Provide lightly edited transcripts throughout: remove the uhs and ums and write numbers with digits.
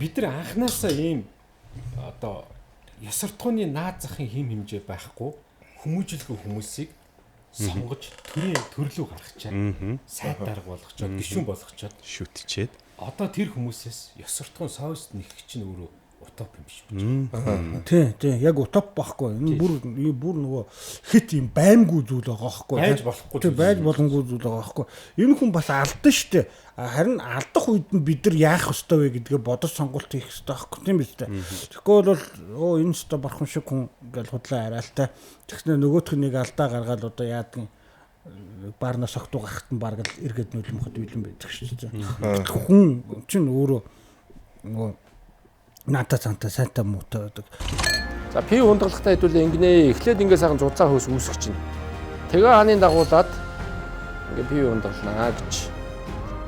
Бид нар анханасаа ийм одоо ёс суртахууны наад захын хим хэмжээ байхгүй хүмүүжлгүй хүмүүсийг сонгож төрийн төрлөө гаргачаад сайд дарга болгочоод гишүүн болгочоод шүтчээд одоо тэр хүмүүсээс ёс суртахуун совест нэхэх чинь өөрөө утоп юм биш үү? Тий, тий, яг утоп байхгүй. Энэ бүр нөгөө хит юм баймгүй зүйл байгаа байхгүй. Байж болохгүй. Тий, байж боломгүй зүйл байгаа байхгүй. Энэ хүн бас алдан штэ. Харин алдах үед нь бид нар яах ёстой вэ гэдгээ бодож сонголт хийх ёстой байхгүй тийм биз дээ. Тэгэхгүй бол өө энэ ёстой бурхан шиг хүн ингээл худлаа яриалтай. Тэгснэ нөгөөх нь нэг алдаа гаргаад одоо яадгийн баарнаас огтуу гарахт нь бараг л эргээд нүлмөхөд бэлэн байдаг шүү дээ. Хүн чинь өөрөө нөгөө наата цанта сайнта муутай байдаг. За пив хундаглахтаа хэдүүлээ ингэнэ. Эхлээд ингээ сайхан зузаан хөөс үүсгэж чинь. Тэгээ хааны дагуулад ингээ пив хундагланаа гэж.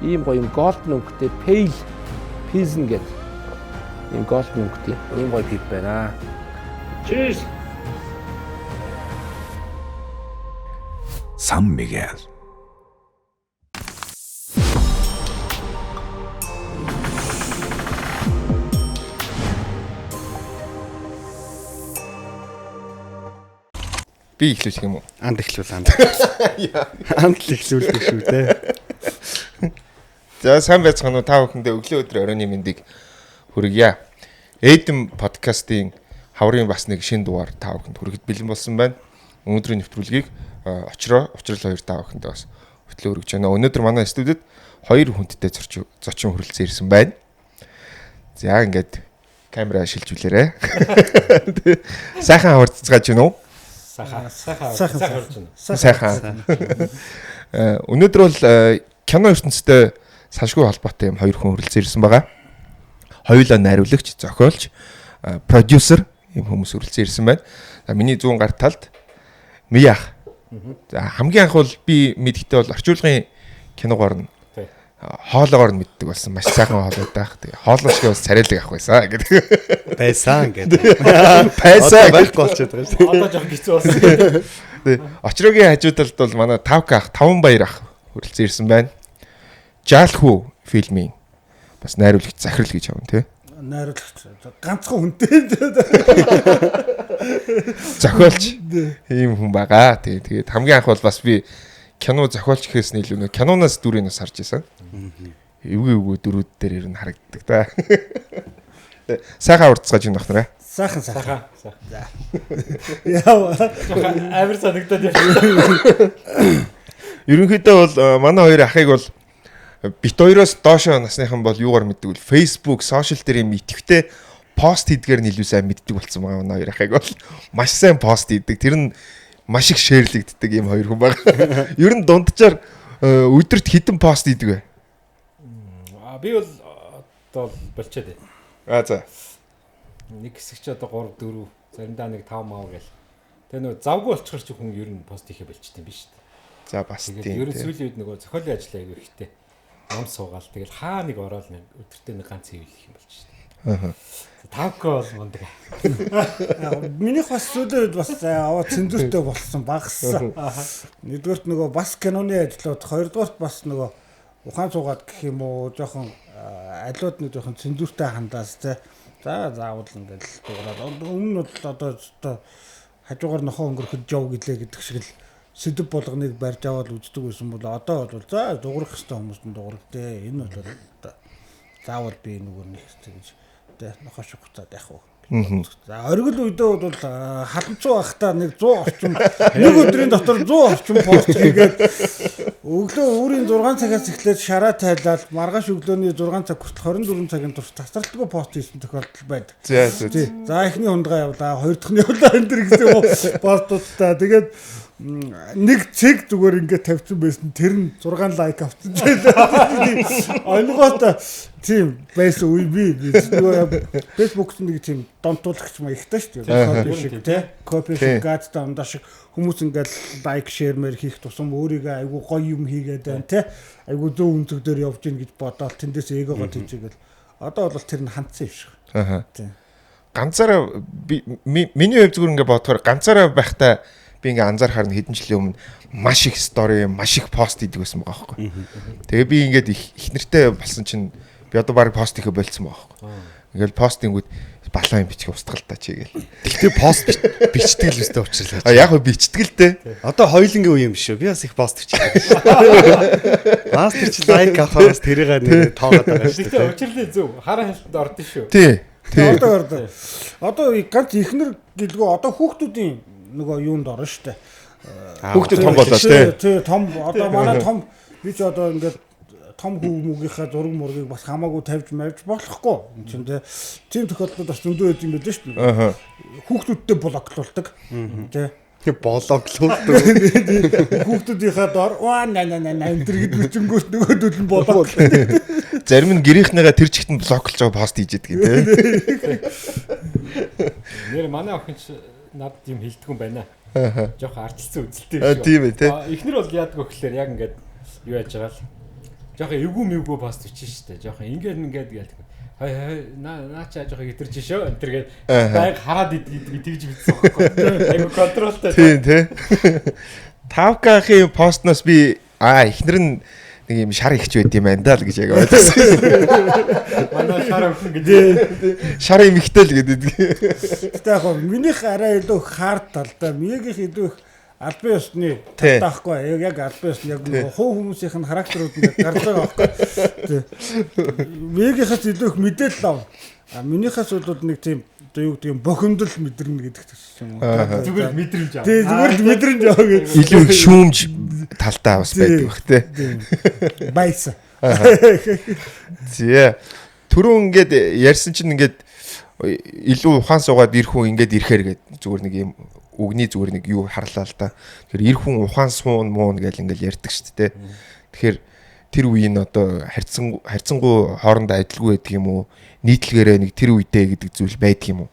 Ийм гоё юм голден өнгөтэй pale pilsen гэдэг. Ийм голден өнгөтэй ийм гоё пив байна. Cheers. San Miguel. Би эхлүүлэх юм уу? Анд эхлүүл анд. Анд л эхлүүлдэг шүү дээ. За сайн байцгаана уу? Та бүхэндээ өглөө өдөр оройн мэндийг хүргье. Эдэм подкастын хаврын бас нэг шинэ дугаар та бүхэнд хүрэхэд бэлэн болсон байна. Өнөөдрийн нэвтрүүлгийг очроо учрал хоёр та бүхэндээ бас хөтлөө өргөж байна. Өнөөдөр манай студид хоёр хүндтэй зочин хүрэлцэн ирсэн байна. За ингээд камера шилжүүлээрэ. Сайхан хаварцгааж байна уу? Сайхан. Сайхан. Өнөөдөр бол кино ертөнцтэй салшгүй холбоотой юм хоёр хүн хүрэлцэн ирсэн байгаа. Хоёулаа найруулагч, зохиолч, продюсер юм хүмүүс хүрэлцэн ирсэн байна. За миний зүүн гар талд Миях. За хамгийн анх бол би мэдхдээ бол орчуулгын киногоор нь хоолоогоор нь мэддэг болсон. Маш сайхан хоолойдаах. Тэгээ хоолой шиг бас царайлаг авах байсан гэдэг. Байсан гэдэг. Байсан байхгүй болчиход байгаа шүү дээ. Одоо жоох хэцүү болсон. Тэгээ Очрогийн хажуу талд бол манай Тавка ах, Таван баяр ах хүрэлцэн ирсэн байна. Жаалхүү фильмийн бас найруулагч Захирал гэж явна тий. Найруулагч ганцхан хүнтэй. Зохиолч ийм хүн байгаа. Тэгээ тэгээд хамгийн анх бол бас би кино зохиолч гэхээс нь илүү нөө киноноос дүрийг бас харж байсан. Эвгүй дөрүүд дээр ер нь харагддаг та. Сайхан урдцгааж байна бахнараа. Сайхан. За. Яа. Амар санагдаад явчихлаа. Ерөнхийдөө бол манай хоёр ахыг бол бит хоёроос доошо насныхан бол юугаар мэддэг вэ? Facebook, сошиал дээр юм идэвхтэй пост хийдгээр нь илүү сайн мэддэг болсон байгаа манай хоёр ахыг бол маш сайн пост хийдэг. Тэр нь маш их шеэрлэгддэг юм хоёр хүн байгаа. Ер нь дунджаар өдөрт хэдэн пост хийдэг вэ? Аа би бол одоо болчиход байна. Аа за. Нэг хэсэг чи одоо 3 4 заримдаа нэг 5 мав гэл. Тэгээ нөгөө завгүй болчихор чи хүн ер нь пост хийхэ болчтой юм биш үү? За бас тийм. Ер нь сүүлийн үед нөгөө зохиолын ажил аягүй ихтэй. Ном суугаал тэгэл хаа нэг ороод нэг өдөртөө нэг ганц хийвлэх юм болж шээ. Аа. Тавка бол мундаг. Минийх бас сүүлийн үед бас аваа цензуртэй болсон багассан. Нэгдүгээрт нөгөө бас киноны ажлууд, хоёрдугаарт бас нөгөө ухаан суугаад гэх юм уу жоохон алиуд нэг жоохон цензуртэй хандаас те. За заавал ингээл дуурайд. Өмнө нь бол одоо хажуугаар нохоо өнгөрөхөд жов гэлээ гэдэг шиг л сэдв болгоныг барьж аваад үздэг байсан бол одоо бол за дуурах хэвээр хүмүүст нь дуурагдээ. Энэ бол одоо заавал би нүгөр нэх хэрэгтэй гэж тэ нохоо шиг хуцаад яах вэ? За оргил үедээ бол халамцуу байхдаа нэг 100 орчим нэг өдрийн дотор 100 орчим пост хийгээд өглөө өөрийн 6 цагаас эхлээд шараа тайлаад маргааш өглөөний 6 цаг хүртэл 24 цагийн турш тасралтгүй пост хийсэн тохиолдол байдаг. За. За эхний хундгаа явлаа, хоёр дахь нь явлаа энэ төр гэсэн постуудтай. Тэгээд нэг цэг зүгээр ингээд тавьсан байсан. Тэр нь 6 лайк авсан. Ойлготой тийм байсан үе би нөгөө Facebook-т нэг тийм донтуулагч маягтай шүү дээ. Копи шиг тий. Копи шиг гадтай ундаа шиг хүмүүс ингээд лайк шеэр мэр хийх тусам өөрийгөө айгу гоё юм хийгээд байна тий. Айгу зөв өнцөг дээр явж гин гэж бодоол тэндээс эгогоо тийжээгээл. Одоо бол тэр нь хандсан юм шиг. Аа. Ганцаараа миний хувь зүгээр ингээд бодохоор ганцаараа байхдаа би ингээ анзаархаар нь хэдэн жилийн өмнө маш их стори, маш их пост хийдэг байсан байгаа байхгүй. Тэгээ би ингээд их нэртэй болсон чинь би одоо баг пост хийхэ болцсон байгаа байхгүй. Ингээл постингүүд балаа юм бичих устгал та чи гээл. Гэхдээ пост бичдэг л өстэй уучлаа. А яг хөө бичдэг л дээ. Одоо хоёулангийн үе юм биш үү? Би бас их пост бичдэг. Мастер чи лайк авахаас тэрийг нэр тоогоод байгаа шүү дээ. Гэхдээ учирлын зөв хараа хальтанд ордон шүү. Тий. Тий. Одоо ордон. Одоо ганц ихнэр гэлгүй одоо хүүхдүүдийн нөгөө юунд орно шүү дээ. Хүүхдүүд том болоо тий. Тий, том одоо манай том би ч одоо ингээд том хүмүүгийнхаа зураг мургийг бас хамаагүй тавьж мавж болохгүй. Энд чинь тийм тохиолдлууд бас зөндөө байд юм байлээ шүү дээ. Хүүхдүүдтэй блоклуулдаг. Тий. Блоклуулдаг. Хүүхдүүдийнхаа дор ваа на на на энэ төр гэд бичингүүт нөгөөдөл нь блок. Зарим нь гэрийнхнийгаа тэр чигт нь блоклж байгаа пост хийж идэг тий. Нэр манай охин ч надад юм хэлдэг юм байна. Жохо ардчилсан үзэлтэй шүү. Тийм ээ тий. Эхнэр бол яадаг вэ гэхээр яг ингээд юу яаж байгаа л жоохон эвгүй мэвгүй пост бичсэн шүү дээ. Жоохон ингээд ингээд гэлдэг. Хай хай наа чаа жоохон хитэрч шөө. Энэ төр гээд байг хараад идэг тэгж бичсэн байхгүй. Айгу контролтой. Тийм тий. 5К-ийн постноос би эхнэр нь нэг юм шар ихч байд юм байна даа л гэж яг ойлгосон. Манай шар өхөн гэдэг. Шар юм ихтэй л гэдэг. Гэтэ яг минийх арай илүү хард талдаа, минийх илүү их албан ёсны талдаахгүй яг албан ёсны яг хувь хүмүүсийнх нь характерууд нь гарч байгаа байхгүй. Мегийнхээс илүү их мэдээлэл ав. А минийхээс бол нэг тийм одоо юу гэдэг юм бохимдол мэдэрнэ гэдэг юм уу. Зүгээр л мэдрэмж ав. Тий, зүгээр л мэдрэмж ав гэж. Илүү их шүүмж талдаа бас байдаг бах тий. Байсан. Зэ. Түрүүн ингээд ярьсан чинь ингээд илүү ухаан суугаад ир хүн ингээд ирэхээр гээд зүгээр нэг юм үгний зүгээр нэг юу харлаа л да. Тэгэхээр ир хүн ухаан суун муун гэл ингээл ярьдаг шүү дээ. Тэгэхээр тэр үеийн одоо харьцангуй хоорондоо адилгүй байдаг юм уу? Нийтлэгээрээ нэг тэр үедээ гэдэг зүйл байдаг юм уу?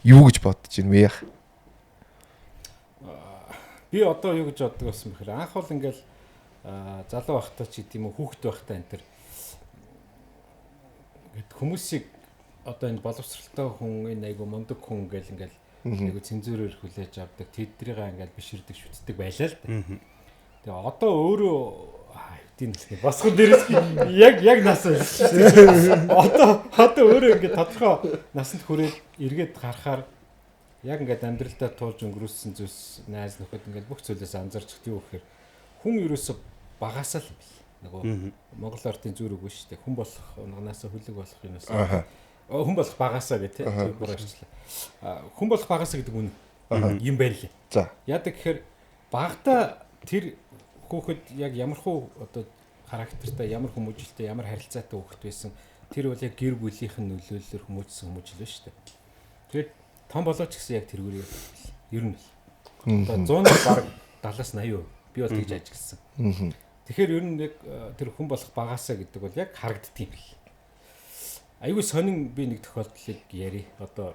Юу гэж бодож байна вэ? Би одоо юу гэж боддог байсан бэхээр анх бол ингээл залуу байхдаа ч гэдэм үү хүүхэд байхдаа энэ төр ингээд хүмүүсийг одоо энэ боловсралтай хүн энэ айгу мундаг хүн гэл ингээл айгу цензурээр хүлээж авдаг тэднийгээ ингээл биширдэг шүтдэг байлаа л да. Тэгээ одоо өөрөө хэвдийн насны босгон дээрээс яг нас байсан. Одоо өөрөө ингээд тодорхой насанд хүрээд эргээд харахаар яг ингээд амьдралдаа туулж өнгөрүүлсэн зүйлс найз нөхөд ингээд бүх зүйлээс анзаарч юу гэхээр хүн ерөөсө багасаа л юм бэл. Нөгөө Монгол ардын зүр үгүй шүү дээ. Хүн болох унаганаасаа хүлэг болох юмас. Хүн болох багасаа гэх тийм бүр арчлаа. Хүн болох багасаа гэдэг үнэ юм байна лээ. За. Яадаг гэхээр багада тэр хүүхэд яг ямар хуу одоо характертай, ямар хүмүүжлтэй, ямар харилцаатай хүүхэд байсан тэр бол яг гэр бүлийнх нь нөлөөллөөр хүмүүжсэн хүмүүжил байна шүү дээ. Тэгээд том болооч гэсэн яг тэргээр явдаг. Ер нь л. Одоо 100-аас бараг 70-аас 80%. Би бол тэгж ажигласан. Тэгэхээр ер нь яг тэр хүн болох багасаа гэдэг бол яг харагддаг юм бэл. Айгүй сонин би нэг тохиолдлыг ярий. Одоо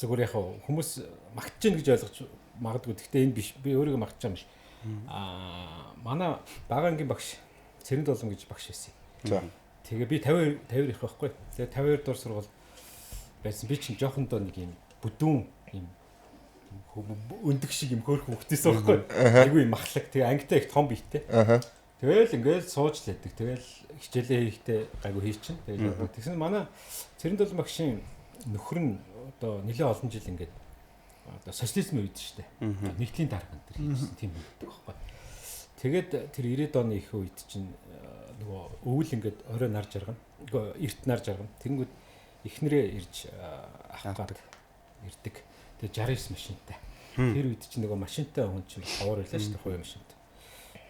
зүгээр яг хүмүүс магтж гин гэж ойлгож магадгүй. Гэхдээ энэ биш. Би өөрийгөө магтж байгаа юм биш. Манай бага ангийн багш Цэрэн долон гэж багш байсан. За. Тэгээ би 50 их байхгүй. Тэгээ 52 дугаар сургууль байсан. Би чинь жоохондоо нэг юм бүдүүн юм өндөг шиг юм хөөрхөн хөвгтэйсэн байхгүй. Айгүй юм махлаг. Тэгээ ангитай их том биетэй. Тэгэл ингээл сууж л байдаг. Тэгэл хичээлээ хийхдээ гайгүй хийчин. Тэгэл тэгсэн манай Цэрэн долон багшийн нөхөр нь одоо нэлээд олон жил ингээд одоо социализмын үед шүү дээ. Нэгдлийн дарга энэ төр хийсэн тийм байдаг байхгүй. Тэгээд тэр 90-ад оны их үед чинь нөгөө өвөл ингээд орой нар жаргана. Эрт нар жаргана. Тэнгүүд эхнэрээ ирж авах гээд ирдэг. Тэгээ 69 машинтай. Тэр үед чинь нөгөө машинтай хүн чинь ховор байлаа шүү дээ, хувийн машинтай.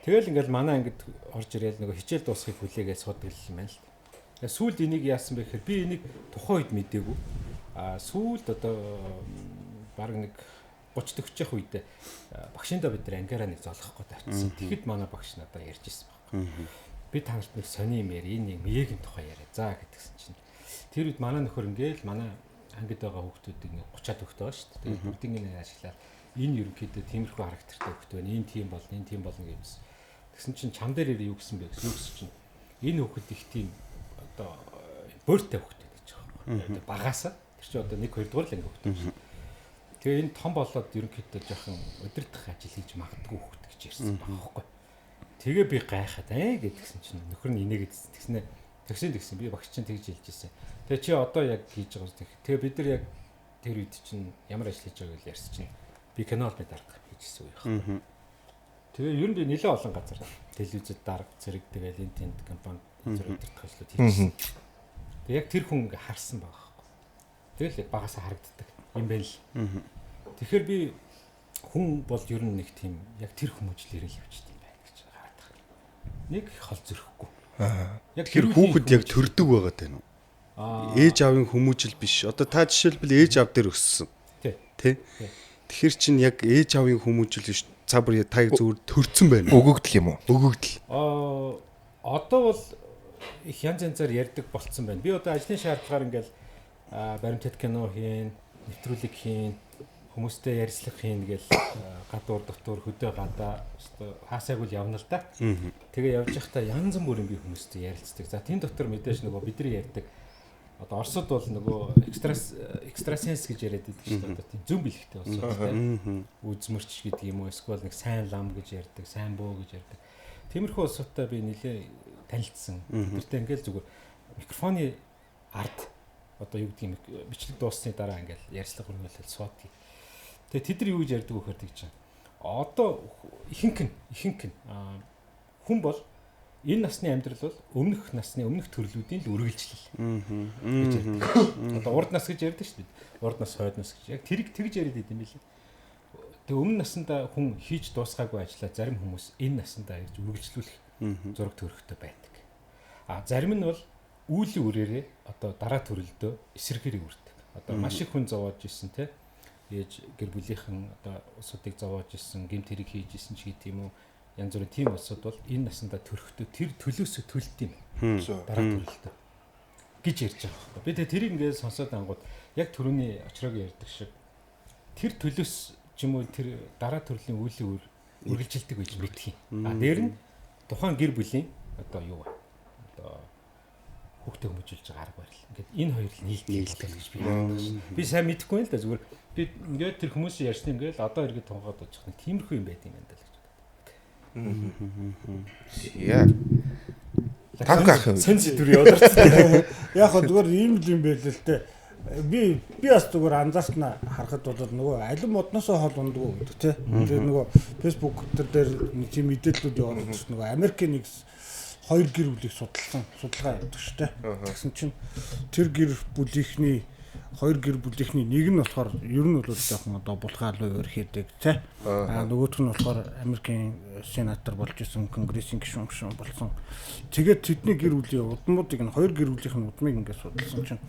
Тэгэл ингээл манай ангид орж ирээл нөгөө хичээл дуусахыг хүлээгээд суудаг юм байна л. Тэгээ сүүлд энийг яасан бэ гэхээр би энийг тухайн үед мдээгүй. Сүүлд одоо бараг нэг 30 40 явах үедээ багшиндаа бид нар ангиараа нэг золгох гээд очсон. Тэгэхэд манай багш надад ярьж ирсэн байхгүй. Би та нарт нэг сони юм яри, энэ нэг миегийн тухай яриа. За гэдгсэн чинь тэр үед манай нөхөр ингээл манай ангид байгаа хүүхдүүдийг нэг 30-аад хүүхэд байгаа шүү дээ. Тэгээд бүгдийг нэг ашиглаад энэ ерөнхийдөө тиймэрхүү характертай хүүхэд байна. Энэ тийм болно, энэ тийм болно гэсэн. Тэгсэн чинь чам дээр юу гэсэн бэ гэсэн. Юу гэсэн чинь энэ хүүхэд их тийм одоо бөөртэй хүүхэд гэж байгаа юм. Багаасаа тэр чинь одоо 1 2 дугаар л анги хүүхэд байна. Тэгээ энэ том болоод ерөнхийдөө жоохон удирдах ажил хийж магадгүй хүүхэд гэж ярьсан байгаа байхгүй. Тэгээ би гайхаад гэдгсэн чинь нөхөр нь инээгээд тэгснэ Тэгсэн би багш чинь тэгж хэлж ирсэн. Тэгээ чи одоо яг хийж байгаа юм. Тэгээ бид нар яг тэр үед чинь ямар ажил хийж байгааг л ярьсан чинь би кино холбооны дарга хийж ирсэн үе байхгүй. Тэгээ ер нь би нэлээд олон газар телевизэд дарга зэрэг тэгэл энэ тэнд компани зэрэг удирдах ажлууд хийжсэн. Тэгээ яг тэр хүн ингээ харсан байгаа байхгүй. Тэгэл яг багасаа харагддаг юм байна л. Тэгэхээр би хүн бол ер нь нэг тийм яг тэр хүмүүжлэрээ л явчихд юм байна гэж хараад байгаа. Нэг хол зөрөхгүй. Яг тэр хүүхэд яг төрдөг байгаа тань уу? Ээж аавын хүмүүжил биш. Одоо та жишээлбэл ээж аав дээр өссөн. Тий. Тэгэхээр чинь яг ээж аавын хүмүүжил биш. Цаа бүр та зүгээр төрцөн байна. Өгөгдөл юм уу? Өгөгдөл. Одоо бол их янз янзаар ярьдаг болцсон байна. Би одоо ажлын шаардлагаар ингээл баримтат кино хийн, нэвтрүүлэг хийн, хүмүүстэй ярилцлага хийн гэл гадуур дотор хөдөө гадаа хаасайг л явна л да. Тэгээ явж байхдаа янз бүрийн би хүмүүстэй ярилцдаг. За тэн дотор мэдээж нөгөө бидний ярьдаг одоо Оросд бол нөгөө экстрасенс гэж яриад байдаг шүү дээ. Одоо тийм зүүн бэлэгтэй улсууд тийм үзмөрч гэдэг юм уу эсвэл нэг сайн лам гэж ярьдаг, сайн бөө гэж ярьдаг. Тиймэрхүү улсуудтай би нэлээ танилцсан. Тэдэртэй ингээл зүгээр микрофоны ард одоо юу гэдэг юм бичлэг дууссаны дараа ингээл ярьцлага өрнөлөл суудгийг. Тэгээ тэд нар юу гэж ярьдаг вэ гэхээр тэгж чинь. Одоо ихэнх нь хүн бол энэ насны амьдрал бол өмнөх насны өмнөх төрлүүдийн л үргэлжлэл гэж ярьдаг. Одоо урд нас гэж ярьдаг шүү дээ. Урд нас, хойд нас гэж. Яг тэрийг тэгж яриад идэм билээ. Тэгээ өмнө насандаа хүн хийж дуусгаагүй ажлаа зарим хүмүүс энэ насандаа ирж үргэлжлүүлэх зураг төрхтэй байдаг. А зарим нь бол үүлийн үрээрээ одоо дараа төрөлдөө эсэргээрээ үрдэг. Одоо маш их хүн зовоож исэн те. Ээж гэр бүлийнхэн одоо улсуудыг зовоож исэн, гэмт хэрэг хийж исэн ч гэдэг юм уу. Янз бүрийн тийм улсууд бол энэ насандаа төрөхдөө тэр төлөөсөө төлд юм. Дараа төрөлтөө гэж ярьж байгаа байхгүй. Би тэгээ тэрийг ингээд сонсоод ангууд яг түрүүний очрог ярьдаг шиг тэр төлөөс ч юм уу тэр дараа төрлийн үүлийн үр үргэлжилдэг гэж мэдх юм. А дээр нь тухайн гэр бүлийн одоо юу вэ? Одоо хүүхдээ хүмүүжүүлж байгаа арга барил. Ингээд энэ хоёр л нийлдэг гэж би боддог шин. Би сайн мэдэхгүй юм л да зүгээр би ингээд тэр хүмүүсийн ярьсан ингээд одоо эргээд тунгаад бодчих нэг тиймэрхүү юм байт юм байна даа л гэж боддог. Яа. Танк ах. Сэн сэдвэр явуулсан. Яг хөө зүгээр ийм л юм байл л дээ. Би бас зүгээр анзаарснаа харахад бол нөгөө алин модноосоо хол ундгүй гэдэг тий. Тэгээд нөгөө Facebook дээр нэг тийм мэдээллүүд яваад байсан нөгөө Америкийн нэг хоёр гэр бүлийг судалсан судалгаа явуулдаг шүү дээ. Тэгсэн чинь тэр гэр бүлийнхний хоёр гэр бүлийнхний нэг нь болохоор ер нь бол жоохон одоо булгаал өөр хийдэг тий. А нөгөөх нь болохоор Америкийн сенатор болж исэн, конгрессийн гишүүн болсон. Тэгээд тэдний гэр бүлийн удмуудыг нь хоёр гэр бүлийнх нь удмыг ингээд судалсан чинь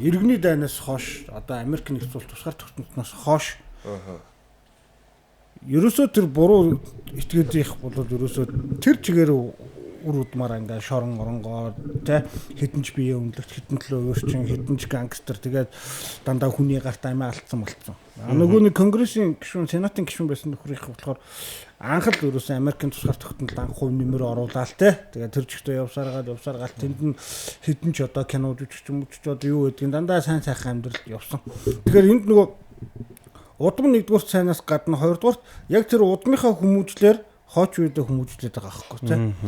иргэний дайнаас хойш одоо Америк нэгдсэн улс тусгаар тогтносноос хойш ерөөсөө тэр буруу этгээдийнх бол ерөөсөө тэр чигээр үр удмаар ингээд шорон оронгоо тэ хитэн ч бие үнэлэгч хитэн төлөө өөрчин хитэн ч гангстер тэгээд дандаа хүний гарт амиа алдсан болцсон. Нөгөө нэг конгрессийн гишүүн сенатын гишүүн байсан нөхрийнх болохоор анх л ерөөсөө Америкийн тусгаар тогтнолд анх хувь нэмэр оруулаад тэ тэгээд тэр чигтээ явсаргаал тэнд нь хитэн ч одоо кино жүжигч мөчч одоо юу гэдгийг дандаа сайн сайхан амьдрал явсан. Тэгэхээр энд нөгөө удам нэгдүгээр сайнаас гадна хоёрдугаарт яг тэр удмынхаа хүмүүжлэр хооч үедээ хүмүүжлээд байгаа байхгүй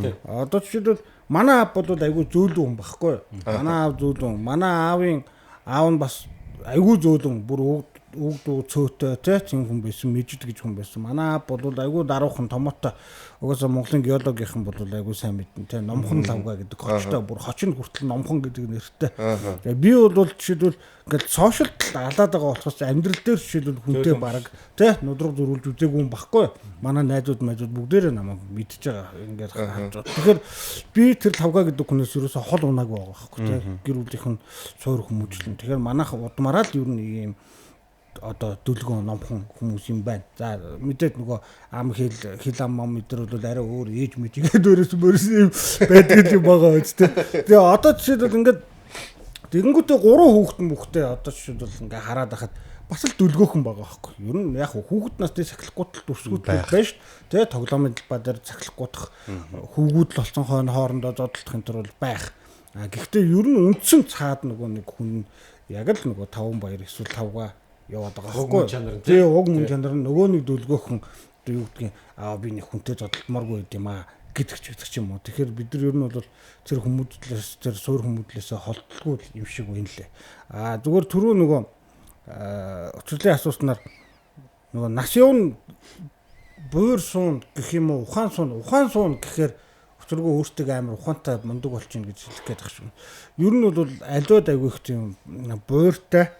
тий. Одоо жишээлбэл манай аав бол айгүй зөөлөн хүн байхгүй. Манай аав зөөлөн. Манай аавын аав нь бас айгүй зөөлөн бүр үг дүү цөөтэй тий тийм хүн байсан, мэддэг гэж хүн байсан. Манай аав бол айгүй даруухан томоотой. Угаасаа Монголын геологийнхан бол айгүй сайн мэднэ тий. Номхон лавга гэдэг хочтой бүр хочин хүртэл номхон гэдэг нэртэй. Тэгээ би бол жишээлбэл ингээл сошиалд алаад байгаа болохоос амьдрал дээр жишээлбэл хүнтэй бараг тий нудраг зөрүүлж үзээгүй юм баггүй. Манай найзууд майзууд бүгдээрээ намайг мэдж байгаа ингээд харж байгаа. Тэгэхээр би тэр лавга гэдэг хүнээс ерөөсөө хол унаагүй байгаа байхгүй тий. Гэр бүлийнх нь суур хүмүүжлэн. Тэгэхээр манайх удмаараа л ер нь ийм одоо дүлгэн номхон хүмүүс юм байна. За мэдээд нөгөө ам хэл хэл ам ам өдр бол арай өөр ээж мэжигээд өөрөөс мөрөөс юм байдаг юм байгаа биз дээ. Тэгээ одоо жишээлбэл ингээд тэгэнгүүтээ гурван хүүхэд мөхтэй одоо жишээлбэл ингээд хараад байхад бас л дүлгөөхөн байгаа байхгүй. Ер нь яг хүүхэд насны сахилахгүйтэл дүрсгүүд байна шүү. Тэгээ тоглоомын талбай дээр сахилахгүйдах хүүгүүд л болсон хойно хоорондоо зодтолдох энэ төр бол байх. А гэхдээ ер нь үндсэн цаад нөгөө нэг хүн яг л нөгөө таван баяр эсвэл тавга яваад байгаа байхгүй. Тэгээ уг мөн чанар нь нөгөө нэг дүлгөөхөн одоо юу гэдгийг аа би нэг хүнтэй зодтолдмооргүй байд юм аа. гэдэг ч гэдэг ч юм уу. Тэгэхээр бид нар ер нь бол тэр хүмүүдлээс тэр суур хүмүүдлээсээ холдолгүй юм шиг байна лээ. А зүгээр түрүү нөгөө учирлын асууснаар нөгөө нас юун буур суун гэх юм уу, ухаан суун, ухаан суун гэхээр учиргүй өөртөө амар ухаантай мундаг болчихно гэж хэлэх гээд байх шиг. Ер нь бол аливаад айгүй их тийм бууртай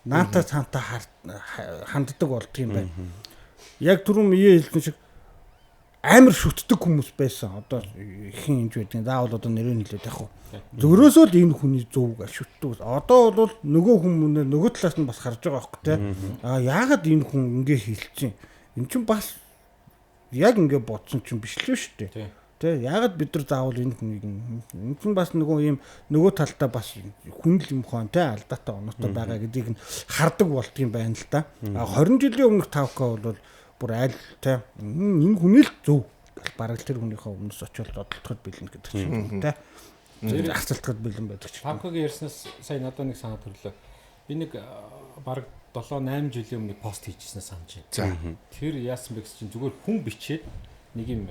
наанта цаанта ханддаг болдго юм байна. Яг түрүү мие хэлсэн шиг амар шүтдэг хүмүүс байсан. Одоо ихэн юмж байдаг. Заавал одоо нэрийг хэлээд яг хуу. Зөврөөсөө л энэ хүний зөв гэж шүтдэг. Одоо бол нөгөө хүмүүнээ нөгөө талаас нь бас харж байгаа байхгүй те. Аа яагаад энэ хүн ингэ хэлсэн? Эн чинь бас яг ингэ бодсон чинь биш л шүү дээ. Тэ яагаад бид нар заавал энэ хүнийг энэ чинь бас нөгөө юм нөгөө талдаа бас хүн л юм хон те алдаатай оноотой байгаа гэдгийг нь хардаг болдго юм байна л да. А 20 жилийн өмнөх 5К бол бүр айл те энэ хүний л зөв бараг л тэр хүнийхээ өмнөөс очиод бодлоход бэлэн гэдэг чинь те зарцалтахад бэлэн байдаг ч. 5К-гийн ярьснаас сая надад нэг санаа төрлөө. Би нэг бараг 7 8 жилийн өмнө пост хийжсэнээ санаж байна. Тэр яасан бэ гэсэн чинь зүгээр хүн бичээд нэг юм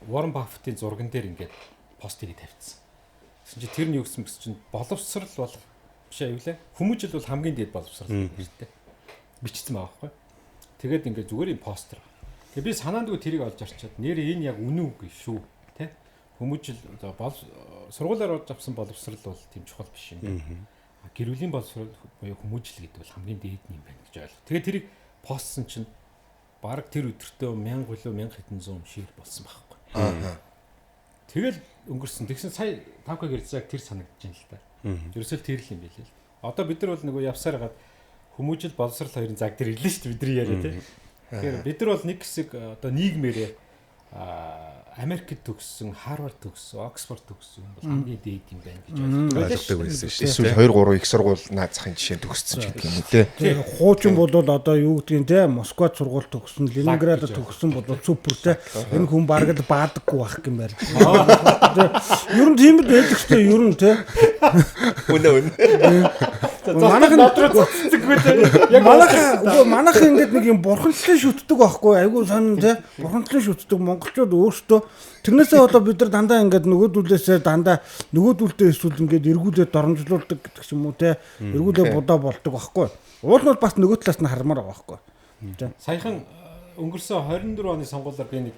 Warren Buffett-ийн зурган дээр ингээд пост хийгээд тавьчихсан. Тэгсэн чинь тэр нь юу гэсэн бэ гэсэн чинь боловсрал болох биш аа юу лээ? Хүмүүжил бол хамгийн дээд боловсрал гэдэг бичсэн байгаа байхгүй. Тэгээд ингээд зүгээр юм постэр. Тэгээ би санаандгүй тэрийг олж арчаад нэр энэ яг үнэн үг шүү тэ. Хүмүүжил бол сургуулиар олж авсан боловсрал бол тийм чухал биш юм байна. Гэр бүлийн боловсрал буюу хүмүүжил гэдэг бол хамгийн дээд нь юм байна гэж ойлгоо. Тэгээ тэрийг постсон чинь бараг тэр өдөртөө 1000 билүү 1700 шир болсон байхгүй. Аа. Тэгэл өнгөрсөн. Тэгсэн сая 5К гэрэлцээг тэр санагдаж байна л да. Ерөөсөө тэр л юм билээ л. Одоо бид нар бол нөгөө явсаар гад хүмүүжил боловсрал хоёрын цаг дээр ирлээ шүү дээ бидний яриа тий. Тэгэхээр бид нар бол нэг хэсэг одоо нийгмээрээ Америкт төгссөн, Харвард төгссөн, Оксфорд төгссөн бол хамгийн дээд юм байна гэж ойлгодог байсан шүү дээ. Эсвэл 2 3 их сургууль наад захын жишээ төгссөн ч гэдэг юм үү те. Хуучин бол одоо юу гэдгийг те Москвад сургууль төгссөн, Ленинградд төгссөн бол супер те. Энэ хүн бараг л баадаггүй байх юм байна. Ер нь тийм л байдаг шүү дээ, ер нь те. Үнэ үнэ. Манайх нь цэцэггүй те. Яг манайх ингээд нэг юм бурханлан шүтдэг байхгүй айгүй сонин те. Бурханлан шүтдэг монголчууд өөрсдөө тэрнээсээ болоо бид нар дандаа ингээд нөгөөдүүлээсээ дандаа нөгөөдүүлдээ эсвэл ингээд эргүүлээ доромжлуулдаг гэдэг ч юм уу те. Эргүүлээ будаа болдог байхгүй. Уул нь бас нөгөө талаас нь хармаар байгаа байхгүй. Саяхан өнгөрсөн 24 оны сонгуулиар би нэг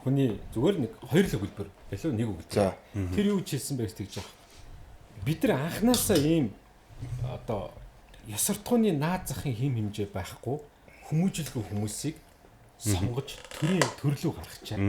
хүний зүгээр нэг хоёр л өгүүлбэр билүү нэг өгүүлбэр. Тэр юу гэж хэлсэн бэ гэж тэгж байгаа. Бид нар анханасаа ийм одоо ёс суртахууны наад захын хэм хэмжээ байхгүй хүмүүжлгүй хүмүүсийг сонгож төрийн төрлөө гаргачаад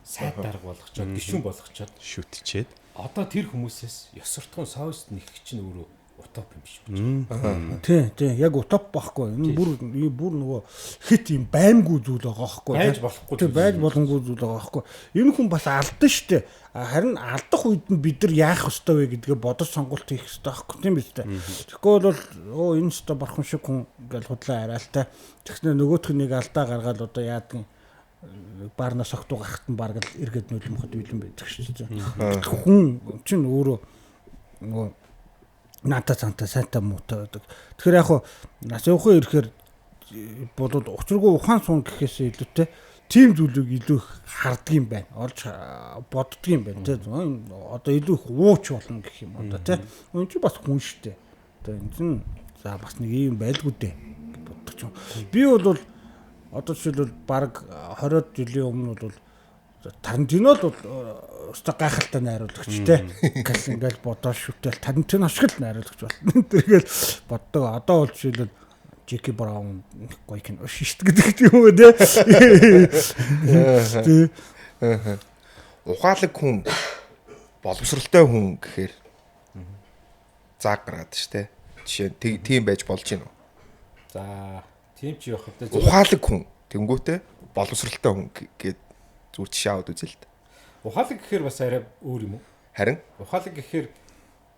сайд дарга болгочоод гишүүн болгочоод шүтчээд одоо тэр хүмүүсээс ёс суртахуун совест нэх чинь өөрөө утоп юм биш үү? Тий, тий, яг утоп байхгүй. Энэ бүр нөгөө хит юм баймгүй зүйл байгаа байхгүй. Байж болохгүй. Тий, байж боломгүй зүйл байгаа байхгүй. Энэ хүн бас алдан штэ. Харин алдах үед нь бид нар яах ёстой вэ гэдгээ бодож сонголт хийх ёстой байхгүй тийм биз дээ. Тэгэхгүй бол өө энэ ёстой бурхан шиг хүн ингээл худлаа яриалтай. Тэгснэ нөгөөх нь нэг алдаа гаргаад одоо яадгийн баарнаас огтуу гарахт нь бараг л эргээд нүлэмхөд бэлэн байдаг шүү дээ. Хүн чинь өөрөө нөгөө наата цанта сайнтай муутай байдаг. Тэгэхээр яг хуу нас явахын ирэхээр болоод учиргүй ухаан суун гэхээсээ илүүтэй тийм зүйлийг илүү их харддаг юм байна. Олж боддөг юм байна тий. Одоо илүү их ууч болно гэх юм одоо тий. Энэ чинь бас хүн шүү дээ. Одоо энэ чинь за бас нэг юм байлгүй дээ гэж боддог ч юм. Би бол одоо жишээлбэл баг 20 жилийн өмнө бол Тарантино л өстой гайхалтай найруулагч те. Ингээл ингээл бодоо шүтэл Тарантино шиг л найруулагч болно. Тэргээл боддог. Одоо бол жишээлбэл Джеки Браун гоё кино шишт гэдэг юм уу те. Тэ. Ухаалаг хүн боловсралтай хүн гэхээр зааг гаргаад ш тэ. Жишээ нь тийм байж болж гин үү? За, тийм ч явах вэ? Ухаалаг хүн тэнгүүтээ боловсралтай хүн гээд зүгээр жишээ аваад үзэл л дээ. Ухаалаг гэхээр бас арай өөр юм уу? Харин ухаалаг гэхээр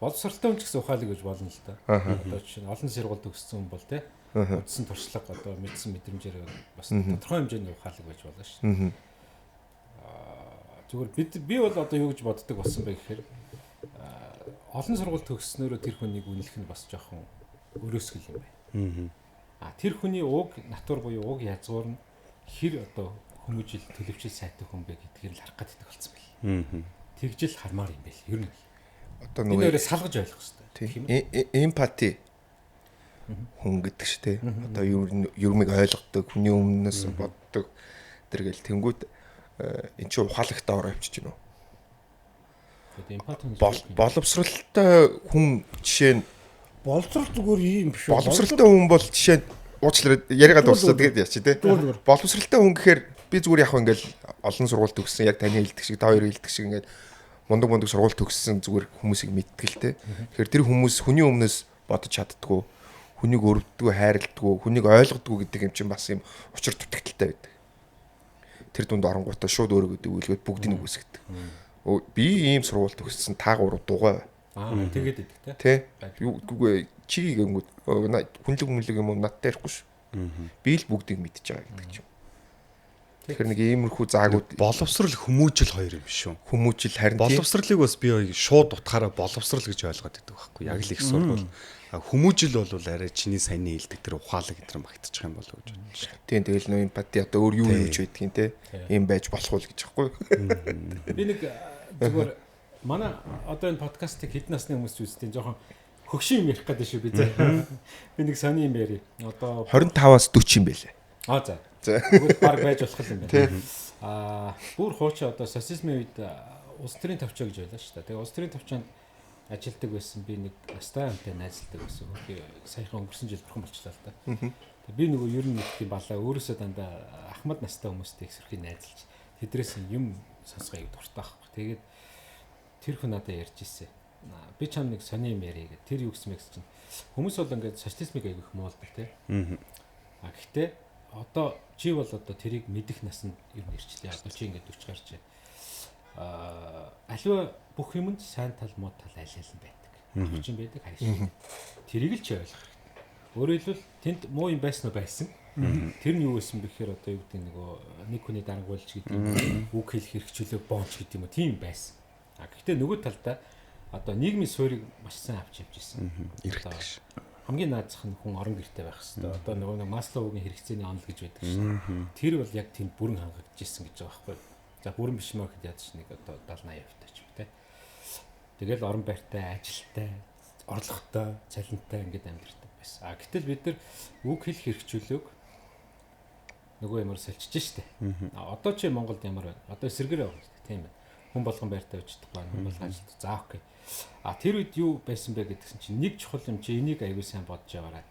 боловсралтай хүн ч гэсэн ухаалаг гэж болно л да. Одоо жишээ нь олон сургууль төгссөн хүн бол те үндсэн туршлага одоо мэдсэн мэдрэмжээр бас тодорхой хэмжээний ухаалаг байж болно шүү дээ. Зүгээр би бол одоо юу гэж боддог болсон бэ гэхээр олон сургууль төгссөнөөрөө тэр хүнийг үнэлэх нь бас жоохон өрөөсгөл юм байна. А тэр хүний уг натур буюу уг язгуур нь хэр одоо хүмүүжил төлөвшил сайтай хүн бэ гэдгийг л харах гэдэг болсон байл. Тэгжил хармаар юм байл. Ер нь. Одоо нөгөө өөрөө салгаж ойлгох хэрэгтэй. Эмпати хүн гэдэг ш тэ. Одоо юмыг ойлгодог, хүний өмнөөс боддог тэр гэл тэнгүүд эн чинь ухаалагтай ороо явчих гинөө. Боловсралтай хүн жишээ нь боловсрал зүгээр ийм биш үү? Боловсралтай хүн бол жишээ нь уучлаарай яриагаа дуусаа тэгээд яач тий. Боловсралтай хүн гэхээр би зүгээр яг ингээл олон сургууль төгссөн, яг таны хэлдэг шиг, та хоёр хэлдэг шиг ингээд мундаг сургууль төгссөн зүгээр хүмүүсийг мэддэг л тий. Тэгэхээр тэр хүмүүс хүний өмнөөс бодож чаддггүй, хүнийг өрөвддгүү, хайрладгүй, хүнийг ойлгодгүй гэдэг юм чинь бас юм учир дутагдaltaй байдаг. Тэр дунд оронгуудаа шууд өөрийгөө дэвүүлгээд бүгдийг үгүйсгэдэг. Би ийм сургууль төгссөн, та гурав дугуй. Тэгээд идэг те. Тий. Үгүй чи гингүүд хүнлэг хүнлэг юм уу надтай ярихгүй шүү. Би л бүгдийг мэдж байгаа гэдэг чинь. Тэгэхээр нэг иймэрхүү заагууд боловсрал хүмүүжил хоёр юм шүү. Хүмүүжил харин боловсралыг бас би шууд утгаараа боловсрал гэж ойлгоод байдаг байхгүй. Яг л их сургууль. Хүмүүжил бол арай чиний саяны хэлдэг тэр ухаалаг гэдэг нь багтчих юм болов уу гэж бодож байна. Тийм, тэгэл нөө эмпати одоо өөр юу юуч байдгийг те. Ийм байж болох уу гэж байхгүй. Би нэг зүгээр манай одоо энэ подкастыг хэдэн насны хүмүүс үзтiin жоохон хөгшин юм ярих гэдэг шүү би зэ. Би нэг сони юм яри. Одоо 25-аас 40 юм байлээ. Аа за. Тэгвэл баг байж болох юм байна. Аа бүр хуучин одоо социализмын үед улс төрийн товчоо гэж байлаа шүү дээ. Тэгээ улс төрийн товчоонд ажилдаг байсан би нэг настай хамтаа найзалдаг байсан. Саяхан өнгөрсөн жил бурхан болчлаа л да. Тэгээ би нөгөө ер нь нэг тийм балаа өөрөөсөө дандаа ахмад настай хүмүүстэй их сөрхий найзалж тэдрээс юм сонсгоо аяг дуртай байхгүй. Тэгээд тэр хүн надад ярьж ирсэн. Би чам нэг сони юм ярий гэх. Тэр юу гэсэн мэ гэсэн чинь хүмүүс бол ингээд социализмыг аяг их муулдаг тий. А гэхдээ одоо чи бол одоо тэрийг мэдэх насанд ер нь ирчлээ. Одоо чи ингээд 40 гарч. Аливаа бүх юмд сайн тал муу тал аль аль нь байдаг. Хүчин байдаг, хайш. Тэрийг л чи ойлгох хэрэгтэй. Өөрөөр хэлбэл тэнд муу юм байсан уу байсан. Тэр нь юу байсан бэ гэхээр одоо юу гэдэг нөгөө нэг хүний дарангуйлж гэдэг юм, үг хэлэх хэрэгчлөө боонч гэдэг юм уу тийм байсан. А гэхдээ нөгөө талдаа одоо нийгмийн суурийг маш сайн авч явж ирсэн. Эрхдэг ш. Хамгийн наазах нь хүн орон гэртэй байх хэвээр. Одоо нөгөө нэг Маслоугийн хэрэгцээний онол гэж байдаг шин. Тэр бол яг тэнд бүрэн хангагдж ирсэн гэж байгаа байхгүй. За бүрэн биш маа гэхэд ядаж нэг одоо 70 80% ч юм те. Тэгэл орон байртай, ажилтай, орлоготой, цалинтай ингээд амьдардаг байсан. А гэтэл бид нар үг хэлэх хэрэгчлөөг нөгөө ямар сольчиж штэ. А одоо чи Монголд ямар байна? Одоо эсэргээр байгаа штэ, тийм ээ. Хүн болгон байртай байж чадахгүй, хүн болгон ажилд. За окей. А тэр үед юу байсан бэ гэдгсэн чинь нэг чухал юм чи энийг аягүй сайн бодож яваарай.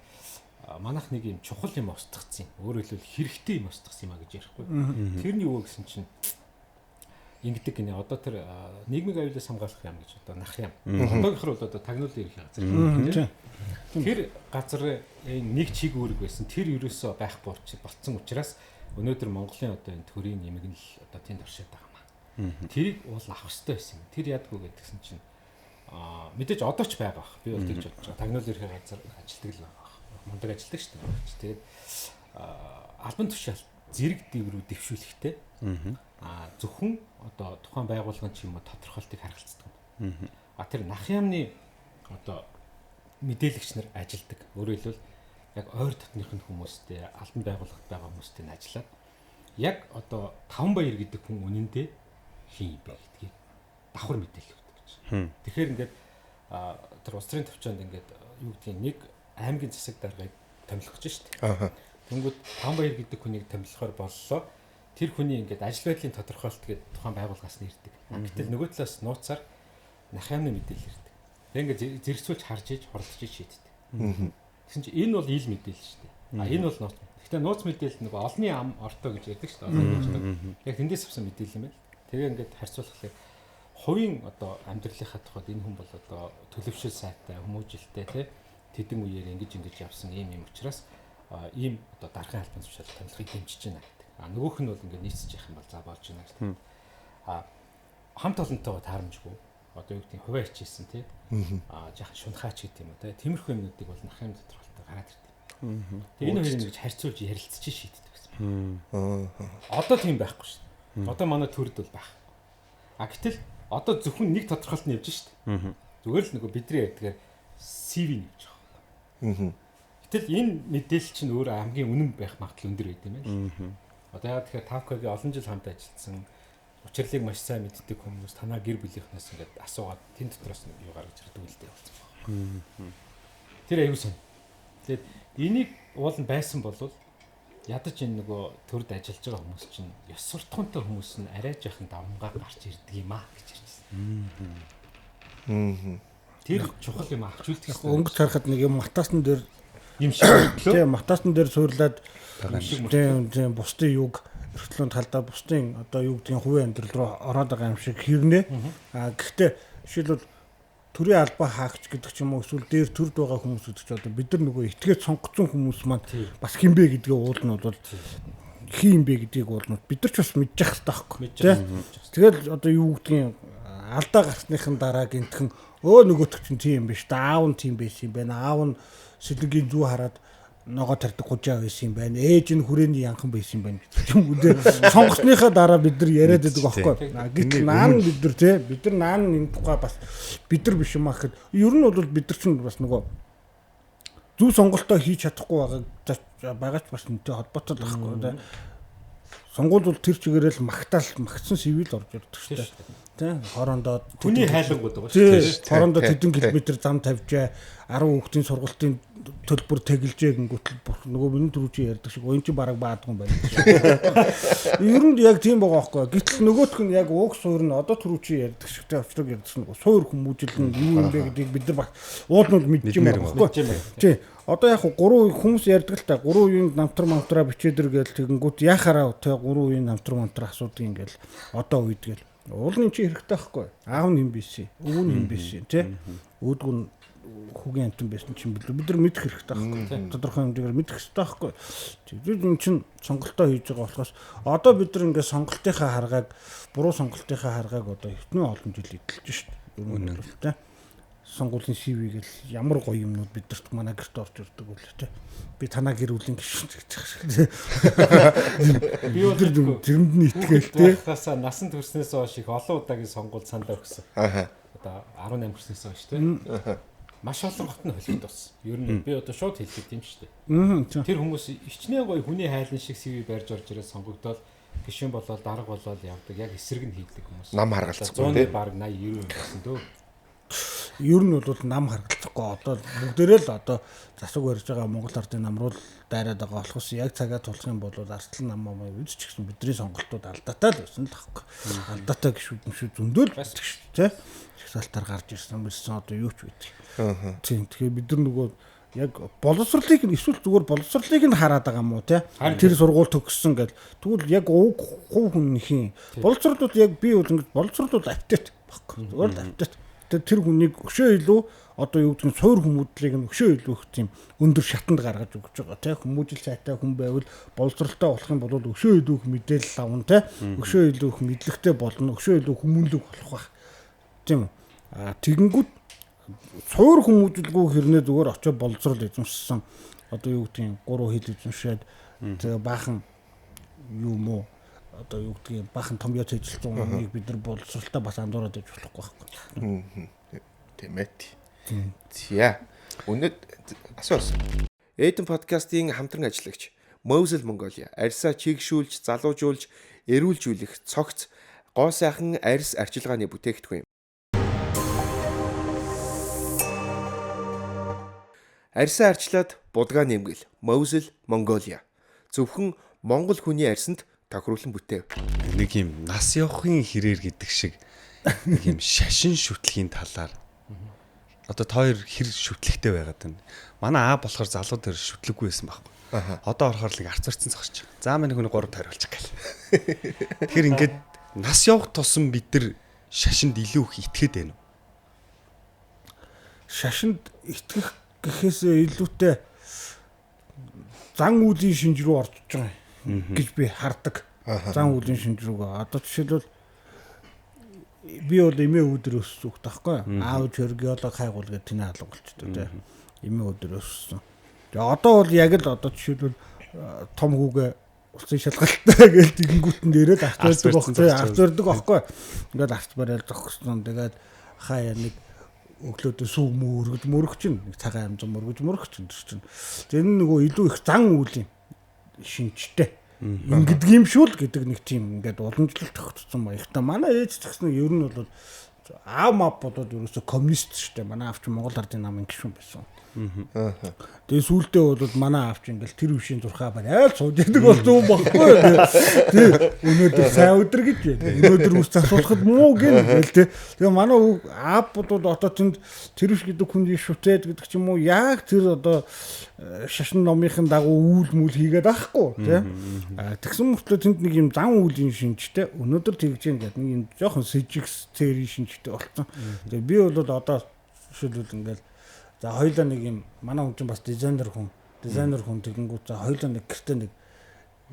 Манайх нэг юм чухал юм устгацсан. Өөрөөр хэлбэл хэрэгтэй юм устгасан юм а гэж ярихгүй. Тэр нь юу вэ гэсэн чинь ингэдэг гинэ. Одоо тэр нийгмийн аюулаас хамгаалах юм гэж одоо нах юм. Одоогийнхор бол одоо тагнуулын ерхий газар юм. Тэр газар нэг чиг үүрэг байсан. Тэр ерөөсөө байхгүй болцсон учраас өнөөдөр Монголын одоо энэ төрийн нэмэгнэл одоо тэнд оршоод байгаа юм аа. Тэрийг уул авах хэрэгтэй байсан юм. Тэр яадгүй гэдгсэн чинь мэдээж одоо ч байгаа бах. Би бол тэгж бодож байгаа. Тагнуулын ерхий газар ажилтдаг л байгаа бах. Мундаг ажилтдаг шүү дээ. Тэгээд албан тушаал зэрэг дэврүү дэвшүүлэхтэй. Зөвхөн одоо тухайн байгууллагын ч юм уу тодорхойлтыг харгалздаг. А тэр нах яамны одоо мэдээлэгч нар ажилдаг. Өөрөөр хэлбэл яг ойр дотных нь хүмүүстэй, албан байгууллагад байгаа хүмүүстэй нь ажиллаад яг одоо Таван баяр гэдэг хүн үнэндээ хин юм бэ гэдгийг давхар мэдээлэл өгдөг гэж. Тэгэхээр ингээд тэр улс төрийн төвчөнд ингээд юу гэдгийг нэг аймгийн засаг даргаыг томилох гэж шүү дээ. Тэнгүүд Таван баяр гэдэг хүнийг томилохоор боллоо. Тэр хүний ингээд ажил байдлын тодорхойлолт гэдэг тухайн байгууллагаас нь ирдэг. Гэтэл нөгөө талаас нууцаар нах яамны мэдээлэл ирдэг. Тэг ингээд зэрэгцүүлж харж иж хуралдаж шийддэг. Тэгсэн чинь энэ бол ил мэдээлэл шүү дээ. А энэ бол нууц. Гэхдээ нууц мэдээлэл нөгөө олонний ам ортой гэж ярьдаг шүү дээ. Яг тэндээс авсан мэдээлэл юм байна. Тэгээ ингээд харьцуулахлаар хувийн одоо амьдралынхаа тухайд энэ хүн бол одоо төлөвшөл сайтай, хүмүүжилтэй тий тэдэн үеэр ингэж ингэж явсан ийм юм учраас ийм одоо даргын албан тушаал томилохыг дэмжиж байна гэдэг. А нөгөөх нь бол ингээд нийцэж явах юм бол за болж байна гэдэг. А хамт олонтойгоо таарамжгүй одоо юу гэдгийг хувиа хичээсэн тий. А жаахан шунхаач гэдэг юм уу тий. Тиймэрхүү юмнуудыг бол нах юм тодорхойлолтой гараад ирдэг. Тэгээ энэ хоёрыг ингэж харьцуулж ярилцж шийддэг гэсэн. Одоо тийм байхгүй шүү дээ. Одоо манай төрд бол байх. А гэтэл одоо зөвхөн нэг тодорхойлолт нь явж шүү дээ. Зүгээр л нөгөө бидний ярьдгаар CV нь явж байгаа. Гэтэл энэ мэдээлэл чинь өөрөө хамгийн үнэн байх магадлал өндөр байд юм байна. Одоо яагаад тэгэхээр 5К-гийн олон жил хамт ажилласан учирлыг маш сайн мэддэг хүмүүс танаа гэр бүлийнхнээс ингээд асуугаад тэн дотроос нь юу гаргаж ирдэг үлдээ болсон байна. Тэр аюу сан. Тэгээд энийг уул нь байсан бол ядаж энэ нөгөө төрд ажиллаж байгаа хүмүүс чинь ёс суртахуунтай хүмүүс нь арай жоохон давмгаа гарч ирдэг юм аа гэж ярьжсэн. Тэр чухал юм авч үлдэх хэрэгтэй. Өнгөц харахад нэг юм матаасан дээр юм шиг мөртлөө. Тийм, матаасан дээр суурлаад тийм тийм бусдын юг эрхлэн талдаа бусдын одоо юу гэдгийг хувийн амьдрал руу ороод байгаа юм шиг хэрнээ. А гэхдээ жишээлбэл төрийн албан хаагч гэдэг ч юм уу эсвэл дээр төрд байгаа хүмүүс гэдэг ч одоо бид нар нөгөө итгээд сонгоцсон хүмүүс маань бас хин бэ гэдгээ уулна бол хин юм бэ гэдгийг уулна бид нар ч бас мэдчих хэрэгтэй байхгүй тий. Тэгэл одоо юу гэдгийг алдаа гарсныхан дараа гинтхэн өө нөгөөх чинь тийм биш да аав нь тийм байсан юм байна. Аав нь сэлэнгийн зүү хараад ногоо тардаг гужаа байсан юм байна. Ээж нь хүрээний янхан байсан юм байна гэдэг юм үү. Сонгосныхаа дараа бид нар яриад байдаг аахгүй. Гэтэл наан бид нар тий бид нар наан энэ тухай бас бид нар биш юм аа гэхэд ер нь бол бид нар чинь бас нөгөө зөв сонголтоо хийж чадахгүй байгааг байгаач бас үнтэй холбоотой л байхгүй. Сонгуул бол тэр чигээрэл магтаал магтсан сэвэл орж ирдэг шүү дээ. Тэ хорондоо хүний хайлангууд байгаа шүү дээ. Хорондоо тэдэн километр зам тавьжээ. 10 хүүхдийн сургалтын төлбөр тэгэлжээ гингүүтэл нөгөө миний түрүүчийн ярьдаг шиг уян чи бараг баадгүй юм байна. Ер нь яг тийм байгаа байхгүй. Гэтэл нөгөөх нь яг ууг суур нь одоо түрүүчийн ярьдаг шиг тэ очрог ярьдаг нэг суур хүмүүжил нь юу юм бэ гэдгийг бид нар уулнууд мэдж юм байхгүй. Тий. Одоо яг гурван хүмүүс ярьдаг л та гурван үеийн намтар мамтраа бичээдэр гээл тэгэнгүүт яхаараа тэ гурван үеийн намтар мамтраа асуудаг ингээл одоо үед гээл уулын чи хэрэгтэй байхгүй. Аав нь юм биш, өвөө нь юм биш тий. Үүдгүн хүүгийн амтан байсан чинь бид нар мэдэх хэрэгтэй байхгүй. Тодорхой хэмжээгээр мэдэх хэрэгтэй байхгүй. Тэгээд энэ чинь сонголтоо хийж байгаа болохоос одоо бид нар ингээд сонголтынхаа харгааг буруу сонголтынхаа харгааг одоо хэвтнээ олон жил эдэлж шít. Үнэн л тий. Сонгуулийн CV гэл ямар гоё юмнууд бидэрт манай гэрт орж ирдэг үлээ тий. Би танаа гэр бүлийн гишүүн гэж байгаа шиг. Би бол тэрэнд нь итгээл тий. Хасаа насан туршнаас хойш их олон удаагийн сонгуул сандаа өгсөн. Аа. Одоо 18 хүрснээс хойш тий. Маш олон гот нь холигд болсон. Ер нь би одоо шууд хэлдэг юм шүү дээ. Тэр хүмүүс ичнээн гоё хүний хайлан шиг CV барьж орж ирээд сонгогдоод гишүүн болоод дарга болоод явдаг. Яг эсрэг нь хийдэг хүмүүс. Нам харгалцахгүй тий. Бараг 80 90 юм болсон дөө. Ер нь бол нам харгалцахгүй одоо бүгдээрээ л одоо засаг барьж байгаа Монгол ардын нам руу дайраад байгаа болохоос яг цагаа тулах юм бол арслан нам маа үз ч гэсэн бидний сонголтууд алдаатай л байсан л байхгүй. Алдаатай гişүүд юм шүү зөндөл байдаг шүү дээ. Жагсаалтаар гарч ирсэн мэлсэн одоо юу ч байдаг. Тийм тэгэхээр бид нар нөгөө яг боловсролыг нь эсвэл зүгээр боловсролыг нь хараад байгаа юм уу те тэр сургууль төгссөн гэл тэгвэл яг уг хувь хүнийхээ боловсрол бол яг би бол ингэж боловсрол бол апдейт баггүй зүгээр л апдейт тэр хүнийг өшөө илүү одоо юу гэдэг нь суур хүмүүдлийг нь өшөө илүү их тийм өндөр шатанд гаргаж өгч байгаа тий хүмүүжил сайтай хүн байвал боловсролтой болох юм бол өшөө илүү их мэдээлэл авна тий өшөө илүү их мэдлэгтэй болно өшөө илүү хүмүүнлэг болох байх тийм үү а тэгэнгүүт суур хүмүүжлгүй хэрнээ зүгээр очиж боловсрол эзэмшсэн одоо юу гэдэг нь гурван хил эзэмшээд тэгээ баахан юм уу одоо юу гэдгийг баахан томьёо цэжилсэн хүнийг бид нар боловсролтой бас андуураад иж болохгүй байхгүй. Тийм ээ. За. Өнөө асуусан. Эден подкастын хамтран ажиллагч Mosel Mongolia арьсаа чигшүүлж, залуужуулж, эрүүлжүүлэх цогц гоо сайхан арьс арчилгааны бүтээгдэхүүн. Арьсаа арчлаад будгаа нэмгэл. Mosel Mongolia. Зөвхөн монгол хүний арьсанд тохируулан бүтээв. Нэг юм нас явахын хэрээр гэдэг шиг нэг юм шашин шүтлэхийн талаар одоо та хоёр хэр шүтлэгтэй байгаад байна. Манай аа болохоор залуу дээр шүтлэггүй байсан байхгүй. Одоо орохоор л арц арцсан зогсож байгаа. За миний хүний 3 тариулчих гал. Тэгэхээр ингээд нас явах тусам бид нар шашинд илүү их итгээд байна уу? Шашинд итгэх гэхээс илүүтэй зан үйлийн шинж рүү орж байгаа юм гэж би хардаг. Зан үйлийн шинж рүүгээ. Одоо жишээлбэл би бол эмээ үүдэр өссөн хүүхэд байхгүй. Аав чөр геолог хайгуул гэдэг тэнэ алга болчтой тий. Эмээ үүдэр өссөн. Тэгээ одоо бол яг л одоо жишээлбэл том хүүгээ улсын шалгалттай гэж тэгэнгүүтэн дээрээ арц барьдаг байхгүй. Арц барьдаг байхгүй. Ингээд арц барайл зогссон. Тэгээд хаяа нэг өглөөдөө сүү мүү өргөж мөрөх чинь нэг цагаан амзан мөргөж мөрөх чинь тэр чинь. Тэр нөгөө илүү их зан үйлийн шинжтэй. Ингэдэг юм шүү л гэдэг нэг тийм ингээд уламжлалт тогтцсон маягтай. Манай ээж ч гэсэн ер нь бол аав мав бодоод ерөөсө коммунист шүү дээ. Манай аав чи Монгол Ардын намын гишүүн байсан. Тэгээ сүүлдээ бол манай аав чи ингээл тэр үшийн зурхаа барайл сууж идэг болсон юм баггүй. Тэг өнөөдөр сайн өдөр гэж байна. Өнөөдөр үс засуулахад муу гин гээл тэ. Тэгээ манай аав бодоод одоо тэнд тэр үш гэдэг хүн шүтээд гэдэг ч юм уу яг тэр одоо шашин номынхын дагуу үйл мүл хийгээд байхгүй тий. Тэгсэн мөртлөө тэнд нэг юм зан үйлийн шинжтэй өнөөдөр тэгж гин гэдэг нэг юм жоохон сэжигс цэрийн шинжтэй болсон. Тэгээ би бол одоо жишээлбэл ингээл за хоёлаа нэг юм манай хүн чинь бас дизайнер хүн тэгэнгүүт за хоёлаа нэг гэртээ нэг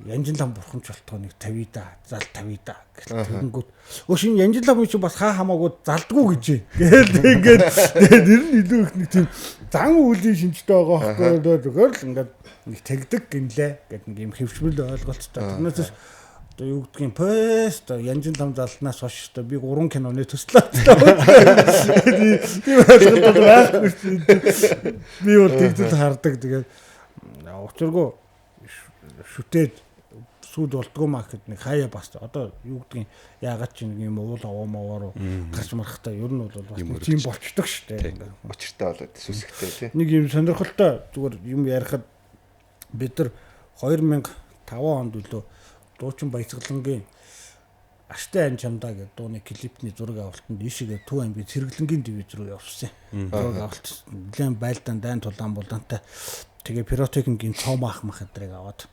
янжин лам бурхамч болтгоо нэг 50 да зал 50 да гэл тэгэнгүүт өө шинэ янжин лам чинь бас хаа хамаагүй залдгүү гэж гээл ингээд тэр нь илүү их нэг тийм зан үйлийн шинжтэй байгаа байхгүй зүгээр л ингээд нэг тэгдэг гинлээ гэд нэг юм хэвшмэл ойлголттой. Тэрнээс одоо юу гэдгийг пост янжин лам залнаас хойш одоо би 3 киноны төслөө авчлаа. Тийм ойлголт байхгүй. Би бол тэгдэл хардаг. Тэгээд учиргүй шүтээд сүд болдгоо маа гэхэд нэг хаяа бас одоо юу гэдгийг яагаад ч нэг юм уул аваа маваар гарч мархтаа ер нь бол бас нэг тийм болчдөг шүү дээ. Учиртай болоод сүсгтэй тий. Нэг юм сонирхолтой зүгээр юм ярихад бид нар 2005 онд үлээ Дуучин Баяцгалангийн Аштай ан чамдаа гэдэг дууны клипний зураг авалтанд ийшээгээ Төв аймгийн Цэргэлэнгийн дивиз рүү явсан. Зураг авалт нэлээд байлдаан дайн тулаан булаантай. Тэгээ пиротехникийн цоом ах мах эдрийг аваад.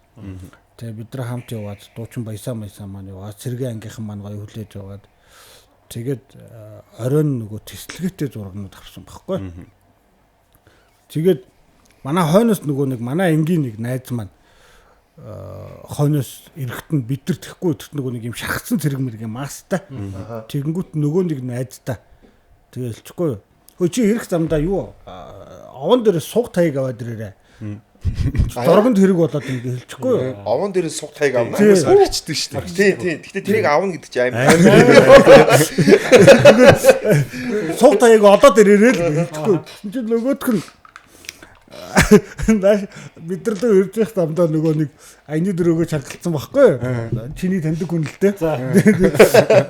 Тэгээ бид нар хамт яваад Дуучин Баясаа Маясаа маань яваад Цэргийн ангийнхан маань гоё хүлээж аваад тэгээд оройн нөгөө тэслэгээтэй зурагнууд авсан байхгүй. Тэгээд манай хойноос нөгөө нэг манай энгийн нэг найз маань хойноос эрэхт нь бид нар тэхгүй өдөрт нөгөө нэг юм шархсан цэрэг мэрэг мастай. Тэгэнгүүт нөгөө нэг найздаа тэгээ хэлчихгүй юу. Хөө чи ирэх замдаа юу овон дээр суг таяг аваад ирээрээ. Зурганд хэрэг болоод ингэ хэлчихгүй юу. Овон дээр суг таяг авна. Соргичдаг шүү дээ. Тий, тий. Гэтэ тэрийг авна гэдэг чинь амар. Суг таяг олоод ирээрээ л хэлчихгүй. Тэгсэн чинь нөгөөх нь бид нар л ирж явах замдаа нөгөө нэг аяны дөрөөгөө чангалцсан байхгүй юу? Чиний таньдаг хүн л дээ. За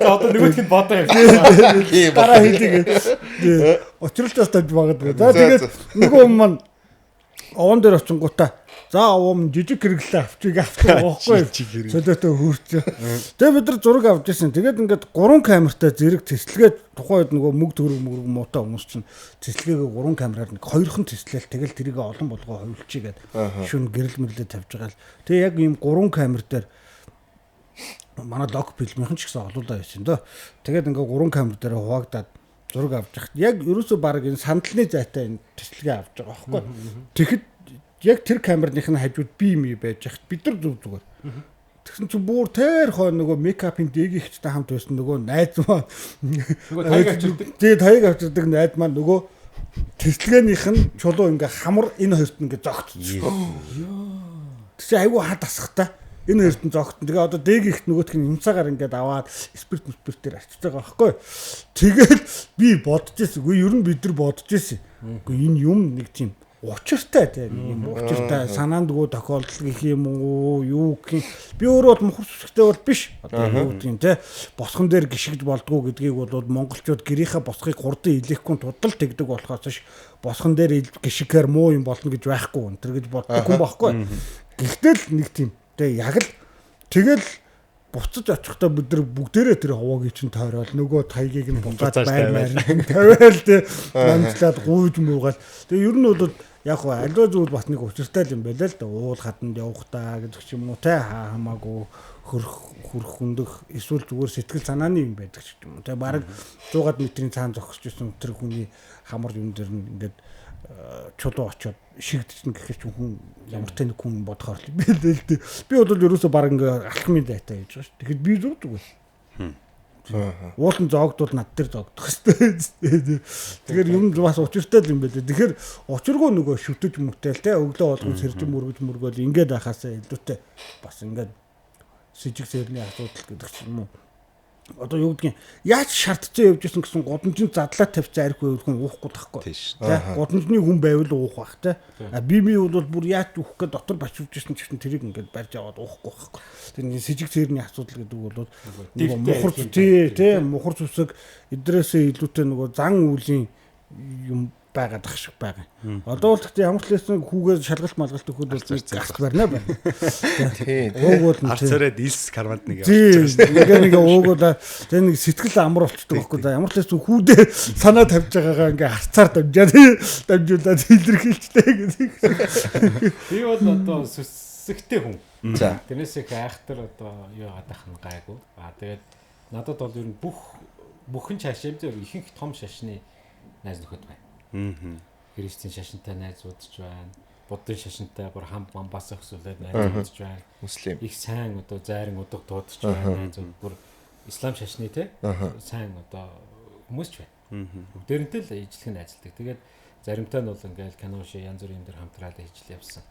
одоо нөгөөх нь бодоо явчих. Дараа хийдэг. Учралтаас тавьж магадгүй. За тэгээд нөгөө хүн маань овон дээр очингуудаа за овом жижиг хэрэглээ авчиг авчих байхгүй юу? Солиотой хүүрч. Тэгээд бид нар зураг авч ирсэн. Тэгээд ингээд 3 камертай зэрэг тэслгээд тухайн үед нөгөө мөг төрөг мөрөг муутай хүмүүс чинь тэслгээгээ 3 камераар нэг хоёрхан тэслээл тэгэл тэрийг олон болгоо хувилчих гээд шүн гэрэл мэрлээ тавьж байгаа л. Тэгээ яг ийм 3 камер дээр манай лог фильмийнхэн ч гэсэн олуулаа байсан дөө. Тэгээд ингээд 3 камер дээр хуваагдаад зураг авч яхад яг ерөөсөө баг энэ сандлны зайтай энэ тэслэгээ авч байгаа байхгүй. Тэгэхэд яг тэр камерных нь хажууд би юм байж яхад бид нар зүг зүгээр. Тэгсэн чинь бүр тэр хоо нөгөө мейкапын дээгийнхчтэй хамт байсан нөгөө найз маань нөгөө таяг авчирдаг. Тэгээ таяг авчирдаг найз маань нөгөө тэслэгээнийх нь чулуу ингээ хамар энэ хоёрт ингээ зогтчихсон. Тэгсэн айгүй хад асахтай. Энэ хоёрт нь зогтсон. Тэгээ одоо дээгийнхт нөгөөх нь юмцаагаар ингээд аваад спирт мспиртээр арчиж байгаа байхгүй. Тэгэл би бодож ирсэн. Үгүй ер нь бид нар бодож ирсэн. Үгүй энэ юм нэг тийм учиртай тийм юм учиртай санаандгүй тохиолдол гэх юм уу юу гэх юм. Би өөрөө бол мухар сүсгтэй бол биш. Одоо юу гэдэг юм те босгон дээр гიშгэж болдгоо гэдгийг бол монголчууд гэрийнхээ босхийг хурдан илээхгүй тудал тэгдэг болохоос ш босгон дээр гიშгэхээр муу юм болно гэж байхгүй энэ төр гэж боддог хүн байхгүй. Гэхдээ л нэг тийм те яг л тэгэл буцаж очихдоо бид нар бүгдээрээ тэр ховоогийн чинь тойрол нөгөө таягийг нь буцаад байр байр тавиал те намжлаад гуйж муугаал. Тэгээ ер нь бол яг хөө аливаа зүйл бас нэг учиртай л юм байлаа л да. Уул хаданд явах та гэдэг ч юм уу те хамаагүй хөрөх хүндэх эсвэл зүгээр сэтгэл санааны юм байдаг ч юм уу те. Бараг 100 метрийн цаана зогсож исэн тэр хүний хамар юм дээр нь ингээд чулуу очиод шигдчихнэ гэхээр чинь хүн ямар ч нэг хүн бодохоор л байлээ л дээ. Би бол ерөөсөө баг ингээ алхмын дайтай хийж байгаа шүү. Тэгэхэд би зүг зүгээр. Уулын зоогдвол над дээр зоогдох хэвээр. Тэгэхээр юм бас учиртай л юм байлээ. Тэгэхээр учиргүй нөгөө шүтэж мүтэл те өглөө болгон сэржин мөргөж мөргөөл ингээд байхаасаа илүүтэй бас ингээд сэжиг сэрний асуудал гэдэг ч юм уу. Одоо юу гэдгийг яаж шаардсан явж исэн гэсэн гудамжинд задлаа тавьсан арх байвал хүн уухгүй тахгүй. Тэ гудамжны хүн байвал уух бах тэ. А би бол бүр яаж уух гээд дотор бачивж исэн ч гэсэн тэрийг ингээд барьж аваад уухгүй байхгүй. Тэр нэг сэжиг цэрний асуудал гэдэг бол нөгөө мухар тий тэ мухар зүсэг эдрээсээ илүүтэй нөгөө зан үйлийн юм байгаад ах шиг байгаа. Одоо бол гэхдээ ямар ч лсэн хүүгээр шалгалт малгалт өгөхөд бол нэг гарт барина байна. Тий. Ууг бол Арц царайд илс карманд нэг явчихсан. Тий. Ингээ нэг ууг бол тэгээ нэг сэтгэл амар болчдөг байхгүй. За ямар ч лсэн хүүдээ санаа тавьж байгаагаа ингээ харцаар дамжаад дамжуулаад илэрхийлжтэй гэдэг. Би бол одоо сүсгтэй хүн. За. Тэрнээс их айхтар одоо юу гадах нь гайгүй. Аа тэгээд надад бол ер нь бүхэн шашин зөв ихэнх том шашны найз нөхөд байна. Христийн шашинтай найзууд ч байна. Буддын шашинтай бүр хам бамбаас өсвөлээд найзууд ч байна. Муслим. Их сайн одоо зайран удаг дуудаж байна. Найзууд бүр ислам шашны те сайн одоо хүмүүс ч байна. Бүгдээрэнтэй л ижлэх нь ажилтдаг. Тэгээд заримтай нь бол ингээл кино шиг янз бүрийн юм дээр хамтраад ижил явсан.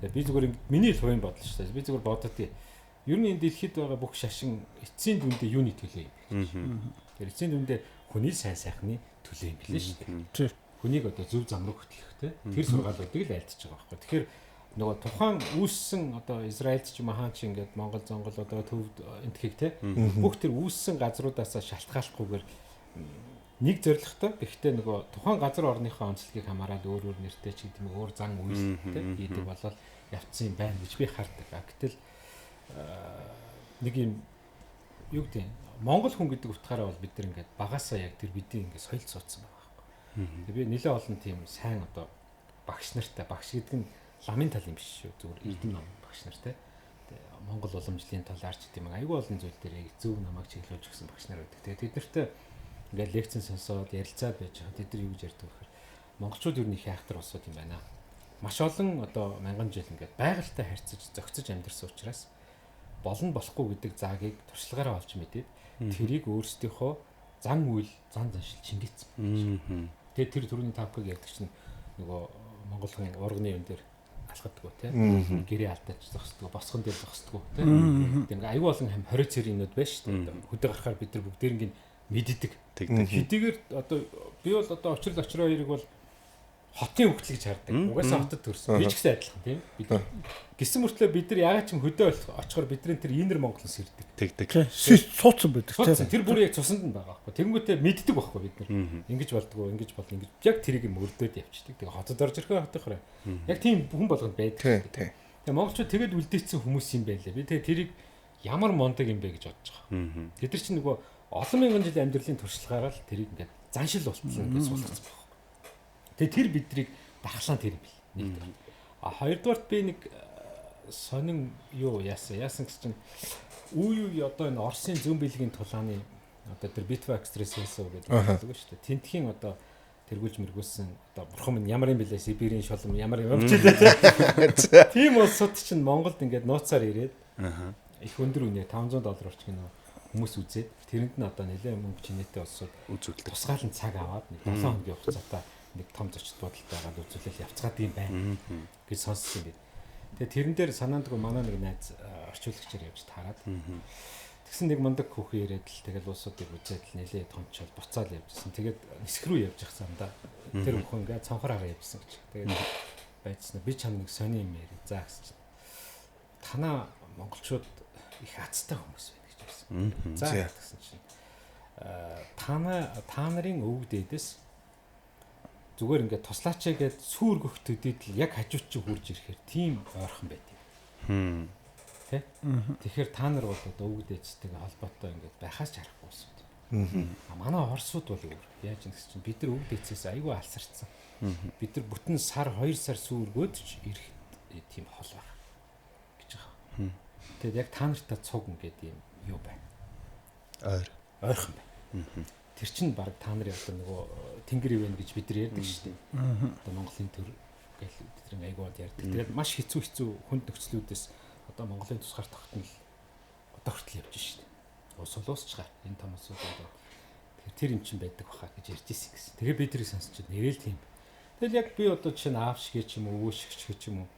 Тэгээд би зүгээр миний л хувийн бодол шүү дээ. Би зүгээр бодод ер нь энэ дэлхийд байгаа бүх шашин эцсийн дүндээ юуны төлөө юм бэ? Тэр эцсийн дүндээ хүний сайн сайхны төлөө юм билээ шүү дээ. Хүнийг одоо зөв зам руу хөтлөх те тэр сургаалуудыг л айлтж байгаа байхгүй. Тэгэхээр нөгөө тухайн үүссэн одоо Израильд ч юм уу хаан ч ингээд Монгол зонгол одоо төвд энтхийг те бүх тэр үүссэн газруудаасаа шалтгааллахгүйгээр нэг зорилготой. Гэхдээ нөгөө тухайн газар орныхоо онцлогийг хамаарат өөр өөр нэртэй ч гэдэг юм өөр зан үйл те хийдэг болол явцсан юм байна гэж би хардаг. Гэтэл нэг юм юу гэдэг Монгол хүн гэдэг утгаараа бол бид нар ингээд багасаа яг тэр бидний ингээд соёл суудсан байгаа. Тэгээ би нэлээд олон тийм сайн одоо багш нартай, багш гэдэг нь ламын тал юм биш шүү. Зүгээр эрдэм ном багш нартай. Монгол уламжлалын талаар ч гэдэг юм айгүй олон зүйл дээр яг зөв намайг чиглүүлж өгсөн багш нар байдаг. Тэгээ тэд нартай ингээд лекцэн сонсоод ярилцаад байж байгаа. Тэд нар юу гэж ярьдаг вэ гэхээр монголчууд ер нь их айхтар улсууд юм байна. Маш олон одоо мянган жил ингээд байгальтай харьцаж зохицож амьдарсан учраас болно болохгүй гэдэг заагийг туршлагаараа олж мэдээд тэрийг өөрсдийнхөө зан үйл, зан заншил чингээсэн. Тэгээд тэр түрүүний тавкыг ярьдаг чинь нөгөө монгол хүн урганы юм дээр алхадаггүй тий. Гэрээ алдаач зогсдгоо, босгон дээр зогсдгоо тий. Тэгээд ингээ аюу олон 20 цэр юмнууд байна шүү дээ. Хөдөө гарахаар бид нар бүгдээрнгийн мэддэг. Хэдийгээр одоо би бол одоо очрол очроо хоёрыг бол хотын хөгжил гэж хардаг. Угаасаа хотод төрсөн. Би ч гэсэн адилхан тийм. Бид гисэн мөртлөө бид нар ягаад ч юм хөдөө очихоор бидний тэр инер Монголоос ирдэг. Тэгдэг. Сууцсан байдаг тийм. Тэр бүр яг цусанд нь байгаа байхгүй. Тэнгүүтээ мэддэг байхгүй бид нар. Ингэж болдгоо, ингэж бол ингэж яг тэрийг мөрдөөд явчихдаг. Тэгээ хотод орж ирэхээр хотынхоор яг тийм хүн болгонд байдаг. Тэгээ монголчууд тэгээд үлдээсэн хүмүүс юм байлээ. Би тэгээ тэрийг ямар мондөг юм бэ гэж бодож байгаа. Тэд нар чинь нөгөө олон мянган жилийн амьдралын туршлагаараа л тэрийг ингээд заншил болтол ингээд суулгацсан байна. Тэгээ тэр бидрийг дархлаан тэр юм бил. Нэгдүгээр. А хоёрдугаарт би нэг сонин юу яасан. Яасан гэж чинь үе үе одоо энэ Оросын зүүн бэлгийн тулааны одоо тэр Битва экстрасенсов гэдэг байдаг шүү дээ. Тентхийн одоо тэргүүлж мэргүүлсэн одоо бурхан минь ямар юм бэлээ Сибирийн шолом ямар юм ч лээ. Тийм улсууд чинь Монголд ингээд нууцаар ирээд их өндөр үнээр $500 орчим кино хүмүүс үзээд тэрэнд нь одоо нэлээд мөнгө чинээтэй улсууд үзүүлдэг. Тусгаалan цаг аваад нэг 7 хоногийн хугацаатай нэг том зочд буудалтай байгаа үзүүлэл явцгаад юм байна гэж сонссон юм би. Тэгээ тэрэн дээр санаандгүй манай нэг найз орчуулагчаар явж таарад. Тэгсэн нэг мундаг хүүхэн ирээд л тэгэл улсуудыг үзээд л нэлээд томчол буцаал явжсэн. Тэгээд нисэх рүү явж явах замдаа тэр хүүхэн ингээд цонхор хараа явжсан гэж. Тэгээд байцсан. Би чам нэг сони юм яриа. За гэсэн чинь. Танаа монголчууд их азтай хүмүүс байна гэж байсан. За гэсэн чинь та нарын өвөг дээдээс зүгээр ингээд туслаач гээд сүргөх төдийд л яг хажууд чинь хурж ирэхээр тийм ойрхон байт юм. Тэ? Тэгэхээр та нар бол одоо өвөг дээдстэйгээ холбоотой ингээд байхаас ч харахгүй болсон юм. А манай Оросууд бол өөр. Яаж юм гэсэн чинь бид нар өвөг дээдсээс айгүй алсарцсан. Бид нар бүтэн сар 2 сар сүргөөд ч ирэх тийм хол байна гэж байгаа. Тэгээд яг та нартай цуг ингээд юм юу байна. Ойрхон байна. Тэр чинь баг та нарын одоо нөгөө тэнгэр ивэн гэж бид нар ярьдаг шүү дээ. Одоо Монголын төр гэл бид нар айгуу ярьдаг. Тэгээд маш хэцүү хүнд нөхцлүүдээс одоо Монголын тусгаар тогтнол одоо хүртэл явж шүү дээ. Ус улуусчгаар энэ том улсууд одоо тэгэхээр тэр юм чинь байдаг баха гэж ярьж ирсэн гэсэн. Тэгээ би тэрийг сонсч нэрэл тийм. Тэгэл яг би одоо жишээ нь аав шиг ч юм уу өвөө шиг ч юм уу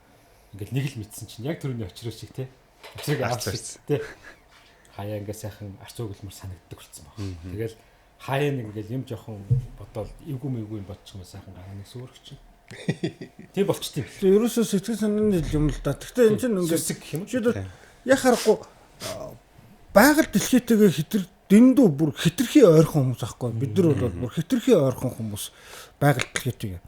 ингээл нэг л мэдсэн чинь яг тэрний очроо шиг те. Очрыг аав шиг те. Хаяа ингээ сайхан арц өгөлмөр санагддаг болсон баг. Тэгэл хаяа нэг ингээл юм жоохон бодоол эвгүй мэвгүй юм бодчих юм сайхан гараа нэг сүрэх чинь. Тийм болчтой юм. Ерөөсөө сэтгэл санааны юм л да. Гэхдээ энэ чинь ингээд Сүсэг гэх юм. Жишээлбэл яг харахгүй байгаль дэлхийтэйгээ хитэр дэндүү бүр хитрхи ойрхон хүмүүс аахгүй. Бид нар бол бүр хитрхи ойрхон хүмүүс байгаль дэлхийтэйгээ.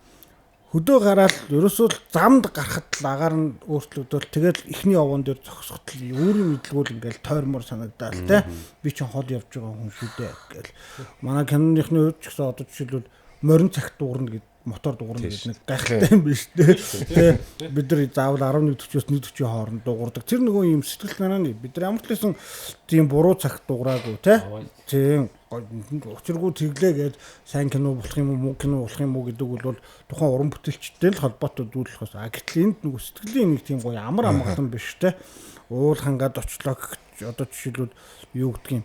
Хөдөө гараал ерөөсөө л замд гарахад л агаар нь өөрчлөгдөөл тэгэл эхний овоон дээр зогсоход л өөрийн мэдлгүүл ингээл тойрмор санагдаал те. Би чинь хол явж байгаа хүн шүү дээ гэл. Манай киноныхны хувьд ч гэсэн одоо жишээлбэл морин цагт дуугарна гэд мотор дуугарна гэдэг нэг гайхалтай юм биш те. Тэ бид нар заавал 11:40-оос 1:40-ийн хооронд дуугардаг. Тэр нөгөө юм сэтгэл санааны бид нар ямар ч байсан тийм буруу цагт дуугараагүй те. Тийм учиргүй тэглээ гээд сайн кино болох юм уу муу кино болох юм уу гэдэг бол тухайн уран бүтээлчтэй л холбоотой зүйл болохоос. А гэтэл энд нөгөө сэтгэлийн нэг тийм гоё амар амгалан биш те. Уул хангаад очлоо гэх одоо жишээлбэл юу гэдгийг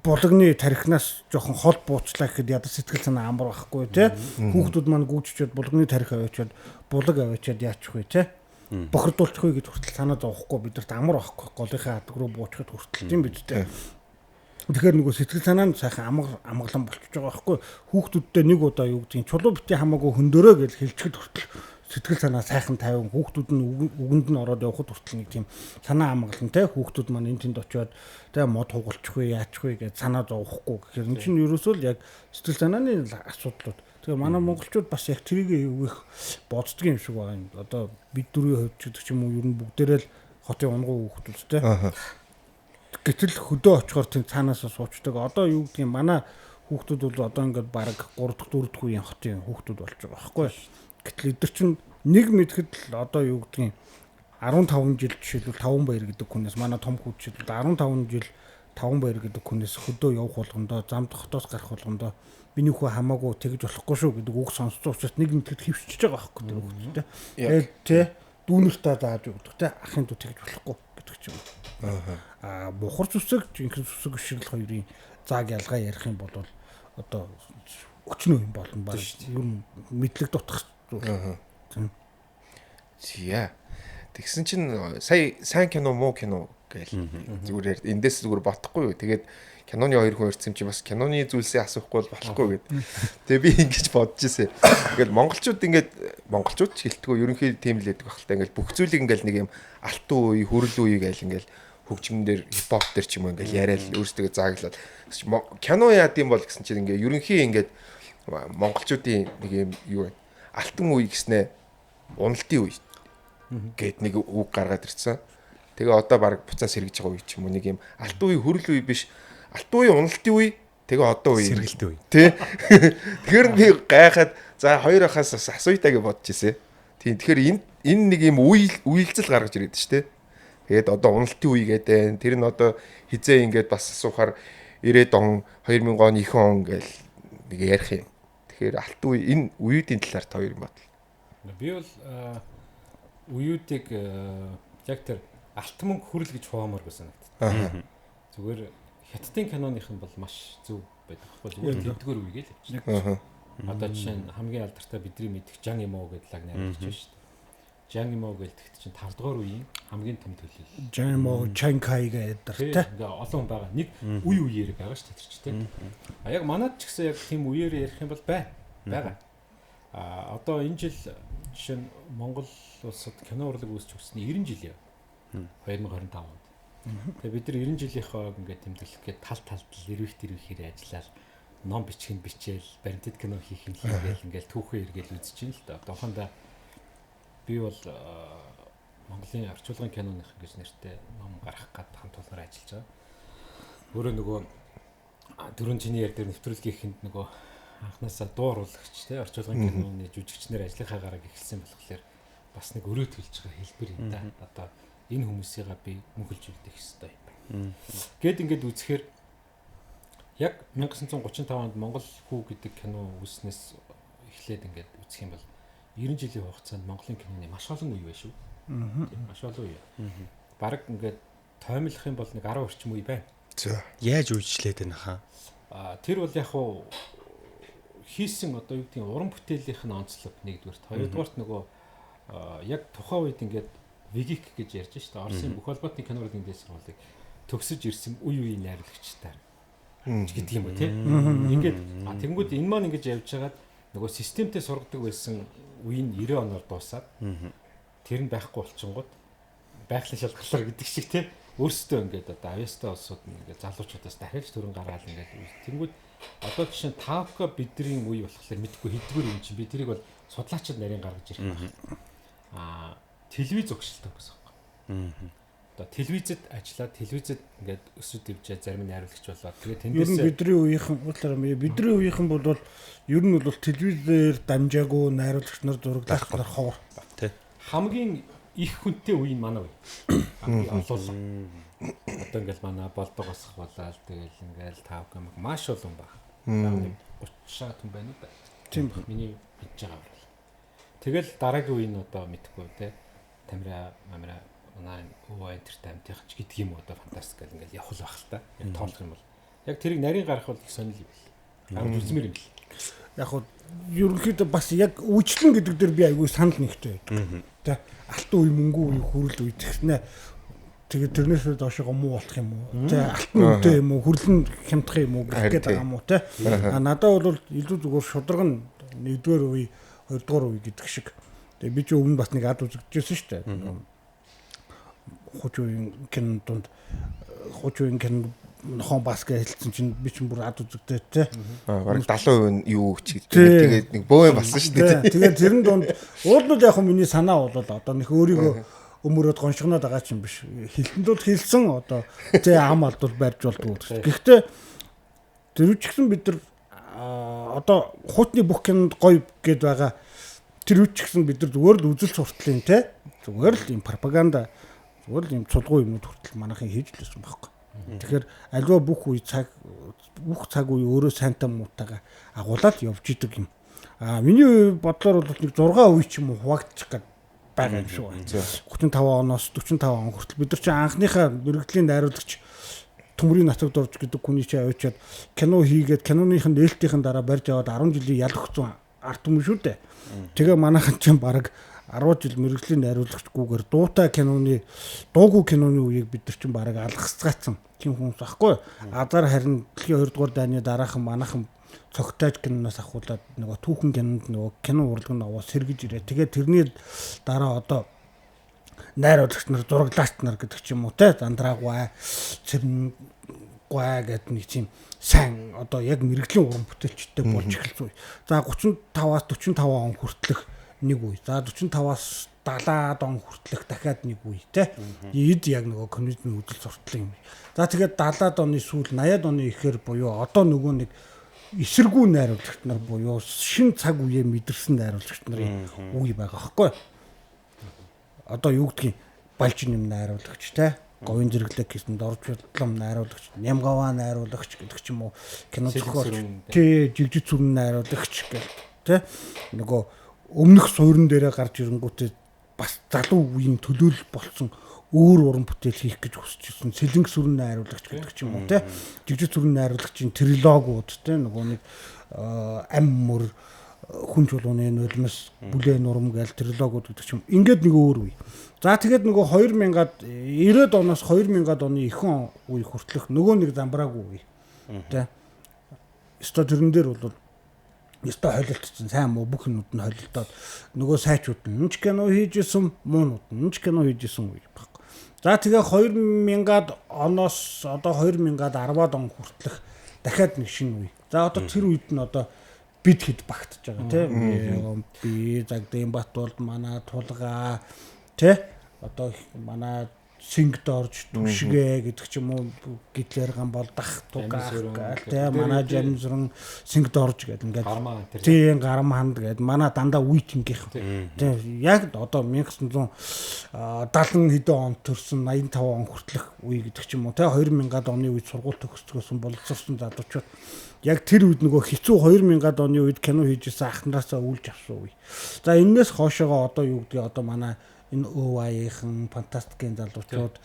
булагны тархинаас жоохон хол буучлаа гэхэд ядаж сэтгэл санаа амар байхгүй те. Хүүхдүүд маань гүйжчихэд булагны тархи аваачаад булаг аваачаад яачих вэ те. Бохирдуулчих вэ гэж хүртэл санаа зовхгүй бидэрт амар байхгүй голынхаа хадаг руу буучхад хүртэл тийм бид те. Тэгэхээр нөгөө сэтгэл санаа нь сайхан амгалан болчихж байгаа байхгүй. Хүүхдүүдтэй нэг удаа юу гэдгийг чулуу бити хамаагүй хөндөөрөө гэж хэлчихэд хүртэл сэтгэл санаа сайхан тайван хүүхдүүд нь үгэнд нь ороод явхад хүртэл нэг тийм санаа амгалан те хүүхдүүд маань энэ тэнд очиод те мод хугалчих вэ яачих вэ гэж санаа зовхгүй гэхээр энэ чинь ерөөсөө л яг сэтгэл санааны асуудлууд. Тэгээ манай монголчууд бас яг тэрийг юу их боддгийн юм шиг байгаа юм. Одоо бид дөрвийн хувьд ч гэдэг ч юм уу ер нь бүгдээрээ л хотын унгуу хүүхдүүд те. Гэтэл хөдөө очихоор тийм цаанаасаа суучдаг. Одоо юу гэдгийг манай хүүхдүүд бол одоо ингээд баг 3 дахь 4 дахь үеийн хотын хүүхдүүд болж байгаа байхгүй. Гэтэл эдгээр чинь нэг мэдхэд л одоо юу гэдгийг 15 жил жишээлбэл 5 баяр гэдэг хүнээс манай том хүү жишээлбэл 15 жил 5 баяр гэдэг хүнээс хөдөө явах болгондоо замд хотоос гарах болгондоо миний хүү хамаагүй тэгж болохгүй шүү гэдэг үг сонссон учраас нэг мэдхэд хөвчөж байгаа байхгүй тэр хүүхдтэй. Тэгээд тэ дүүнэртээ зааж өгдөг те ахын дүү тэгж болохгүй гэдэг ч юм. Аа бухар зүсэг жинхэнэ зүсэг ширэл хоёрын зааг ялгаа ярих юм бол одоо өчнөө юм болно баг. Ер нь мэдлэг дутах зүйл. Зя. Тэгсэн чинь сая сайн кино муу кино гээл зүгээр эндээс зүгээр бодохгүй юу. Тэгээд киноны хоёр хүн ирсэн чинь бас киноны зүйлсээ асуухгүй бол болохгүй гэд. Тэгээ би ингэж бодож ирсэн. Ингээл монголчууд ингээд монголчууд ч хэлтгүү ерөнхий тийм л байдаг багтал. Ингээл бүх зүйлийг ингээл нэг юм алтан үе, хүрэл үе гээл ингээл хөгжим дээр хипхоп дээр ч юм уу ингээл яриад өөрсдөө зааглаад кино яад юм бол гэсэн чинь ингээ ерөнхий ингээд монголчуудын нэг юм юу вэ? Алтан үе гэснээ уналтын үе гэд нэг үг гаргаад ирсэн. Тэгээ одоо баг буцаа сэргэж байгаа үе ч юм уу нэг юм алтан үе хүрэл үе биш алтан үе уналтын үе тэгээ одоо үе сэргэлтийн үе. Тэ. Тэгэхээр би гайхаад за хоёр ахаас бас асууя та гэж бодож ирсэн. Тийм тэгэхээр энэ нэг юм үеилцэл гаргаж ирээд шүү дээ. Тэгээд одоо уналтын үе гэдэг. Тэр нь одоо хизээ ингээд бас асуухаар 90-ад он 2000 он их он гээл нэг ярих юм. Тэгэхээр алтан үе энэ үеүүдийн талаар та хоёр юм батал. Би бол үеүүдийг яг тэр алт мөнгө хүрэл гэж хуваамааргүй санагддаг. Зүгээр хятадын киноных нь бол маш зөв байдаг байхгүй зүгээр тэдгээр үеийг л явчихсан. Одоо жишээ нь хамгийн алдартай бидний мэдих Жан Имо гэдэг лаг найруулагч байна шүү дээ. Жан Имо гэдэг чинь 5 дугаар үеийн хамгийн том төлөөлөл. Жан Имо, Чан Кай гэдэг тэ. Ингээ олон хүн байгаа. Нэг үе үеэр байгаа шүү дээ тэр чинь тэ. А яг манад ч гэсэн яг тийм үеэр ярих юм бол байгаа. А одоо энэ жил жишээ нь Монгол улсад кино урлаг үүсч өгсөний 90 жил яв. 2025 онд. Тэгээ бид нар 90 жилийнхээ ингээд тэмдэглэх гээд тал талд л эрвэх дэрвэхээр ажиллаад ном бичих нь бичээл, баримтат кино хийх нь хийгээл ингээд түүхээ эргээл үзэж байна л да. Одоохондоо би бол Монголын орчуулгын киноных гэж нэртэй ном гаргах гад хамт олноор ажиллаж байгаа. Өөрөө нөгөө дөрөв чиний яр дээр нэвтрүүлгийн ихэнд нөгөө анханасаа дуу оруулагч те орчуулгын киноны жүжигчнэр ажлынхаа гараг эхэлсэн болохоор бас нэг өрөө төлж байгаа хэлбэр юм да. Одоо энэ хүмүүсийгээ би мөнхөлж үлдэх ёстой юм байна. Гэт ингээд үзэхээр яг 1935 онд Монгол хүү гэдэг кино үүснээс эхлээд ингээд үзэх юм бол 90 жилийн хугацаанд Монголын киноны маш олон үе байна шүү. Тийм маш олон үе. Бараг ингээд тоймлох юм бол нэг 10 орчим үе байна. За. Яаж үйлчлээд байна хаа? А тэр бол яг хуу хийсэн одоо юу гэдгийг уран бүтээлийнх нь онцлог нэгдүгээрт. Хоёрдугаарт нөгөө яг тухайн үед ингээд Вигик гэж ярьж шүү дээ. Оросын бүх холбоотны кино урлагийн дээд сургуулийг төгсөж ирсэн үе үеийн найруулагчтай гэдэг юм уу тий. Ингээд тэгэнгүүт энэ маань ингэж явж хагаад нөгөө системтэй сургадаг байсан үе нь 90 оноор дуусаад тэр нь байхгүй болчингууд байгалийн шалгарлага гэдэг шиг тий өөрсдөө ингээд одоо авьяастай улсууд нь ингээд залуучуудаас дахиад төрөн гаргаал ингээд тэгэнгүүт одоо жишээ нь 5К бидний үе болохоор мэдгүй хэддүгээр юм чинь би тэрийг бол судлаачид нарийн гаргаж ирэх байх. Телевиз өгшөлтөө гэсэн юм. Одоо телевизэд ажиллаад телевизэд ингээд өсөж дэвжээ зарим нь найруулагч болоод тэгээ тэндээс ер нь бидний үеийнхэн уучлаарай бидний үеийнхэн бол ер нь бол телевизээр дамжаагүй найруулагч нар зураглаач нар ховор. Тэ. Хамгийн их хүнтэй үе нь манай үе. Хамгийн олуулаа. Одоо ингээл манай болдог босох болоод тэгэл ингээл 5К маш олон баг. 30 шат хүн байна уу да. Тийм миний мэдж байгаа бол. Тэгэл дараагийн үе нь одоо мэдхгүй те. Тамира мамира манай өвөө энтертейментийнх ч гэдэг юм уу одоо фантастик гэл ингээл явах л байх л та. Яг тоолох юм бол яг тэрийг нарийн гарах бол их сонир юм бэл. Гарч үзмээр юм бэл. Яг хөө ерөнхийдөө бас яг үйлчлэн гэдэг дээр би айгүй санал нэгтэй байдаг. Тэ алтан үе мөнгө үе хүрэл үе тэгснэ. Тэгээд тэрнээс доошоо муу болох юм уу? Тэ алтан үедээ юм уу? Хүрлэн хямдах юм уу гэх гээд байгаа юм уу тэ? А надад бол илүү зүгээр шударга нь нэгдүгээр үе, хоёрдугаар үе гэдэг шиг. Тэгээ би ч өмнө бас нэг ад үзэгдэжсэн шүү дээ. Хууч үеийн кино дунд хууч үеийн кино нохон бас гэж хэлсэн чинь би ч бүр ад үзэгдээ тэ. Бараг 70% нь юу ч гэдэг. Тэгээд нэг бөөн болсон шүү дээ. Тэгээд тэрэн дунд уулнууд яг миний санаа бол одоо нэг өөрийгөө өмөрөөд гоншгоноод байгаа ч юм биш. Хилтэнд бол хилсэн одоо тэ ам алдвал барьж болдгоо. Гэхдээ тэр ч гэсэн бид нар одоо хуутны бүх кинонд гоё гэд байгаа тэр үуч гэсэн бид нар зүгээр л үзэл суртлын те зүгээр л юм пропаганда зүгээр л юм цулгуу юмнууд хүртэл манайхын хийж л байсан байхгүй. Тэгэхээр альва бүх үе цаг бүх цаг үе өөрөө сайнтай муутайгаа агуулаад явж идэг юм. А миний бодлоор бол нэг 6 үе ч юм уу хуваагдчих гээд байгаа юм шиг байна. 35 оноос 45 он хүртэл бид нар чинь анхныхаа мэрэгжлийн найруулагч Төмрийн Натаг дорж гэдэг хүний чинь авчиад кино хийгээд киноных нь нээлтийн дараа барьж аваад 10 жилийн ял өгсөн ард түмэн шүү дээ. Тэгээ манайхан чинь баг 10 жил мэрэгжлийн найруулагчгүйгээр дуутай киноны дуугүй киноны үеийг бид нар чинь баг алгасцгаацсан тийм хүмүүс байхгүй. Азар харин дэлхийн 2 дугаар дайны дараахан манайхан цогтойж киноноос ахуулаад нөгөө түүхэн кинонд нөгөө кино урлаг нь овоо сэргэж ирээ. Тэгээ тэрний дараа одоо найруулагч нар, зураглаач нар гэдэг ч юм уу те зандраагвай, цэрнгвай гэдэг нэг тийм сайн одоо яг мэрэгжлийн уран бүтээлчтэй болж эхэлсэн үе. За 35-аас 45 он хүртэлх нэг үе. За 45-аас 70-аад он хүртэлх дахиад нэг үе те. Эд яг нөгөө коммунизмын үдэл суртлын юм. За тэгээд 70-аад оны сүүл 80-аад оны ихээр буюу одоо нөгөө нэг эсэргүү найруулагч нар буюу шин цаг үеэ мэдэрсэн найруулагч нарын үе байгаа хөөхгүй. Одоо юу гэдгийг балжин юм найруулагч те говийн зэрэглэг гэсэн доржлом найруулагч, нямгаваа найруулагч гэдэг ч юм уу кино зохиолч тий жигжид сүрэн найруулагч гэл те нөгөө өмнөх суурин дээрээ гарч ирэнгүүтээ бас залуу үеийн төлөөлөл болсон өөр уран бүтээл хийх гэж хүсэж ирсэн сэлэнг сүрэн найруулагч гэдэг ч юм уу те жигжид сүрэн найруулагчийн трилогууд те нөгөө нэг ам мөр хүн чулууны нулимс бүлээн нурам гээл трилогууд гэдэг ч юм. Ингээд нэг өөр үе. За тэгээд нөгөө 2000-ад 90-ад оноос 2000-ад оны ихэнх үе хүртэлх нөгөө нэг замбраагүй үе. Тэ. Өстой тэрэн дээр бол өстой холилдсон сайн муу бүх юмуд нь холилдоод нөгөө сайчууд нь ч кино хийж исэн, муунууд нь ч кино хийж исэн үе байхгүй. За тэгээ 2000-ад оноос одоо 2010-ад он хүртэлх дахиад нэг шинэ үе. За одоо тэр үед нь одоо бид хэд багтж байгаа тийм би Загдын Батулд манай тулгаа тий одоо манай Сингд орж түшгэ гэдэг ч юм уу гитлэр гам бол дах тугаах гээл тий манай Жамсран Сингд орж гэдэг ингээд тий гарам ханд гэдэг манай дандаа үе тэнгийнх тий яг одоо 1970 хэдэн он төрсөн 85 он хүртэлх үе гэдэг ч юм уу тий 2000-ад оны үед сургууль төгсгөөсөн боловсрсон залуучууд яг тэр үед нөгөө хэцүү 2000-ад оны үед кино хийж исэн ах нараасаа үлж авсан үе. За энээс хоошоогоо одоо юу гэдгийг одоо манай Энэ ÖY-ийн фантастикийн залуучууд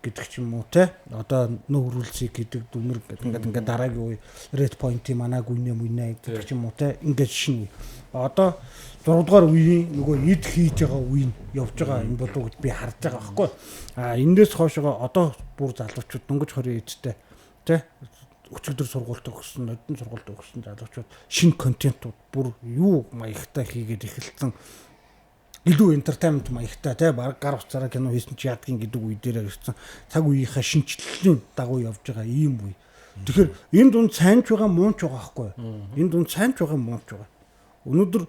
гэдэг ч юм уу те. Одоо нөөрүүлсийг гэдэг дүмэр гэдэг ингээд дараагийн үе Red Point-ийн манай гүнээ мүнэ гэдэг ч юм уу те. Ингээд шинэ үе. Одоо 6 дугаар үеийн нөгөө эд хийж байгаа үе нь явж байгаа юм болов уу гэж би харж байгаа байхгүй. А энэс хойшоо одоо бүр залуучууд дөнгөж 20 эдтэй те өчигдөр сургуульд өгсөн, нодон сургуульд өгсөн залуучууд шинэ контентууд бүр юу маягтай хийгээд эхэлсэн. Илүү entertainment маягтай те баг гар утсаараа кино хийсэн чи яадгийн гэдэг үе дээр ирсэн. Цаг үеийнхээ шинэчлэлийн дагуу явж байгаа ийм үе. Тэгэхээр энэ дунд сайн ч байгаа муу ч байгаа байхгүй. Энэ дунд сайн ч байгаа муу ч байгаа. Өнөөдөр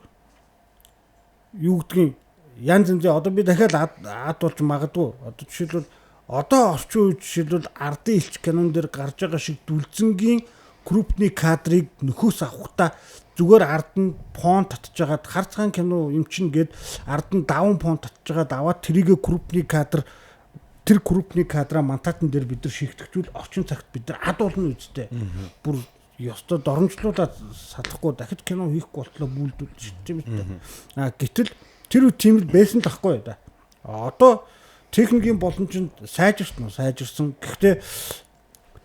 юу гэдгийг янз янзын одоо би дахиад ад болж магадгүй. Одоо жишээлбэл одоо орчин үед жишээлбэл ардын элч кинон дээр гарч байгаа шиг дүлзэнгийн крупный кадрыг нөхөөс авахдаа зүгээр ард нь фон татж байгаад хар цагаан кино юм чинь гээд ард нь даван фон татж байгаад аваад тэрийгэ крупный кадр тэр крупный кадраа монтажн дээр бид нар шийтгэжүүл орчин цагт бид нар ад болно үсттэй. Бүр ёстой доромжлуулаад салахгүй дахиж кино хийхгүй болтлоо бүлдүүлж шít тийм үү. А гэтэл тэр үе тийм л байсан л ахгүй да. Одоо техникийн боломж нь сайжирсан уу? Сайжирсан. Гэхдээ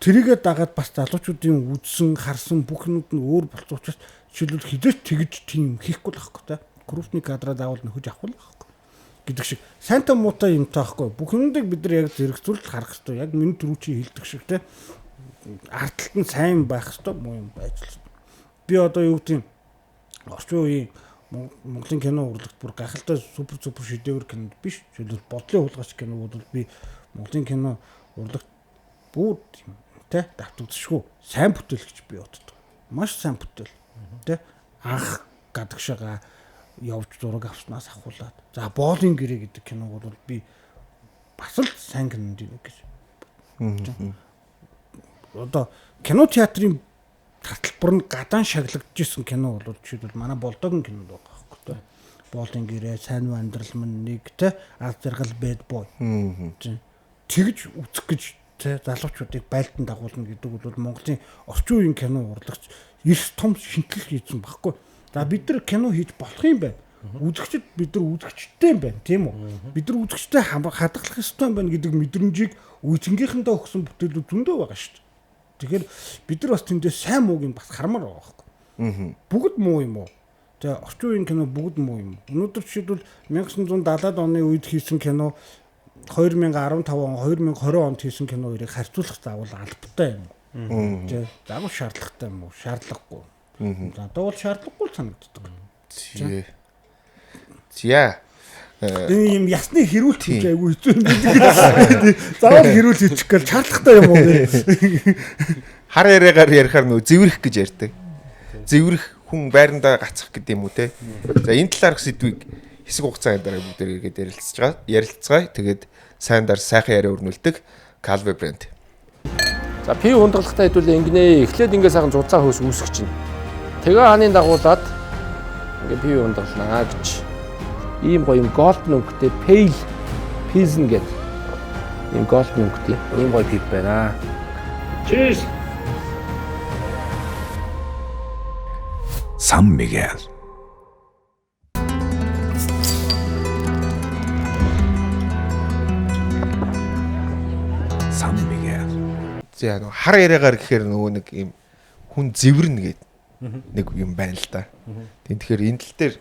тэрийгэ дагаад бас залуучуудын үзсэн, харсан бүх юмуд нь өөр болсон учраас жишээлбэл хизээч тэгж тийм хийхгүй л ахгүй та. Крупный кадраа заавал нөхөж авах л байхгүй гэдэг шиг. Сайнтай муутай юмтай байхгүй. Бүх юмдыг бид нар яг зэрэгцүүлж харах хэрэгтэй. Яг миний түрүү чи хэлдэг шиг те. Ард талд нь сайн байх хэрэгтэй, муу юм байж л. Би одоо юу гэдэг орчин үеийн Монголын кино урлагт бүр гайхалтай супер супер шедевр кино биш. Жишээлбэл бодлын хулгайч кино бол би Монголын кино урлагт бүр тэ давтагдшгүй сайн бүтээл гэж би боддог. Маш сайн бүтээл. Тэ анх гадагшаага явж зураг авснаас ахуулаад. За боолын гэрээ гэдэг кино бол би бас л сайн кино юм гэж. Одоо кино театрын таталбар нь гадаан шаглагдчихсан кино бол жишээлбэл манай болдогийн кино байгаа байхгүй тэ. Боолын гэрээ, сайн уу амьдрал мань нэг тэ, аз жаргал bad boy. Тэгж үзэх гэж тэ залуучуудыг байлдан дагуулна гэдэг бол Монголын орчин үеийн кино урлагч эрс том шинэчлэл хийсэн байхгүй. За бид нар кино хийж болох юм байна. Үзэгчд бид нар үзэгчтэй юм байна, тийм үү? Бид нар үзэгчтэй хадгалах ёстой юм байна гэдэг мэдрэмжийг үеийнхэнтэйгээ өгсөн бүтээлүүд зөндөө байгаа шүү дээ. Тэгэхээр бид нар бас тэндээ сайн мууг нь бас хармаар байгаа байхгүй. Бүгд муу юм уу? Тэгээ орчин үеийн кино бүгд муу юм уу? Өнөөдөр жишээлбэл 1970-ад оны үед хийсэн кино 2015 он, 2020 онд хийсэн кино хоёрыг харьцуулах заавал албатай юм уу? Тэгээ заавал шаардлагатай юм уу? Шаардлагагүй. Надад бол шаардлагагүй л санагддаг. За. Энэ юм ясны хэрүүлт хийж айгүй хэцүү юм гэдэг. Заавал хэрүүл хийчих гээл шаардлагатай юм уу гэ. Хар яриагаар ярихаар нөгөө зэврэх гэж ярьдаг. Зэврэх хүн байрандаа гацах гэдэг юм уу те. За энэ талаарх сэдвийг хэсэг хугацааны дараа бүгдээр эргээд ярилцгаа. Тэгээд сайн дар сайхан яриа өрнүүлдэг Calve брэнд. За пив хундаглахтаа хэдүүлээ ингэнэ. Эхлээд ингээ сайхан зузаан хөөс үүсгэж чинь. Тэгээ хааны дагуулад ингээ пив хундагланаа гэж. Ийм гоё юм golden өнгөтэй pale pilsen гэдэг ийм golden өнгөтэй ийм гоё пив байна. Cheers. San Miguel. San Miguel. За нөгөө хар яриагаар гэхээр нөгөө нэг ийм хүн зэвэрнэ гэдэг нэг юм байна л да. Тэгэхээр энэ тал дээр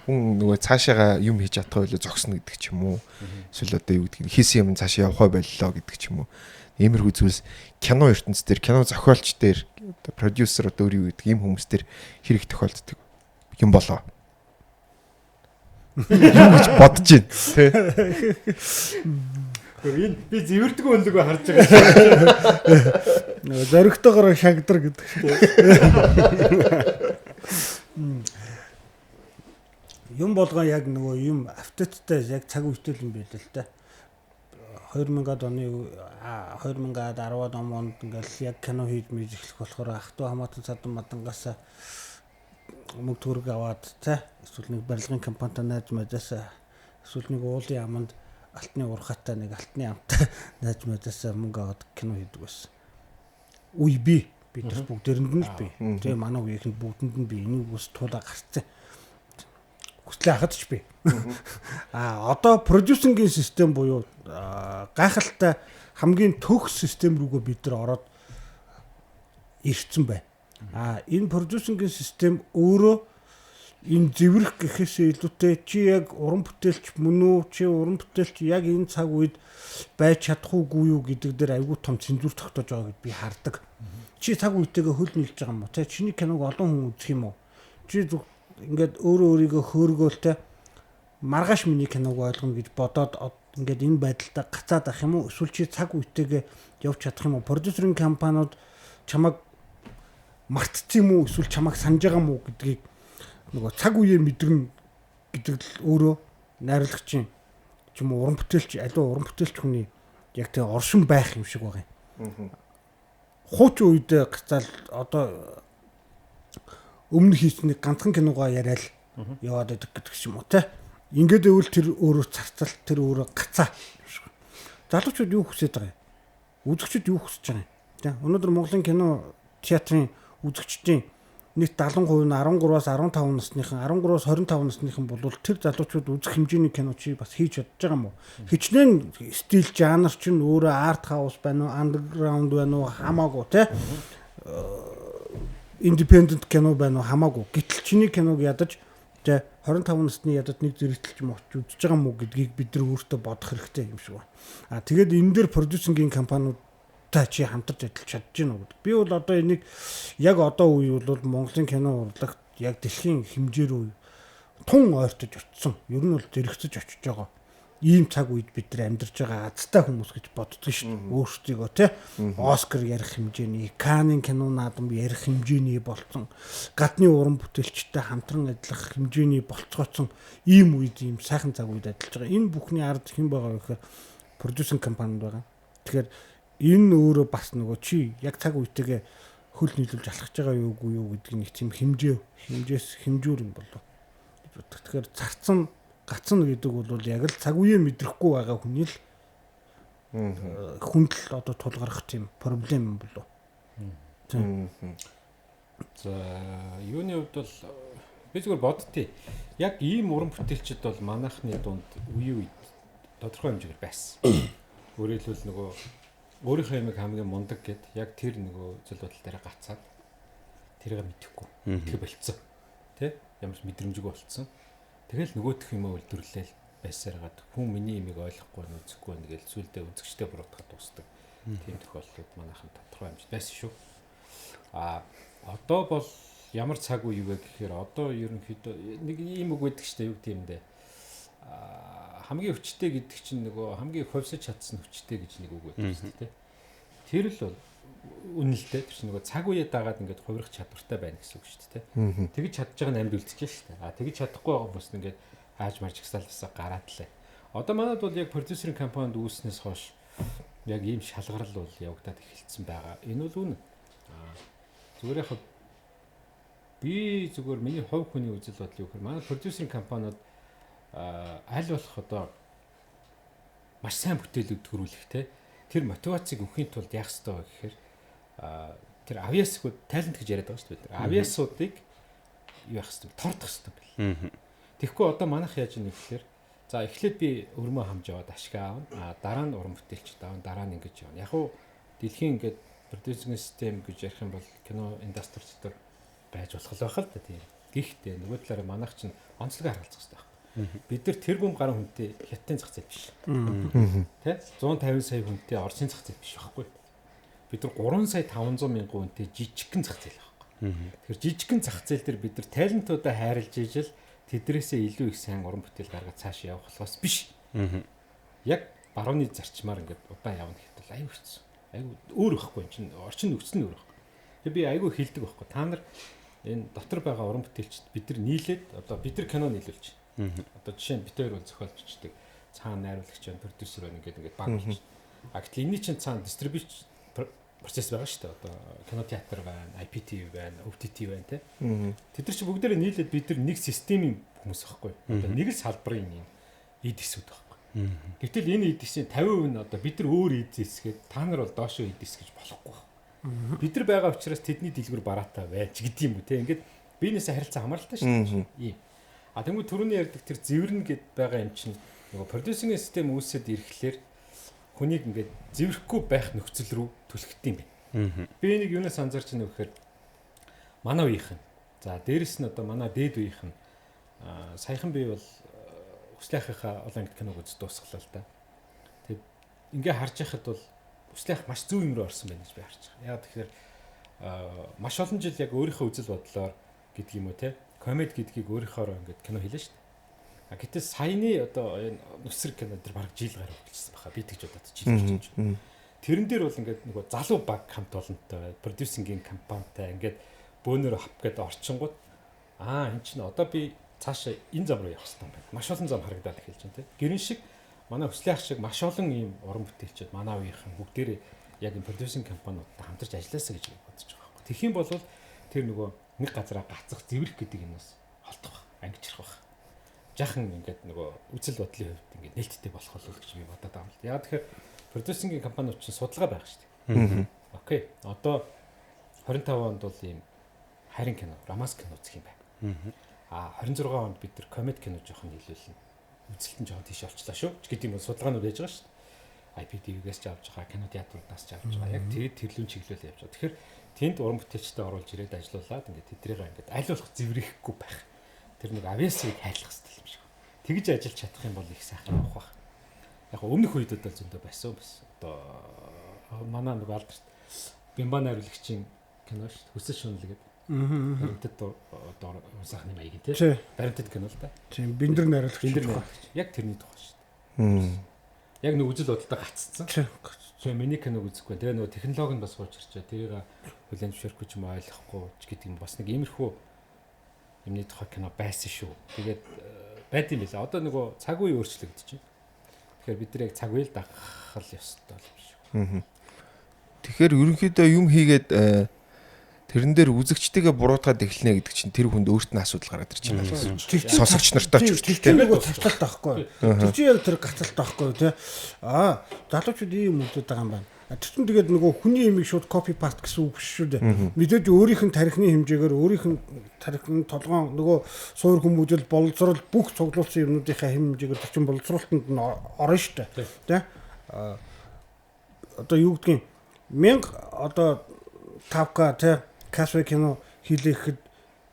хүн нөгөө цаашаага юм хийж чадах байлоо зогсно гэдэг ч юм уу. Эсвэл одоо юу гэдгийг хийсэн юм цаашаа явах боллоо гэдэг ч юм уу. Иймэрхүү зүйлс кино ертөнц дээр, кино зохиолч дээр, одоо продюсер одоо өөр юу гэдэг ийм хүмүүс дээр хэрэг тохиолддог юм болоо. Юу гэж бодож байна тэ. Энэ би зэвэрдэг өнлөгөө харж байгаа. Нөгөө зоригтойгоор шагдар гэдэг шүү. Юм болгоо яг нөгөө юм автоттай яг цаг үетэй юм байл л та. 2000-ад оны 2010-ад онд ингээл яг кино хийж мэж эхлэх болохоор ах トゥ хамаатан садан мадангаас мөнгө төгрөг аваад тэ эсвэл нэг барилгын компанитай найз майзаасаа эсвэл нэг уулын аманд алтны урхаатай нэг алтны амтай найз майзаасаа мөнгө аваад кино хийдэг байсан. Үе би бид нар бүгдээрэнд нь л би. Тэгээ манай үеийнхэнд бүгдэнд нь би энийг бас туулаа гарцсан. Хүслээ хахад ч би. Одоо продюсингийн систем буюу гайхалтай хамгийн төгс систем рүүгээ бид нар ороод ирсэн байна. Энэ продюсингийн систем өөрөө энэ зэврэх гэхээсээ илүүтэй чи яг уран бүтээлч мөн үү, чи уран бүтээлч яг энэ цаг үед байж чадах уугүй юу гэдэг дээр айгүй том цензуур тогтоож байгаа гэд би хардаг. Чи цаг үетэйгээ хөл нийлж байгаа юм уу? Тэ чиний киног олон хүн үзэх юм уу? Чи зүг ингээд өөрөө өөрийгөө хөөргөөл тэ маргааш миний киног ойлгоно гэж бодоод ингээд энэ байдалтай гацаад ах юм уу? Эсвэл чи цаг үетэйгээ явж чадах юм уу? Продюсерийн компаниуд чамайг мартцсан юм уу? Эсвэл чамайг санаж байгаа юм уу гэдгийг нөгөө цаг үеэ мэдэрнэ гэдэг л өөрөө найруулагчийн ч юм уу уран бүтээлч аливаа уран бүтээлч хүний яг тэг оршин байх юм шиг байгаа юм. Хуучин үедээ гацаал одоо өмнө хийсний ганцхан киногоо яриад яваад байдаг гэдэг юм уу те. Ингээд байвал тэр өөрөө царцал, тэр өөрөө гацаа юм шиг. Залуучууд юу хүсэж байгаа юм? Үзэгчид юу хүсэж байгаа юм? Тэ. Өнөөдөр Монголын кино театрын үзэгчдийн нийт 70% нь 13-аас 15 насныхан, 13-аас 25 насныхан бол тэр залуучууд үзэх хэмжээний кино чи бас хийж чадж байгаа юм уу? Хичнээн стил жанр чинь өөрөө арт хаус байна уу, андерграунд байна уу хамаагүй те. Индепендент кино байна уу хамаагүй. Гэтэл чиний киног ядаж те 25 насны ядад нэг зэрэгтэл ч юм уу үзэж байгаа юм уу гэдгийг бид нар өөртөө бодох хэрэгтэй юм шиг байна. А тэгээд энэ дээр продюсингийн компаниуд та чи хамтарч ажиллаж чадж гэнэ үү гэдэг. Би бол одоо энийг яг одоо үе бол Монголын кино урлагт яг дэлхийн хэмжээ рүү тун ойртож очсон. Ер нь бол зэрэгцэж очиж байгаа. Ийм цаг үед бид нар амьдарч байгаа азтай хүмүүс гэж боддог шүү дээ. Өөрсдийгөө те Оскар ярих хэмжээний, Каннын кино наадам ярих хэмжээний болцсон, гадны уран бүтээлчтэй хамтран ажиллах хэмжээний болцгооцсон ийм үед, ийм сайхан цаг үед ажиллаж байгаа. Энэ бүхний ард хэн байгаа вэ гэхээр продюсинг компаниуд байгаа. Тэгэхээр энэ өөрөө бас нөгөө чи яг цаг үетэйгээ хөл нийлүүлж алхаж байгаа юугүй юу гэдэг нэг тийм хэмжээ, хэмжээс хэмжүүр юм болов гэж боддог. Тэгэхээр зарцсан гацсан гэдэг бол яг л цаг үеэ мэдрэхгүй байгаа хүний л хүндэл одоо тулгарх тийм проблем юм болов. За юуны хувьд бол би зүгээр боддتي. Яг ийм уран бүтээлчд бол манайхны дунд үеийн үед тодорхой хэмжээгээр байсан. Өөрөөр хэлбэл нөгөө өөрийнхөө ямиг хамгийн мундаг гэд яг тэр нөгөө зүйл бодол дээр гацаад тэрийг мэдэхгүй. Тэг болцсон. Тэ? Ямар ч мэдрэмжгүй болцсон. Тэгэл нөгөөх юм үйлдвэрлээл байсаар гад хүн миний ямиг ойлгохгүй нь үзэхгүй нь гээл сүулдэ үзэгчтэй буруутгаад дуусдаг. Тийм тохиолдлууд манайхан тодорхой хэмжээд байсан шүү. А одоо бол ямар цаг үе юу вэ гэхээр одоо ерөнхийдөө нэг ийм үг байдаг шүү дээ, юу гэдэм бэ? Хамгийн хүчтэй гэдэг чинь нөгөө хамгийн хувьсаж чадсан хүчтэй гэж нэг үг байдаг шүү дээ. Тэр л бол үнэн л дээ. Тэр чинь нөгөө цаг үеэ дагаад ингээд хувирах чадвартай байна гэсэн үг шүү дээ. Тэгж чадж байгаа нь амьд үлдчихэж шүү дээ. А тэгж чадахгүй байгаа хүмүүс нь ингээд хааж марж гсалсаа гараад лээ. Одоо манад бол яг продюсерийн компанид үүснээс хойш яг ийм шалгарал бол явагдаад эхэлсэн байгаа. Энэ бол үнэн. Зүгээр яг би зүгээр миний хувь хүний үзэл бодол юу гэхээр манай продюсерийн компаниуд аль болох одоо маш сайн бүтээлүүд төрүүлэх те тэр мотивацийг өгөхийн тулд яах ёстой вэ гэхээр тэр авиасгүй тайлант гэж яриад байгаа шүү дээ бид нар. Авиасуудыг юу яах ёстой тордох ёстой байл. Тэгэхгүй одоо манайх яаж ийм гэхээр за эхлээд би өрмөө хамж яваад ашиг аавна. А дараа нь уран бүтээлчд аавна, дараа нь ингэж явна. Яг уу дэлхийн ингээд продюсинг систем гэж ярих юм бол кино индастри дотор байж болох л байх л да тийм. Гэхдээ нөгөө талаараа манайх чинь онцлогоо харгалзах ёстой байх. Бид нар тэрбум гаруй хүнтэй хятадын зах зээл биш. Тэ 150 сая хүнтэй Оросын зах зээл биш байхгүй. Бид нар 3 сая 500 мянган хүнтэй жижигхэн зах зээл байхгүй. Тэгэхээр жижигхэн зах зээл дээр бид нар тайлантуудаа хайрлж ижил тэдрээсээ илүү их сайн уран бүтээл гаргаад цааш явах болохоос биш. Яг барууны зарчмаар ингээд удаан явна гэхэд бол аюу хэцүү. Аюу өөр байхгүй юм чинь орчин нөхцөл нь өөр байхгүй. Тэгээ би аюу хилдэг байхгүй. Та нар энэ дотор байгаа уран бүтээлчд бид нар нийлээд одоо бид нар кино нийлүүлж. Одоо жишээ нь бид хоёр бол зохиол бичдэг, цаана найруулагч байна, продюсер байна ингээд ингээд баг болж. А гэтэл энэний чинь цаана дистрибьюшн процесс байгаа шүү дээ. Одоо кино театр байна, IPTV байна, OTT байна те. Тэд нар чинь бүгдээрээ нийлээд бид нар нэг системийн хүмүүс байхгүй. Одоо нэг л салбарын юм эд эсүүд байхгүй. Гэтэл энэ эд эсийн 50% нь одоо бид нар өөр эд эсгээд та нар бол доошоо эд эс гэж болохгүй байна. Бид нар байгаа учраас тэдний дэлгүүр бараатай байж гэдэг юм уу те. Ингээд биенээсээ харилцаа хамааралтай шүү дээ. Ийм. А тэнгуү түрүүний ярьдаг тэр зэвэрнэ гэд байгаа юм чинь нөгөө продюсинг систем үүсээд ирэхлээр хүнийг ингээд зэврэхгүй байх нөхцөл рүү түлхдэг юм байна. Би энийг юунаас анзаарч байна вэ гэхээр манай үеийнх нь. За дээрэс нь одоо манай дээд үеийнх нь саяхан би бол Хүслээхийнхаа олон ангит киног үзэж дуусгалаа л да. Тэгээд ингээ харж яхад бол Хүслээх маш зөв юм руу орсон байна гэж би харж байгаа. Яг тэгэхээр маш олон жил яг өөрийнхөө үзэл бодлоор гэдэг юм уу те комеди гэдгийг өөрийнхөөрөө ингээд кино хийлээ шүү дээ. А гэтэл саяны одоо энэ нүсэр кино дээр бараг жил гаруй хэлсэн баха. Би тэгж бодоод жил гэж байна. Тэрэн дээр бол ингээд нөгөө залуу баг хамт олонтой, продюсингийн компанитай ингээд бөөнөр хав гээд орчингууд эн чинь одоо би цаашаа энэ зам руу явах хэрэгтэй юм байна. Маш олон зам харагдаад эхэлж байна те. Гэрэн шиг манай Хүслээх шиг маш олон ийм уран бүтээлчид манай үеийнхэн бүгдээрээ яг энэ продюсинг компаниудтай хамтарч ажилласаа гэж бодож байгаа байхгүй. Тэгэх юм бол тэр нөгөө нэг газараа гацах зэврэх гэдэг юмнаас холдох байх, ангижрах байх. Жахан ингээд нөгөө үзэл бодлын хувьд ингээд нээлттэй болох болов гэж би бодоод байгаа юм л. Яг тэгэхээр продюсингийн компаниуд чинь судалгаа байх шүү дээ. Окей. Одоо 25 онд бол ийм хайрын кино, романс кино үзэх юм байна. А 26 онд бид нар комеди кино жоохон нийлүүлнэ. Үзэлт нь жоохон тийш олчлаа шүү гэдэг юм судалгаанууд байж байгаа шүү дээ. IPTV-гээс ч авч байгаа, кино театруудаас ч авч байгаа. Яг тэгээд тэрлүүн чиглэл явж байгаа. Тэгэхээр тэнд уран бүтээлчтэй оруулж ирээд ажиллаулаад ингээд тэдрийг ингээд аль болох зэврэхгүй байх. Тэр нэг авиасыг хайрлах хэрэгтэй юм шиг. Тэгж ажиллаж чадах юм бол их сайхан явах байх. Яг өмнөх үедэд бол зөндөө байсан бас. Одоо манай нэг алдарт Бимба найруулагчийн кино шүү дээ. Хүсэл шунал гэдэг. Баримтат одоо сайхны маяг тий. Баримтат кино л да. Тийм, Биндэр найруулагч. Яг тэрний тухай шүү дээ. Яг нэг үзэл бодолтой гаццсан. Тийм, миний киног үзэхгүй. Тэгээ нөгөө технологи нь бас хуучирчаа. Тэрийг хүлээн зөвшөөрөхгүй ч юм ойлгохгүй ч гэдэг юм бас нэг иймэрхүү юмны тухай кино байсан шүү. Тэгээд байд юм билээ. Одоо нөгөө цаг үе өөрчлөгдөж байна. Тэгэхээр бид нар яг цаг үеэл дагах л ёстой юм шиг. Тэгэхээр ерөнхийдөө юм хийгээд тэрэн дээр үзэгчтэйгээ буруутгаад эхэлнэ гэдэг чинь тэр хүнд өөрт нь асуудал гараад ирж байна гэсэн. Сонсогч нартай ч хүртэл тийм нөгөө цавцалт байхгүй. Тэр чинь яг тэр гацалт байхгүй тий. Аа, залуучууд ийм үзээд байгаа юм байна. Тэр чинь тэгээд нөгөө хүний имийг шууд копи паст гэсэн үг биш шүү дээ. Мэдээж өөрийнх нь тархины хэмжээгээр өөрийнх нь тархины толгоон нөгөө суур хүмүүжил боловсрол бүх цуглуулсан юмнуудынхаа хэмжээгээр тэр чинь боловсруулалтанд нь орно шүү дээ. Тий. Аа, одоо юу гэдгийг 1000 одоо 5К тий Касвей кино хийлэхэд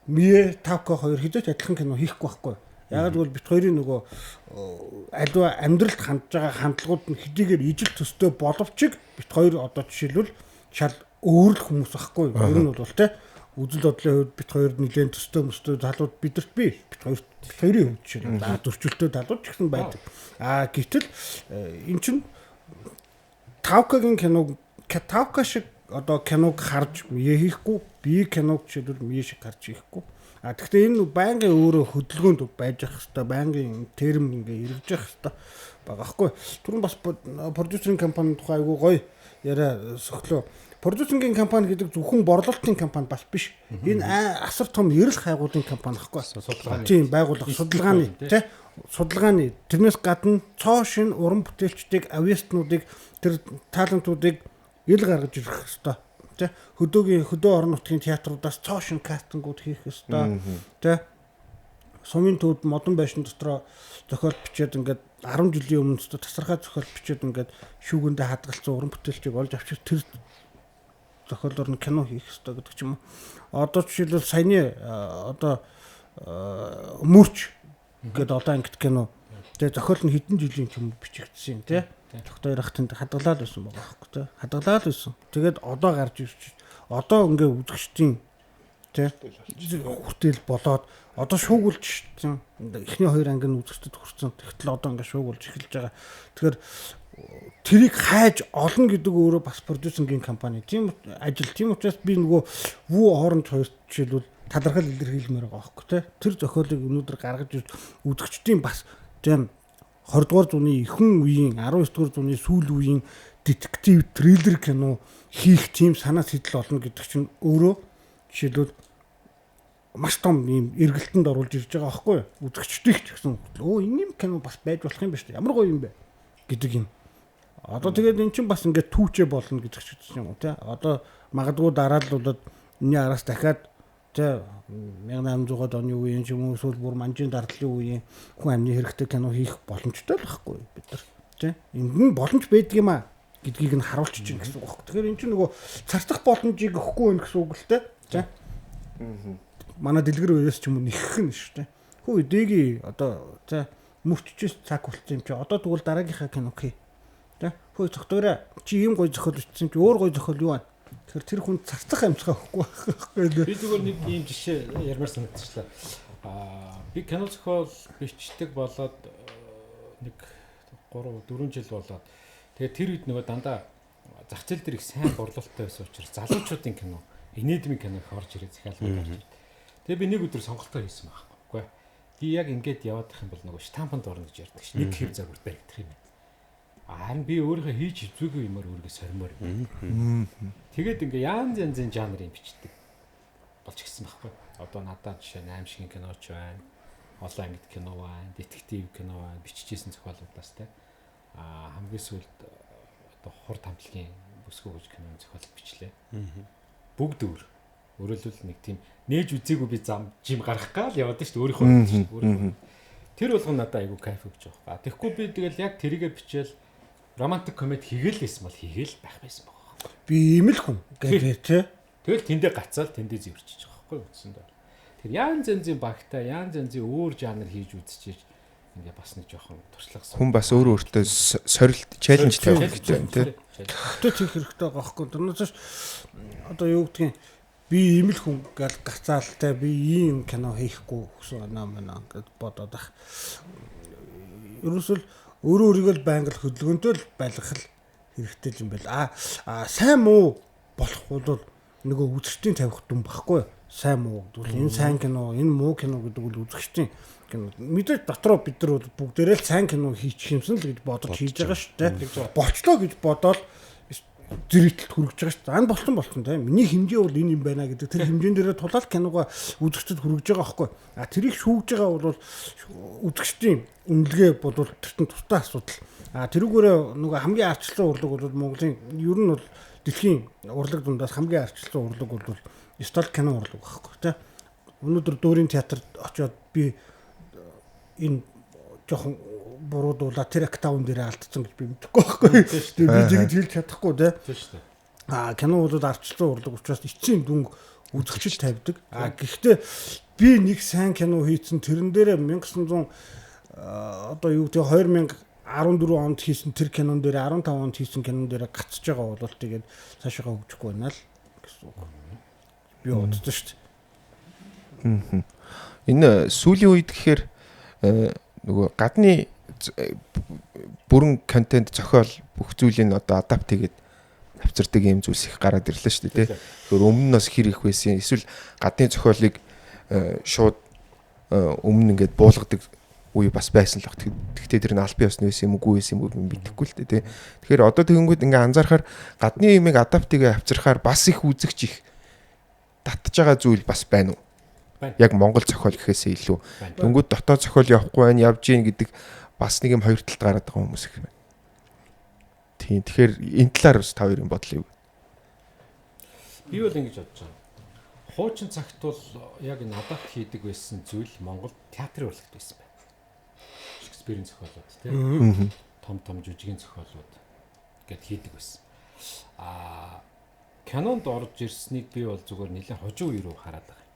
Мие 5К 2 хэдэж адилхан кино хийхгүй байхгүй. Яг л бит хоёрын нөгөө аливаа амьдралд хандж байгаа хандлагууд нь хэдийгээр ижил төстэй боловч бит хоёр одоо жишээлбэл шал өөр л хүмүүс байхгүй. Ер нь бол тий үзэл бодлын хувьд бит хоёр нэлээд төстэй мөстэй залууд бидэрт би бит хоёрын хувьд жишээлбэл зөрчилтэй залууд ч гэсэн байдаг. А гэтэл эн чинь 5К-гийн киног 5К шиг одоо киног харж мие хийхгүй, би киног жишээлбэл мие шиг харж хийхгүй. А гэхдээ энэ байнгын өөрөө хөдөлгөөнд байж ах хэвээр байнгын терм ингээ эргэж явах хэвээр байгаа хгүй. Түрүүн бас продюсерийн компани тухай айгүй гоё яриа сөхлөө. Продюсерийн компани гэдэг зөвхөн борлуулалтын компани бас биш. Энэ асар том эрэл хайгуулын компани хгүй. Тийм, байгууллага судалгааны тий судалгааны тэрнээс гадна цоо шин уран бүтээлчдийг, авиастнуудыг, тэр талентуудыг ил гаргаж ирэх хэвээр тий хөдөөгийн хөдөө орон нутгийн театруудаас цоо шин кастингууд хийх хэвээр тий сумын төвд модон байшин дотроо зохиол бичээд ингээд 10 жилийн өмнө тасархай зохиол бичээд ингээд шүүгэндээ хадгалсан уран бүтээлчийг олж авчир тэр зохиолоор нь кино хийх хэвээр гэдэг ч юм уу. Одоо жишээлбэл саяны одоо мөрч гэдэг олон ангит кино тий зохиол нь хэдэн жилийн ч юм бичигдсэн тий Тогтоор ах тэнд хадгалаад байсан байгаа байхгүй тий. Хадгалаад байсан. Тэгээд одоо гарч ирж одоо ингээ үзэгчдийн тий хүртэл болоод одоо шуугуулж шээ. Эхний хоёр анги нь үзэгчдэд хүрсэн. Тэгтэл одоо ингээ шуугуулж эхэлж байгаа. Тэгэхээр тэрийг хайж олно гэдэг өөрөө бас продюсингийн компани. Тийм ажил. Тийм учраас би нөгөө Вүү Оранж хоёр жишээлбэл талархал илэрхийлмээр байгаа байхгүй тий. Тэр зохиолыг өнөөдөр гаргаж ирж үзэгчдийн бас тийм 20 дугаар зууны ихэнх үеийн 19 дугаар зууны сүүл үеийн детектив триллер кино хийх тийм санаа сэтэл олно гэдэг чинь өөрөө жишээлбэл маш том ийм эргэлтэнд оруулж ирж байгаа байхгүй юу? Үзэгчдийг ч гэсэн өө энэ юм кино бас байж болох юм ба шүү дээ. Ямар гоё юм бэ гэдэг юм. Одоо тэгээд эн чинь бас ингээд түүчээ болно гэдэг ч юм уу тий. Одоо магадгүй дарааллуудад энэний араас дахиад Тэ 1800-аад оны үеийн ч юм уу эсвэл бүр манжийн дардлын үеийн хүн амны хэрэгтэй кино хийх боломжтой л байхгүй бид нар. Тэ энд нь боломж байдаг юм а гэдгийг нь харуулчих чинь гэсэн үг байхгүй. Тэгэхээр эн чинь нөгөө царцах боломжийг өгөхгүй байх гэсэн үг л тэ. Тэ. Манай дэлгэр үеэс ч юм уу нэхэх нь шүү дээ. Хүү дэги одоо тэ мөрччихс цаг болчихсон юм чи одоо тэгвэл дараагийнхаа кино хий. Тэ. Хөө цогтөөрэ чи ийм гоё зохиол бичсэн чи өөр гоё зохиол юу вэ? Тэгэхээр тэр хүн царцах амьсгаа өгөхгүй байхгүй. Би зүгээр нэг ийм жишээ ярмаар санагдчихлаа. Би кино зохиол бичдэг болоод нэг 3 4 жил болоод тэгээд тэр үед нөгөө дандаа зах зээл дээр их сайн борлуулалттай байсан учраас залуучуудын кино, инээдмийн кино их орж ирээ захиалгууд орж ирээ. Тэгээд би нэг өдөр сонголтоо хийсэн байхгүй. Үгүй. Би яг ингээд яваад их юм бол нөгөө штампанд орно гэж ярьдаг ш. Нэг хэв загварт баригдах юм байна. Харин би өөрийнхөө хийж хөвзөөгүй юмар өөрийгөө сормоор юм. Тэгээд ингээ янз янзын жанрын бичдэг болж гисэн байхгүй. Одоо надад жишээ нь аимшигын киноч байна, олон ангид кино байна, детектив кино байна, биччихсэн зохиолуудаас те. Хамгийн сүүлд одоо хурд хамтлагийн бүсгүй гэж киноны зохиол бичлээ. Бүгд өөр. Өөрөлдвөл нэг тийм нээж үзээгүй би зам жим гаргах гал яваад шүү дээ өөрийнхөө шүү дээ. Тэр болгон надад айгүй кайф өгч байгаа байхгүй. Тэгэхгүй би тэгэл яг тэрийгэ бичээл романтик комеди хийгээл байсан бол хийгээл байх байсан байгаа. Би ийм л хүн гэдэг тий. Тэгэл тэндээ гацаал тэндээ зэвэрчиж байгаа байхгүй үндсэндээ. Тэр янз янзын багтай янз янзын өөр жанр хийж үзчихэж ингээ бас нэг жоохон туршлага. Хүн бас өөрөө өөртөө сорилт челленж тавих хэрэгтэй байна тий. Хөтөч хийх хэрэгтэй байгаа байхгүй. Тэрнээс одоо юу гэдгийг би ийм л хүн гал гацаалтай би ийм кино хийхгүй гэсэн оноо мөн ингээд бодоод ах. Ерөөсөл өөрөө өөрийгөө л байнга л хөдөлгөөнтэй л байлгах л хэрэгтэй юм байл. Аа сайн муу болох бол нөгөө үзэгчдийн тавих дүн багхгүй. Сайн муу гэдэг нь энэ сайн кино, энэ муу кино гэдэг бол үзэгчдийн кино. Мэдээж дотроо бид нар бол бүгдээрээ л сайн кино хийчих юмсан л гэж бодож хийж байгаа шүү дээ. Болчлоо гэж бодоол зэрэгтэлд хүргэж байгаа шүү дээ. Ан болсон тийм. Миний хэмжээ бол энэ юм байна гэдэг тэр хэмжээн дээрээ тулаал киногоо үзэгчдэд хүргэж байгаа байхгүй. А тэрийг шүүгж байгаа бол үзэгчдийн үнэлгээ бол тэртэн тустай асуудал. А тэрүүгээрээ нөгөө хамгийн арчилсан урлаг бол Монголын ер нь бол дэлхийн урлаг дундаас хамгийн арчилсан урлаг бол стол кино урлаг байхгүй тийм. Өнөөдөр дүүрийн театрт очиод би энэ жоохон буруудуулаа тэр октавн дээр алдсан гэж би мэдэхгүй байхгүй. Тэгээ би тэгж хэлж чадахгүй тий. Тийм шүү дээ. Аа кино бол арчилсан урлаг учраас эцсийн дүнг үзэгчд тавьдаг. Аа гэхдээ би нэг сайн кино хийцэн тэрэн дээрээ 1900 одоо юу гэдэг 2014 онд хийсэн тэр кинон дээр 15 онд хийсэн кинон дээр гацж байгаа бол тэгээд цаашаа хөгжихгүй байна л гэсэн үг. Би бодсон шүү дээ. Энэ сүүлийн үед гэхээр нөгөө гадны бүрэн контент зохиол бүх зүйлийг одоо адапт хийгээд авчирдаг юм зүйлс их гараад ирлээ шүү дээ тий. Тэгэхээр өмнө нь бас хэр их байсан. Эсвэл гадны зохиолыг шууд өмнө ингээд буулгадаг үе бас байсан л баг. Тэгтээ тэр нь албан ёсны байсан юм уу, үгүй байсан юм уу мэдэхгүй л дээ тий. Тэгэхээр одоо тэгэнгүүт ингээ анзаархаар гадны юмыг адапт хийгээ авчирхаар бас их үзэгч их татж байгаа зүйл бас байна уу? Яг Монгол зохиол гэхээсээ илүү. Тэнгүүд дотоод зохиол явахгүй байна, явж гин гэдэг бас нэг юм хоёр талд гараад байгаа хүмүүс их байна. Тийм. Тэгэхээр энэ талаар бас та хоёрын бодол юу вэ? Би бол ингэж бодож байгаа. Хуучин цагт бол яг энэ адапт хийдэг байсан зүйл Монгол театрын урлагт байсан байна. Шекспирийн зохиолууд тийм. Том том жүжигийн зохиолууд гэд хийдэг байсан. Аа кинонд орж ирснийг би бол зүгээр нэлээд хожуу үе рүү хараад байгаа.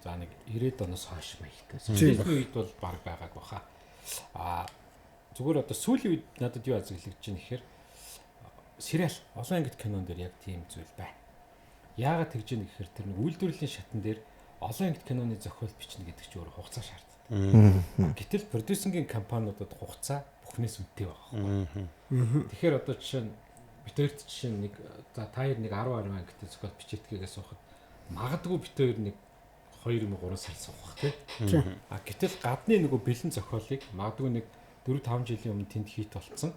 За нэг 90-ад оноос хойш маягтай. Сүүлийн үед бол баг байгаагүй баха. Аа зүгээр одоо сүүлийн үед надад юу азиглагдж байна гэхээр сериал олон ангид кинон дээр яг тийм зүйл байна. Яагаад тэгж яах гэхээр тэр нэг үйлдвэрлэлийн шатн дээр олон ангид киноны зохиол бичнэ гэдэг чинь өөр хугацаа шаарддаг. Гэтэл продюсингийн компаниудад хугацаа бүхнээс үнэтэй байгаа байхгүй. Тэгэхээр одоо жишээ нь бид хоёрт жишээ нь нэг за та хоёр нэг 10 10 ангидтай зохиол бичээдгээгээ суухад магадгүй бид хоёр нэг 2 юм 3 сар суух тий. А гэтэл гадны нөгөө бэлэн зохиолыг магадгүй нэг 4 5 жилийн өмнө тэнд хийт болцсон.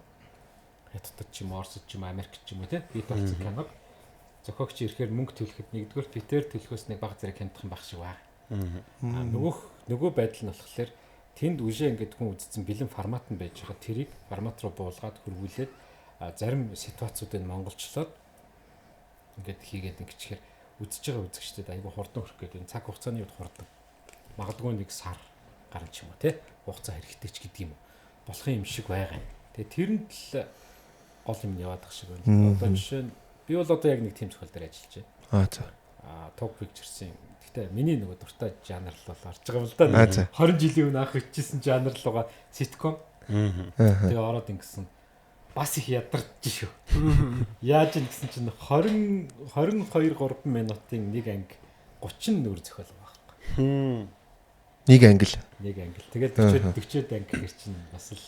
Хятадд ч юм, Оросд ч юм, Америкт ч юм уу тий. Хийт болцсон киног зохиогч ирэхээр мөнгө төлөхөд нэгдүгээр битээр төлөхөөс нэг баг зэрэг хямдхан баг шиг байна. А нөгөө байдал нь болохоор тэнд үжээ ингээд хүн үзсэн бэлэн формат нь байж байгаа. Тэрийг формат руу буулгаад хөрвүүлээд зарим ситуацуудыг монголчлоод ингээд хийгээд ингэчихээр Үзэж байгаа үзэгчдэд айгүй хурдан хүрэх гэдэг энэ цаг хугацааны үед хурдан. Магадгүй нэг сар гарan ч юм уу те хугацаа хэрэгтэй ч гэдэг юм уу. Болох юм шиг байгаа юм. Тэгээ тэрэнд л гол юм яваад ах шиг байна. Одоо жишээ нь би бол одоо яг нэг тийм зохиол дээр ажиллаж байна. Аа за. Аа Talk Pictures-ийн гэхдээ миний нөгөө дуртай жанр л бол орж байгаа юм л да. 20 жилийн өмнө анх бичсэн жанр л байгаа ситком. Тэгээ ороод ингэсэн бас их ядарч шүү. Яаж юм гэсэн чинь 20 22 3 минутын нэг анги 30 нүр зохиол байгаа байхгүй. Нэг анги л. Нэг анги. Тэгээд 40 40-од анги гэр чинь бас л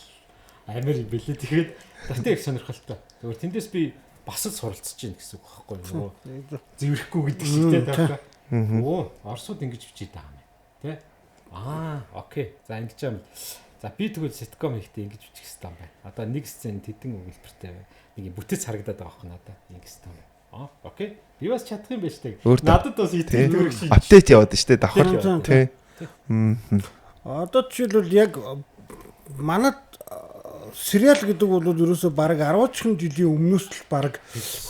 амар юм бэлээ. Тэгээд тэгтээ их сонирхолтой. Зөвхөн тэндээс би бас л суралцж гин гэсэн үг байхгүй нөгөө зэврэхгүй гэдэг шиг те таахгүй. Өө Оросууд ингэж бичээд байгаа юм байна. Тэ? Аа, окей. За ингэж юм. За би тэгвэл ситком хийхдээ ингэж бичих хэрэгтэй юм байна. Одоо нэг сцен тэдэн өгүүлбэртэй нэг юм бүтэц харагдаад байгаа байхгүй надад. Ингэ хэрэгтэй юм байна. Аа, окей. Би бас чадах юм байна штэ. Надад бас итгэл төрөх шиг. Апдейт яваад штэ давхар. Тэ. Одоо жишээлбэл яг манад сериал гэдэг бол ерөөсөө бараг 10 жилийн өмнөөс л бараг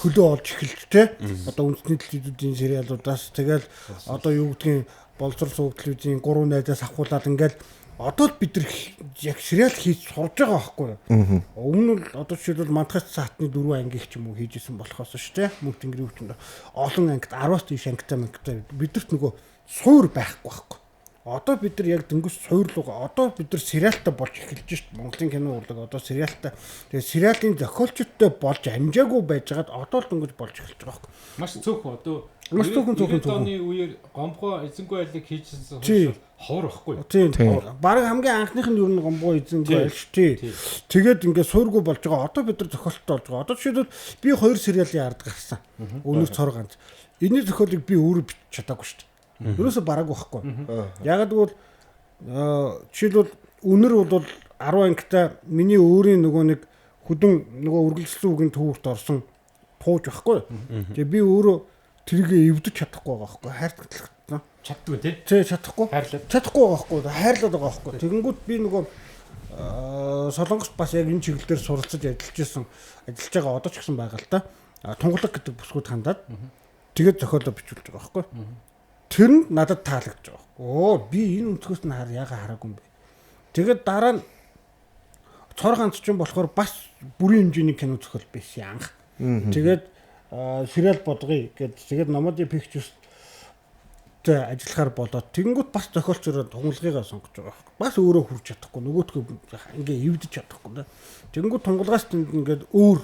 хөлөө олж эхэлж тэ. Одоо үндэсний телевизүүдийн сериалуудаас тэгэл одоо юу гэдгийг боловсрол сууг телевизийн 3 найзаас авахуулаад ингээл одоо л бид нар яг сериал хийж сурж байгаа байхгүй юу. Өмнө нь одоо жишээлбэл Мантахас саатны 4 ангийг ч юм уу хийж исэн болохоос шүү дээ. Мөнх тэнгэрийн өвчнөд олон ангид 10-аас дээш ангитай мангитай бидэрт нөгөө суур байхгүй байхгүй. Одоо бид нар яг дөнгөж суурлууга одоо бид нар сериалтай болж эхэлж шít. Монголын кино урлаг одоо сериалтай. Тэгээ сериалын зохиолчтой болж амжаагүй байжгаад одоо л дөнгөж болж эхэлж байгаа байхгүй. Маш цөөхөн одоо маш цөөхөн оны үеэр гомбоо эзэнгүй айлыг хийжсэн хойш ховор байхгүй. Тийм. Бараг хамгийн анхных нь ер нь гомбоо эзэнгүй айл шүү тий. Тэгээд ингээд суургүй болж байгаа. Одоо бид нар зохиолттой болж байгаа. Одоо жишээлбэл би 2 сериалын ард гарсан. Өнөр цор ганц. Энийн зохиолыг би өөрөө бичиж чадаагүй шүү дээ. Ерөөсө бараг байхгүй. Ягаад гэвэл жишээлбэл өнөр бол 10 ангитай миний өөрийн нөгөө нэг хөдөн нөгөө үргэлжлсэн үгийн төвөрт орсон тууж байхгүй. Тэгээ би өөрөө тэрийг эвдэж чадахгүй байгаа байхгүй. Хайрцаглагдсан. Чаддгүй тий? Тий, чадахгүй. Хайрлаад. Чадахгүй байгаа байхгүй. Хайрлаад байгаа байхгүй. Тэгэнгүүт би нөгөө Солонгост бас яг энэ чиглэл дээр суралцаж ажиллаж исэн, ажиллаж байгаа одоо ч гэсэн байгаа л да. Тунгалаг гэдэг бүсгүйд хандаад тэгээд зохиолоо бичүүлж байгаа байхгүй. Тэр нь надад таалагдж байгаа. Оо би энэ өнцгөөс нь хар яага хараагүй юм бэ. Тэгээд дараа нь цор ганц ч юм болохоор бас бүрийн хэмжээний кино зохиол байсан анх. Тэгээд сериал бодгоё гэд тэгээд Nomadi Pictures тэ ажиллахаар болоод тэгэнгүүт бас зохиолчороо тунгалгыгаа сонгож байгаа байхгүй. Бас өөрөө хүрч чадахгүй нөгөөтгөө ингээ эвдэж чадахгүй. Тэгэнгүүт тунгалгаас тэнд ингээд өөр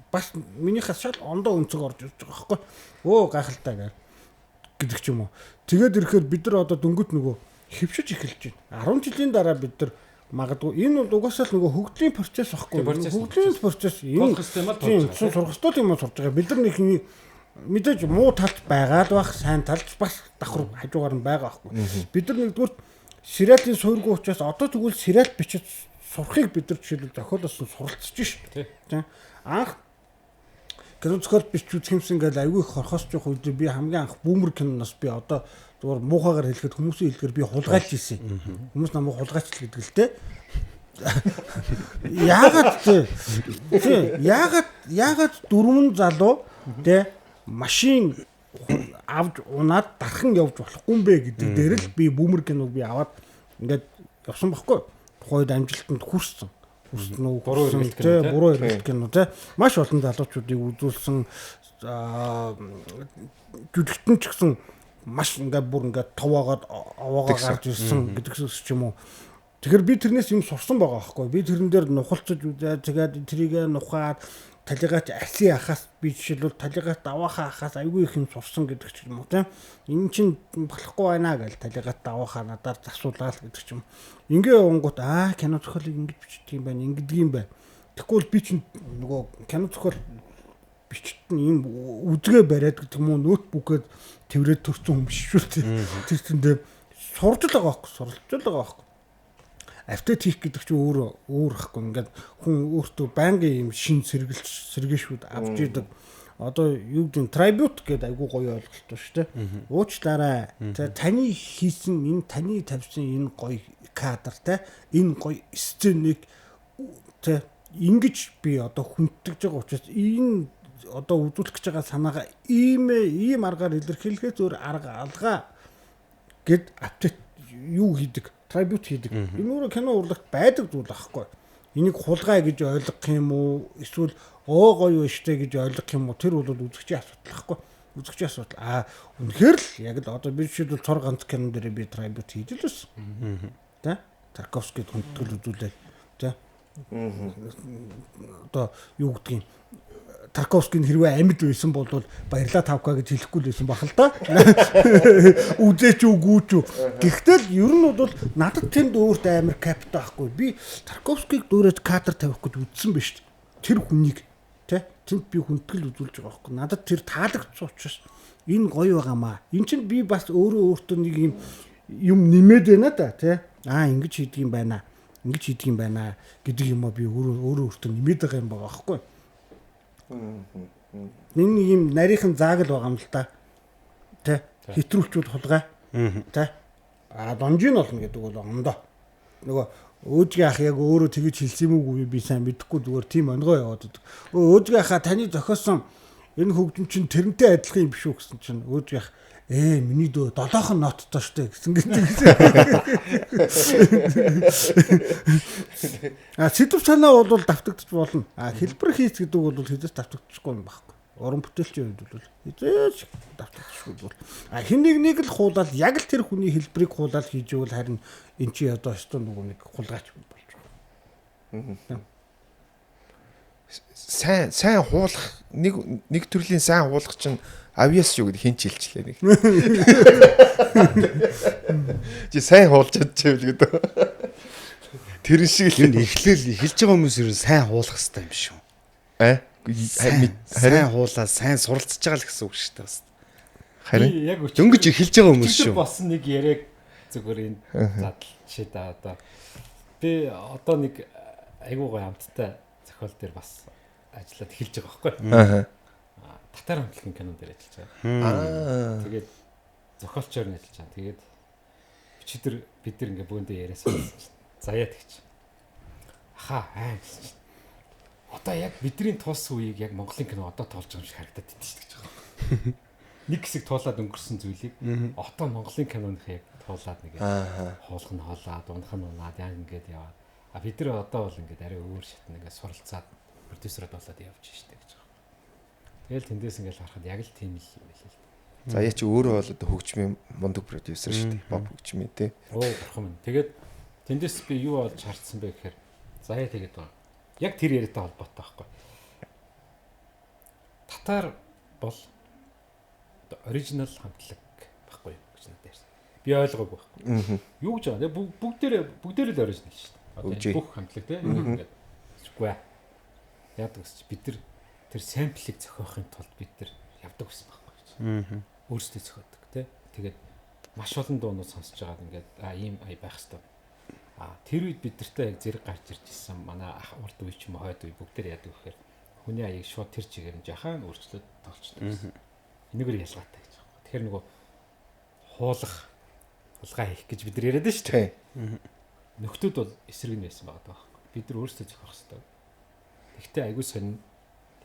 бас минийхээс шал ондоо өнцөг орж ирж байгаа байхгүй. Өө гайхалтай гэр гэдэг ч юм уу. Тэгээд ирэхээр бид нар одоо дөнгөж нөгөө хөвшиж эхэлж байна. 10 жилийн дараа бид нар магадгүй энэ бол угаасаа л нөгөө хөгжлийн процесс байхгүй. Хөгжлийн процесс энэ сурах ёстой юм сурж байгаа. Бид нар нэг мэдээж муу талд байгаа л бах, сайн талд бас давхар хажуугаар нь байгаа байхгүй. Бид нар нэгдүгээр сериалын суургүй учраас одоо тэгвэл сериал бичиж сурахыг бид нар жишээлбэл зохиолоос нь суралцж шít. Тийм. Анх кино зохиол бичиж үзэх юмсан ингээл айгүй их хорхоос жоох үед би хамгийн анх бүүмэр киноноос би одоо зүгээр муухайгаар хэлэхэд хүмүүсийн хэлдгээр би хулгайлж ирсэн. Хүмүүс намайг хулгайч л гэдэг л те. Яагаад те? Яагаад дөрвөн залуу те машин авч унаад дархан явж болохгүй юм бэ гэдэг дээр л би бүүмэр киног би аваад ингээд явсан байхгүй. Тухайд амжилтанд хүрсэн. Хүрсэн үү? Буруу эргэлт кино те. Буруу эргэлт кино те. Маш олон залуучуудыг үзүүлсэн, жүжигтэн ч гэсэн маш ингээд бүр ингээд товоогоод овоогоо гарч ирсэн гэдэг ч юм уу. Тэгэхээр би тэрнээс юм сурсан байгаа байхгүй. Би тэрэн дээр нухалцаж үзээ, тэгээд тэрийгэ нухаад талигаач аси ахаас би жишээлбэл талигаач даваахаа ахаас айгүй их юм сурсан гэдэг ч юм уу тийм. Энэ чинь болохгүй байна гэж талигаач даваахаа надаар засуулаа л гэдэг ч юм. Ингээ явангууд аа кино зохиолыг ингэж бичдэг юм байна, ингэдэг юм байна. Тэгэхгүй бол би чинь нөгөө кино зохиол бичт нь юм үзгээ бариад гэдэг юм уу ноутбукээр тэрврээд төрсөн хүн биш шүү дээ. Тэр тэндээ сурж л байгаа байхгүй, суралцж л байгаа байхгүй. Автотик гэдэг чинь өөрөө өөр байхгүй. Ингээд хүн өөртөө байнгын юм шин сэргэлж сэргээшүүд авч идэг. Одоо юу гэдэг нь трибют гэдэг айгүй гоё ойлголт ба шүү дээ. Уучлаарай. Тэ таны хийсэн энэ таны тавьсан энэ гоё кадр тэ энэ гоё сценийг тэ ингэж би одоо хүндэтгэж байгаа учраас энэ одоо үзүүлэх гэж байгаа санаагаа ийм аргаар илэрхийлэхээс өөр арга алгаа гэд update юу хийдэг, tribute хийдэг. Энэ өөрөө кино урлагт байдаг зүйл аахгүй. Энийг хулгай гэж ойлгох юм уу? Эсвэл оо гоё штэ гэж ойлгох юм уу? Тэр бол үзэгчийн асуудал аахгүй. Үзэгчийн асуудал. Аа үнэхээр л яг л одоо би жишээлбэл цор ганц кинон дээр би tribute хийж л байсан. Тэ? Тарковскийд хүндэтгэл үзүүлээл. Тэ? Одоо юу гэдгийг Тарковский нь хэрвээ амьд байсан бол баярлаа тавка гэж хэлэхгүй л байсан бах л да. Үзээч үгүй ч үү. Гэхдээ л ер нь бол надад тэнд өөрт амар капитал байхгүй. Би Тарковскийг дүүрээд кадр тавих гэж үзсэн биш. Тэр хүнийг тэ тэнд би хүндэтгэл үзүүлж байгаа байхгүй. Надад тэр таалагдсан учраас энэ гоё байгаамаа. Эн чинь би бас өөрөө өөртөө нэг юм нэмээд байна да тэ. Аа ингэж хийдэг юм байна. Ингэж хийдэг юм байна гэдэг юм а би өөрөө өөртөө нэмээд байгаа юм байгаа байхгүй. Энэ нэг юм нарийнхан заагл байгаа юм л та. Тэ хэтрүүлчүүл хулгай. Тэ а донжин болно гэдэг бол ондоо. Нөгөө өөжгийн ах яг өөрөө тэгэж хэлсэн юм уу би сайн мэдэхгүй зүгээр тийм онгоо яваад байдаг. Өөжгийн ахаа таны зохиосон энэ хөгжим чинь тэрнтэй адилхан юм биш үү гэсэн чинь өөжгийн ах миний дөө долоохон ноттой штэ гэсэн гэдэг. А сэдв санаа бол давтагдчих болно. А хэлбэр хийц гэдэг бол хэзээ давтагдчихгүй юм байхгүй. Уран бүтээлчийн хувьд бол хэзээ ч давтагдчихгүй бол. А хин нэг нэг л хуулаад яг л тэр хүний хэлбэрийг хуулаад хийж ивэл харин эн чи одоо өстө нөгөө нэг хулгайч болж байгаа. Сайн хуулах нэг төрлийн сайн хуулах чинь авьяас юу гэдэг хин ч хэлчлээ нэг. Чи сайн хуулж чадчихвэл гэдэг. Тэрэн шиг л эхлээл эхэлж байгаа хүмүүс ер нь сайн хуулах хэрэгтэй юм шүү. Сайн хуулаа, сайн суралцж байгаа л гэсэн үг шүү дээ бас. Харин яг дөнгөж эхэлж байгаа хүмүүс шүү. Бас нэг яриаг зүгээр энэ задлчээ да одоо. Би одоо нэг айгуу гоё амттай зохиол дээр бас ажиллаад эхэлж байгаа байхгүй. Аа. Татар хамтлагийн кинон дээр ажиллаж байгаа. Тэгээд зохиолчоор нь ажиллаж байгаа. Тэгээд өчигдөр бид нар ингээ бөөндөө яриасан чинь заяа тэгч. Аха аа гэсэн чинь. Одоо яг бидний тулсан үеийг яг Монголын кино одоо тоолж байгаа юм шиг харагдаад идэв шүү дээ гэж байгаа. Нэг хэсэг туулаад өнгөрсөн зүйлийг одоо Монголын киноных яг туулаад нэг хуулах нь хоолаад, унах нь унаад яг ингээд яваад. А бид нар одоо бол ингээд арай өөр шатна ингээд суралцаад продюсерод болоод явж штэ гэж байгаа. Тэгэл тэндээс ингээл харахад яг л тийм л юм байл л. За яа чи өөрөө бол одоо хөгжмийн мундаг продюсер шүү дээ. Боб хөгжмийн тий. Оо бурхан минь. Тэгээд тэндээс би юу олж харцсан бэ гэхээр заяа тэгээд байгаа. Яг тэр яриатай холбоотой байхгүй. Татар бол одоо оригинал хамтлаг байхгүй юу гэж надад ярьсан. Би ойлгоогүй байхгүй. Юу гэж байгаа. Бүгдээрээ л оригинал шүү дээ. Одоо бүх хамтлаг тий. Ингээд үгүй ээ. Яадаг гэсэн чи бид нар тэр сэмплийг зохиохын тулд бид нар явдаг гэсэн байхгүй гэж. Өөрсдөө зохиодог тий. Тэгээд маш олон дуунууд сонсож байгаад ингээд ийм ая байх хэвээр. А тэр үед бид нартай яг зэрэг гарч ирж исэн манай ах урд үе ч юм уу хойд үе бүгд тэр яадаг гэхээр хүний аяыг шууд тэр чигээр нь жахаан өөрчлөөд тоглолцдог гэсэн. Энэгээр ялгаатай гэж байгаа. Тэгэхээр нөгөө хуулах хулгай хийх гэж бид нар яриад шүү дээ. Нөхдүүд бол эсрэг нь байсан байгаа байхгүй. Бид нар өөрсдөө зохиох хэвээр. Тэгтээ айгүй сонин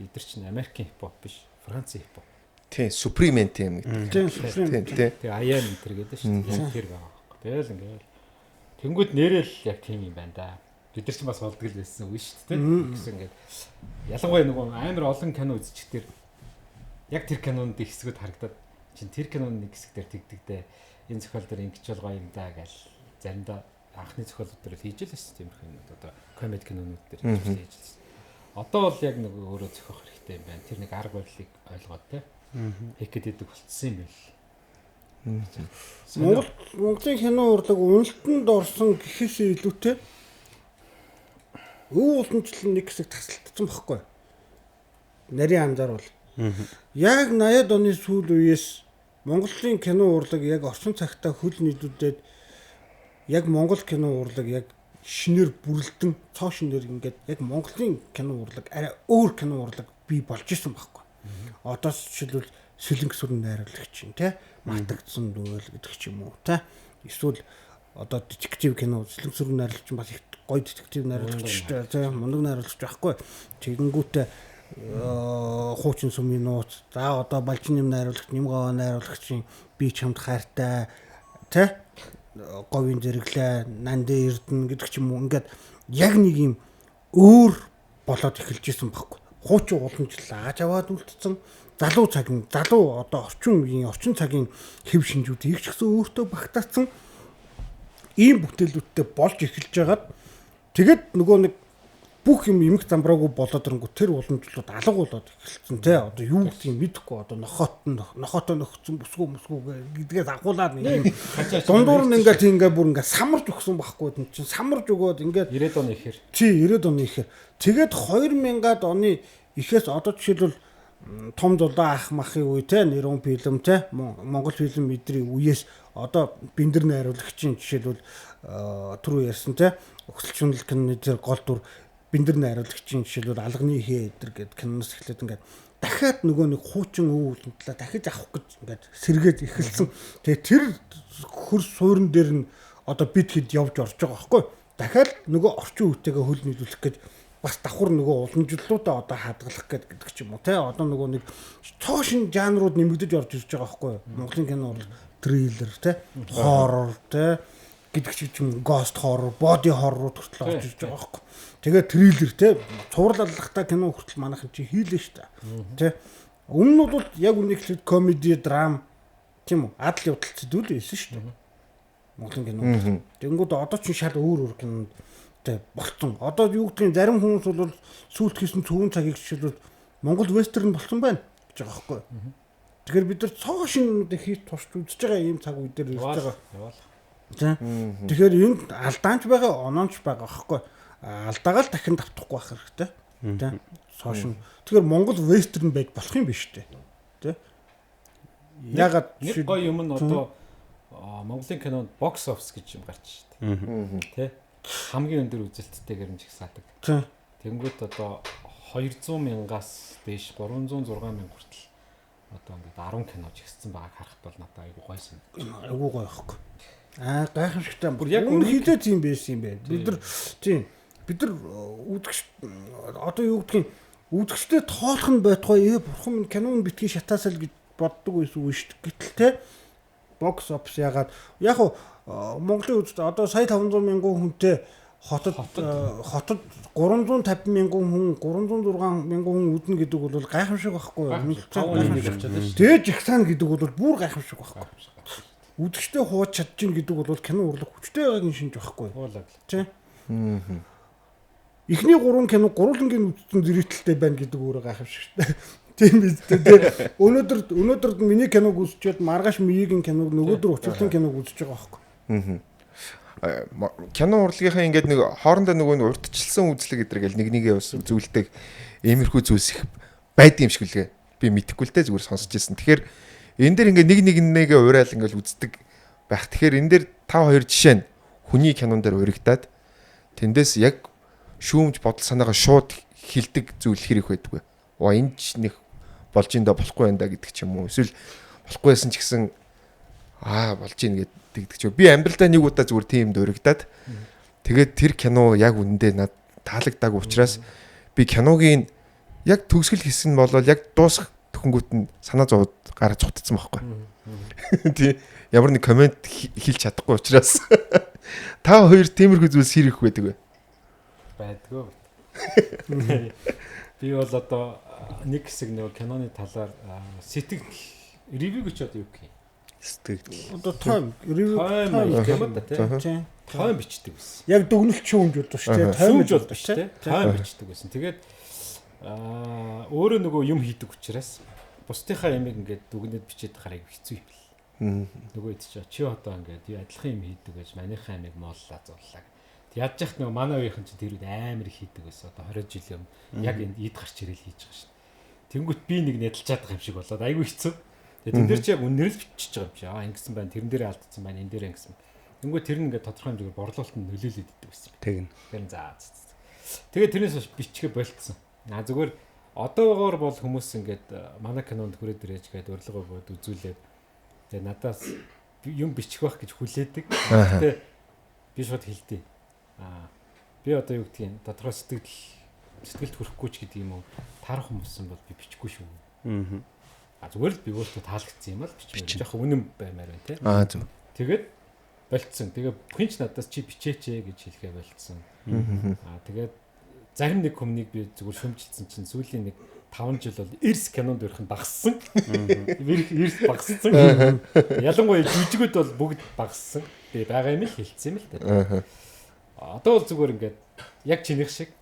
эдгээр чинь Америкийн хипхоп биш, Францын хипхоп. Тий, Supreme тийм гэдэг. Тийм, Supreme. Тий. Тэгээ Аян энэ төр гэдэг шүү дээ. Яг тэр байгаа байхгүй. Тэгэл ингээл тэнгүүд нэрэл яг тийм юм байна да. Бид нар ч бас болдог л байсан үе шүү дээ. Гэсэн ингээд ялангуяа нөгөө амар олон кино үзчих тэр яг тэр кинонд их хэсгүүд харагдаад чин тэр киноны нэг хэсэг дээр тэгдэг дээ. Энэ зохиол дээр ингэж бол гоё юм да гэл заримдаа анхны зохиолууд дээр хийж л байсан тиймэрхүү юмнууд одоо комеди кинонууд дээр хийж л байсан. Одоо бол яг нөгөө өөрөө зохиох хэрэгтэй юм байна. Тэр нэг арга барилыг ойлгоод те. Хийх гэдэг болцсон юм байл. Монголын кино урлаг уналтанд орсон гэхээс илүүтэй өв уламжлал нэг хэсэг тасалтсан байхгүй. Нарийн анзаарвал. Яг 80-ад оны сүүл үеэс Монголын кино урлаг яг орчин цагтаа хөл нийлүүлээд яг Монгол кино урлаг яг шинээр бүрэлдэн цоо шинээр ингээд яг Монголын кино урлаг арай өөр кино урлаг бий болж исэн байхгүй. Одоо жишээлбэл Сэлэнг сүрэн найруулагч юм те мартагдсан дүүл гэдэг ч юм уу те эсвэл одоо детектив кино Сэлэнг сүрэн найруулагч бас их гоё детектив найруулагч шүү дээ те мундаг найруулагч байхгүй. Тэгэнгүүтээ Хуучин сүмийн нууц. За одоо Балжин нэм найруулагч, Нэмгаваа найруулагчийн би чамд хайртай тэ говийн зэрэглээ, Нандэ Эрдэнэ гэдэг ч юм уу ингээд яг нэг юм өөр болоод эхэлж исэн байхгүй. Хуучин уламжлал ааж аваад үлдсэн. Залуу цагийн залуу одоо орчин үеийн орчин цагийн хэв шинжүүдийг ч гэсэн өөртөө багтаацсан ийм бүтээлүүдтэй болж эхэлж байгаад тэгээд нөгөө нэг бүх юм эмх замбраагүй болоод ирэнгүү тэр уламжлалууд алга болоод эхэлсэн тий. Одоо юу гэдгийг мэдэхгүй одоо нохотой нөхцөн бүсгүй мүсгүй гэдгээс агуулаад нэг юм дундуур нь ингээд тийм ингээд бүр ингээд самарч өгсөн байхгүй тийм чинь самарч өгөөд ингээд 90-ад оны ихээр тий 90-ад оны ихээр тэгээд 2000-ад оны ихээс одоо жишээлбэл том зулаа ах махын үе те нэрон фильм те Монгол фильм эдрийн үеэс одоо Бэндэр найруулагчийн жишээлбэл түрүү ярьсан те Өгсөл чүнэл киноны тэр гол дүр Бэндэр найруулагчийн жишээлбэл Алганы хээ эдэр гэдэг киноноос эхлээд ингээд дахиад нөгөө нэг хуучин өв үлдэлээ дахиж авах гэж ингээд сэргээд эхэлсэн. Тэгээ тэр хөр суурин дээр нь одоо бид хэд явж орж байгаа байхгүй. Дахиад нөгөө орчин үетэйгээ хөл нийлүүлэх гэж бас давхар нөгөө уламжлалуудаа одоо хадгалах гэдэг ч юм уу те одоо нөгөө нэг цоо шин жанрууд нэмэгдэж орж ирж байгаа байхгүй. Монголын кино бол триллер те хоррор те гэдэг ч юм ghost horror, body horror хүртэл орж ирж байгаа байхгүй. Тэгээд триллер те цуврал аллагтай кино хүртэл манайхан чи хийлээ шүү дээ. Тэ өмнө нь бол яг үнийг хэлэхэд комеди, драм тийм үү адал явдал сэдвүүл байсан шүү дээ. Монголын кино. Тэнгүүд одоо чинь шал өөр өөр кино тэ болцсон. Одоо юу гэдгийг зарим хүмүүс бол сүүлд хийсэн цөвөн цагийг жишээлбэл Монгол вестерн болсон байна гэж байгаа байхгүй. Тэгэхээр бид нар цоо шинэ юмнуудыг хийж турш үзэж байгаа ийм цаг үе дээр ирж байгаа. Тэ. Тэгэхээр энд алдаанч байгаа, оноонч байгаа байхгүй. Алдаагаа л дахин давтахгүй байх хэрэгтэй. Тэ. Цоо шинэ. Тэгэхээр Монгол вестерн байж болох юм биш үү? Тэ. Ягаад нэг гоё юм нь одоо Монголын кинонд box office гэж юм гарч шүү дээ. Тэ. Хамгийн өндөр үзэлттэй гэрэмж их саадаг. Тэнгүүт одоо 200 мянгаас дээш 306 мянга хүртэл одоо ингээд 10 кино жигссэн байгааг харахад бол надад айгүй гоё санагдав. Айгүй гоё байхгүй. Аа гайхамшигтай. Бүр яг үнэхээр тийм байсан юм байна. Бид нар тийм бид нар үзэгч одоо юу гэдгийг үзэгчтэй тоолох нь байтугай бурхан минь кинон битгий шатаасал гэж боддог байсан үе шүү дээ. Гэтэл те box office ягаад яг хуу Монголын үзэгч одоо сая 500 мянган хүнтэй хотод 350 мянган хүн 306 мянган хүн үзнэ гэдэг бол гайхамшиг байхгүй юу? Тэгээд жигсаана гэдэг бол бүр гайхамшиг байхгүй. Үзэгчтэй хувааж чадчихна гэдэг бол кино урлаг хүчтэй байгаагийн шинж байхгүй юу? Тэ? Эхний 3 кино гурвангийн үзсэн зэрэгтэлтэй байна гэдэг өөрөө гайхамшиг шүү дээ. Тийм биз дээ. Өнөөдөр миний киног үзчихэд маргааш мигийн киног нөгөөдөр учирлын киног үзэж байгаа байхгүй. Кино урлагийнхаа ингээд нэг хоорондоо нөгөө нэг урдчилсан үзлэг гэдэр гэл нэг нэгээ бас үзүүлдэг иймэрхүү зүйлс их байд юм шиг үлээ. Би мэдэхгүй л дээ зүгээр сонсч ирсэн. Тэгэхээр энэ дэр ингээд нэг нэгнээгээ ураал ингээд үздэг байх. Тэгэхээр энэ дэр та хоёр жишээ нь хүний кинон дээр урагдаад тэндээс яг шүүмж бодол санаагаа шууд хилдэг зүйл хэр их байдаг вэ? Оо энэ ч нэг болж ин да болохгүй байна да гэдэг ч юм уу. Эсвэл болохгүй байсан ч гэсэн аа болж ин гэдэг ч юм. Би амьдралдаа нэг удаа зүгээр тийм дөрөгдөөд тэгээд тэр кино яг үнэндээ над таалагдаагүй учраас би киногийн яг төгсгөл хийсэн нь болол яг дуусах төхөнгүүт нь санаа зовоод гараж цутцсан байхгүй. Тий. Ямар нэг комент хэлж чадахгүй учраас та хоёр тиймэрхүү зүйлс хэр их байдаг вэ? Байдгүй. Би бол одоо нэг хэсэг нөгөө киноны талаар сэтгэл ревю гэж одоо юу гэх юм? Сэтгэл. Одоо тойм ревю гэх юм да тий. Тойм бичдэг байсан. Яг дүгнэлт шүүмж болдог шүү дээ. Тоймж болдог шүү дээ. Тойм бичдэг байсан. Тэгээд өөрөө нөгөө юм хийдэг учраас бусдынхаа ямиг ингээд дүгнээд бичээд харах хэцүү юм бэл. Нөгөө ид чи одоо ингээд адилхан юм хийдэг гэж манийхаа ямиг мооллаа зуллаа. Яаж яах нөгөө манай үеийнхэн чинь тэр үед амар их хийдэг байсан. Одоо 20 жилийн өмнө яг энд ид гарч ирэл хийж байгаа шин. Тэнгүүт би нэг нэдэлж чадах юм шиг болоод айгүй хэцүү. Тэгээ тэн дээр чи яг үннэр л бичиж байгаа юм чи. Аа ингэсэн байна, тэрэн дээр алдсан байна, энэ дээр ингэсэн. Тэнгүүт тэр нь ингээд тодорхой хэмжээгээр борлуулалтанд нөлөөлөд идэв байсан. Тэгнь. Тэр нь за. Тэгээ тэрнээс хойш бичгээ болтсон. Аа зүгээр одоогоор бол хүмүүс ингээд манай кинонд хүрээд ирээж гээд урилга өгөөд үзүүлээд тэгээ надаас юм бичих байх гэж хүлээдэг. Гэтэ би шууд хэлдэг. Аа би одоо юу гэдгийг тодорхой сэтгэл Сэтгэлд хүрэхгүй ч гэдэг юм уу. Таарах болсон бол би бичихгүй шүү. Аа. Зүгээр л би өөртөө таалагдсан юм ал бичмээр. Жохон үнэн баймаар байна те. Аа зөв. Тэгээд болцсон. Тэгээ бүхэн ч надаас чи бичээч ээ гэж хэлэхээ болцсон. Аа тэгээд зарим нэг хүмүүнийг би зүгээр шөмжилсэн чинь сүүлийн нэг 5 жил бол эрс кинонд өрөх нь багассан. Эрс багассан. Ялангуяа жүжигүүд бол бүгд багассан. Би байгаа юм л хэлсэн юм л дээ. Одоо бол зүгээр ингээд яг чинийх шиг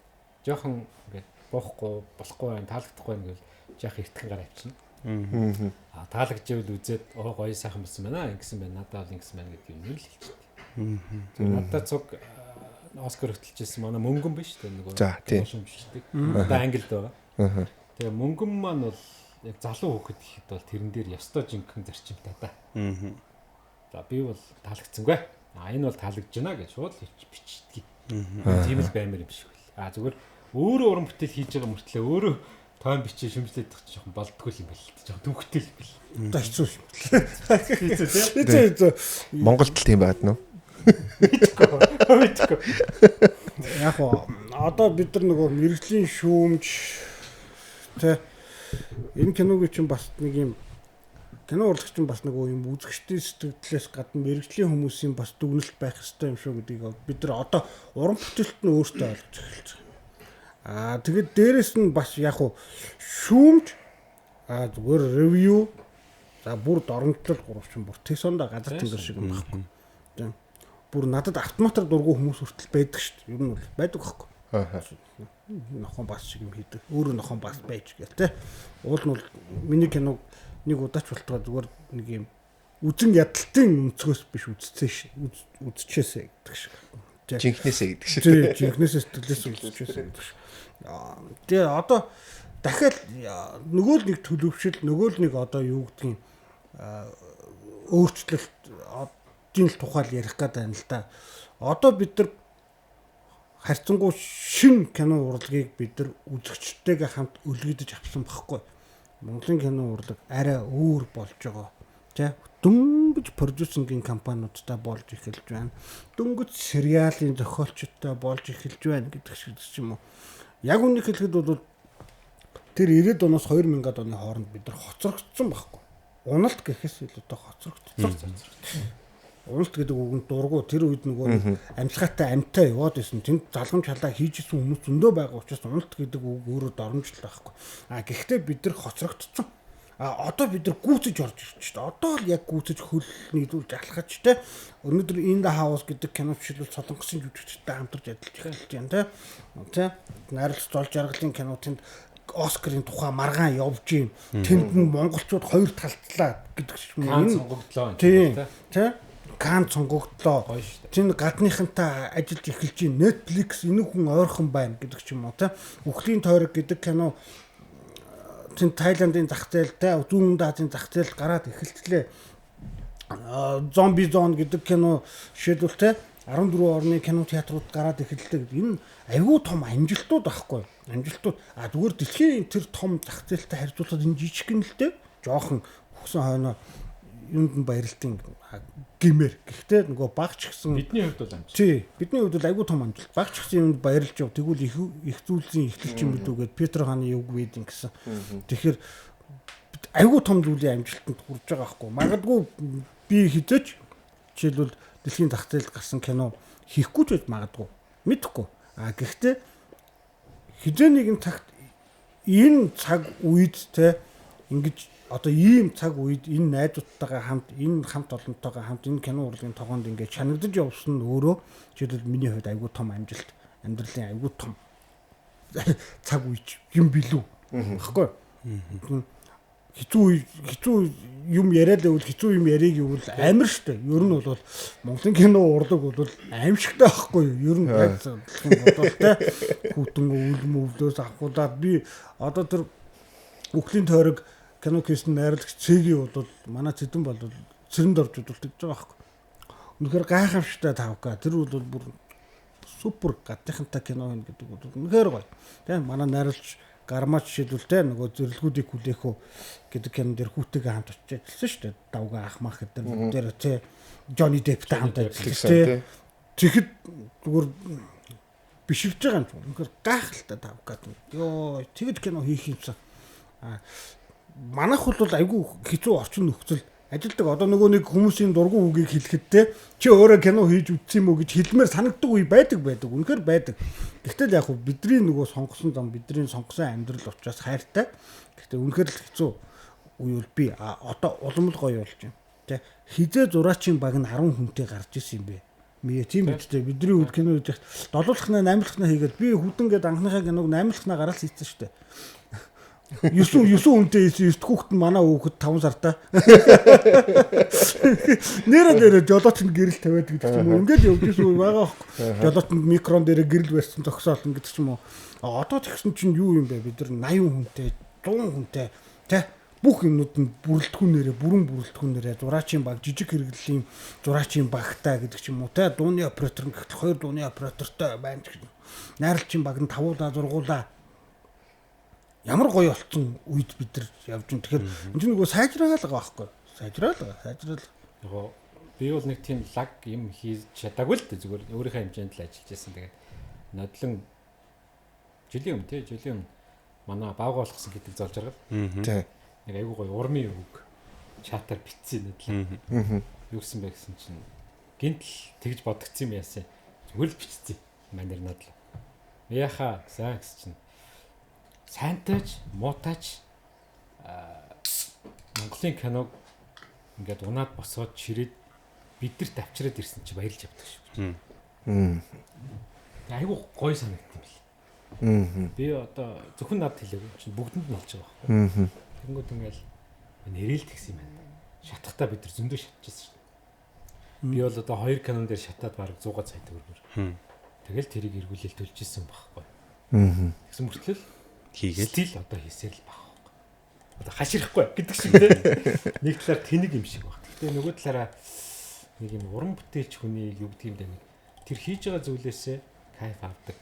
жоохон ингээд боохгүй болохгүй байна, таалагдахгүй байна гэвэл жоох эртхэн гар авчина. Аа таалагдчихвэл үзээд оо гоё сайхан болсон байна ингэсэн байна, надад бол ингэсэн байна гэдэг юм л хэлчихдэг. Надад цуг Оскар хөтөлжсэн манай мөнгөн биш үү нөгөө шүмжлдэг. Одоо англид байгаа. Тэгээ мөнгөн маань бол яг залуу хүүхэд гэхэд бол тэрэн дээр ёстой жинхэнэ зарчимтай да. За би бол таалагдсангүй. А энэ бол таалагдж байна гэж шууд бичдэг. Тийм л баймар юм шиг байл. А зүгээр өөрөө уран бүтээл хийж байгаа мөртлөө өөрөө тойм бичээ шүмжлээд тах чинь жоохон болдгоо юм байл л. Жоохон төвхтэй л бил. Одоо хэцүү юм. Хэцүү тийм. Хэцүү. Монголд л тийм байд нь. Мэдгүй. Яг одоо бид нар нөгөө мэрэгжлийн шүүмж тэ энэ киногийн чинь бас нэг юм кино урлагч чинь бас нөгөө юм үзэгчдийн сэтгэлээс гадна мэрэгжлийн хүмүүсийн бас дүгнэлт байх ёстой юм шүү гэдгийг бид нар одоо уран бүтээлт нь өөртөө ойлгож эхэлж байгаа. Аа тэгээд дээрэс нь бас яг шүүмж аа зүгээр ревю за бүр доромжлол гурав чинь бүр тэсондо газар тэнгэр шиг юм байхгүй. Тийм. Бүр надад автоматар дургүй хүмүүс хүртэл байдаг шүү дээ. Ер нь бол байдаг байхгүй. Нохон бас шиг юм хийдэг. Өөрөө нохон бас байж гээл те. Уул нь бол миний киног нэг удаач болтгоо зүгээр нэг юм үзэн ядалтын өнцгөөс биш үзчихсэн үзчихээсэ гэдэг шиг. Жинхнээсээ гэдэг шиг. Тийм, жинхнээсээ сэтгэлээс үзчихээсэ гэдэг шиг. Тэгээ одоо дахиад нөгөө л нэг төлөвшил, нөгөө л нэг одоо юу гэдгийг өөрчлөлт одын л тухай ярих гээд байна л да. Одоо бид нар харьцангуй шин кино урлагийг бид нар үзэгчтэйгээ хамт өлгийдөж авсан байхгүй. Монголын кино урлаг арай өөр болж байгаа. Тэ дөнгөж продюсингийн компаниудтай болж эхэлж байна. Дөнгөж сериалын зохиолчдтой болж эхэлж байна гэдэг шиг ч юм уу. Яг үнэ хэлэхэд бол тэр 90-ад оноос 2000-ад оны хооронд бид нар хоцрогдсон байхгүй. Уналт гэхээс илүүтэй хоцрогдсон. Уналт гэдэг үг нь дургу тэр үед нөгөө амьсгаатай амьтаа яваад байсан. Тэнд залгамж халаа хийж исэн хүмүүс зөндөө байгаа учраас уналт гэдэг үг өөрөө доромжлол байхгүй. А гэхдээ бид нар хоцрогдсон. А одоо бид нар гүйцэж орж ирж шүү дээ. Одоо л яг гүйцэж хөл нийлүүлж алхаж те. Өнөөдөр In the House гэдэг кино жишээлбэл солонгосын жүжигчтэй хамтарч ажиллаж эхэлж байна те. Тэ. Найруулагч Зол Жаргалын кино тэнд Оскарын тухай маргаан явж юм. Тэнд нь монголчууд хоёр талтлаа гэдэг шиг юм. Кан сонгогдлоо. Тийм. Тэ. Кан сонгогдлоо. Тэнд гадныхантай ажиллаж эхэлж байна. Netflix энэ хүн ойрхон байна гэдэг ч юм уу те. Үхлийн тойрог гэдэг кино тэнд Таиландын зах зээлтэй, Зүүн өмнөд Азийн зах зээл гараад эхэлтлээ. Zombie Zone гэдэг кино жишээлбэл те 14 орны кино театрууд гараад эхэллээ гэдэг. Энэ айгүй том амжилтууд байхгүй. Амжилтууд. А зүгээр дэлхийн тэр том зах зээлтэй харьцуулахад энэ жижиг нь л дээ. Жохон өгсөн хойноо юунд нь баярлтын гимээр. Гэхдээ нөгөө багч гэсэн бидний хувьд бол амжилт. Тий, бидний хувьд бол айгүй том амжилт. Багч гэсэн юмд баярлж яв. Тэгвэл их зүйлсийн эхлэл ч юм билүү гэд Петр хааны юг ведин гэсэн. Тэгэхээр айгүй том зүйлийн амжилтанд хүрж байгаа байхгүй. Магадгүй би хизээч жишээлбэл дэлхийн зах зээлд гарсан кино хийхгүй ч байж магадгүй. Мэдэхгүй. А гэхдээ хизээ нэгэн цагт энэ цаг үед те ингэж одоо ийм цаг үед энэ найзуудтайгаа хамт энэ хамт олонтойгоо хамт энэ кино урлагийн тогоонд ингээд чанагдаж явсан нь өөрөө жишээлбэл миний хувьд айгүй том амжилт, амьдралын айгүй том цаг үе юм билүү. Баггүй. Хэцүү юм яриад байвал хэцүү юм яриг гэвэл амар штэ. Ер нь бол Монголын кино урлаг бол аимшигтай байхгүй юу? Ер нь яг юм бодвол те хүүтэн үл мөвлөөс авахулаад би одоо тэр үхлийн тойрог кино хийсэн найруулагч Цэгийн бол манай Цэдэн бол цэрэнд орж удалдаг гэж байгаа байхгүй. Үнэхээр гайхамшигтай тавка. Тэр бол бүр супер гадныхантай кино хийнэ гэдэг бол үнэхээр гоё. Тэ манай найруулагч Гармаач жишээлбэл те нөгөө зэрлэгүүдийг хүлээх үү гэдэг кинон дээр хүүтэйгээ хамт очиж ажилласан шүү дээ. Давга ах мах гэдэг бүгдээр те Джонни Депптэй хамт ажилласан те. Тэгэхэд зүгээр биширж байгаа юм чи. Үнэхээр гайхалтай тавкат. Йоо, тэгэж кино хийх юмсан. А манайх бол айгүй хэцүү орчин нөхцөл ажилдаг. Одоо нөгөө нэг хүмүүсийн дургу үгийг хэлэхэд те чи өөрөө кино хийж үзсэн юм уу гэж хэлмээр санагддаг үе байдаг. Үнэхээр байдаг. Гэхдээ л яг хөө бидний нөгөө сонгосон зам, бидний сонгосон амьдрал учраас хайртай. Гэхдээ үнэхээр л хэцүү үе бол би одоо улам л гоё болж байна. Тэ хизээ зураачийн баг нь 10 хүнтэй гарч исэн юм бэ. Мие тийм биз дээ. Бидний үед кино хийж 7-ны 8-ны хийгээд би хүдэн гээд анхныхаа киног 8-ны гараал хийсэн шүү дээ. 9 хүнтэй хийсэн 9 хүүхэд нь манай хүүхэд 5 сартай. Нэрэ жолооч нь гэрэл тавиад гэдэг ч юм уу. Ингээд явж исэн үе байгаа байхгүй. Жолооч нь микрон дээр гэрэл барьсан зогсоол гэдэг ч юм уу. Одоо тэгсэн чинь юу юм бэ? Бид нар 80 хүнтэй, 100 хүнтэй тэ бүх юмнууд нь бүрэлдэхүүнээрээ, бүрэн бүрэлдэхүүнээрээ зураачийн баг, жижиг хэрэглэлийн зураачийн багтай гэдэг ч юм уу те, дууны оператор гэхэл 2 дууны оператортой байна гэх. Найралчийн баг нь 5-уулаа 6-уулаа. Ямар гоё болцсон үед бид нар явж байна. Тэгэхээр энэ чинь нөгөө сайжраал байгаа байхгүй. Сайжраал. Яг би бол нэг тийм лаг юм хийж чадаагүй л дээ, зүгээр өөрийнхөө хэмжээнд л ажиллаж байсан. Тэгээд нодлон жилийн өмнө манай баага болгосон гэдэг зол жаргал. Тий. Нэг айгүй гоё урмын үг чатаар битсэн нэтлээ. Юу гэсэн бэ гэсэн чинь гинтл тэгж бодогдсон юм яасан. Зүгээр л бичсэн. Манер надлаа. Яхаа сайн гэсэн чинь сайнтайч муутайч Монголын киног ингээд унаад босоод чирээд бидэрт авчираад ирсэн чи баярлж явдаг шүү. Айгүй гоё санагдсан юм бэл. Би одоо зөвхөн надад хэлээгүй чинь бүгдэнд нь хэлж байгаа байхгүй. Тэнгүүд ингээл нэрэл тэгсэн юм байна. Шатахтаа бид нар зөндөө шатчихсан шүү дээ. Би бол одоо 2 кинон дээр шатаад бараг 100 сая төгрөгөөр. Тэгэл тэрийг эргүүлэл төлж исэн байхгүй. Тэгсэн мөртлөө хийгээл стил одоо хийсээр л баг байхгүй. Одоо хаширахгүй гэдэг шиг те. Нэг талаар тэнэг юм шиг баг. Гэхдээ нөгөө талаараа нэг юм уран бүтээлч хүний юу гэдэг юм бэ нэг тэр хийж байгаа зүйлээсээ кайф авдаг.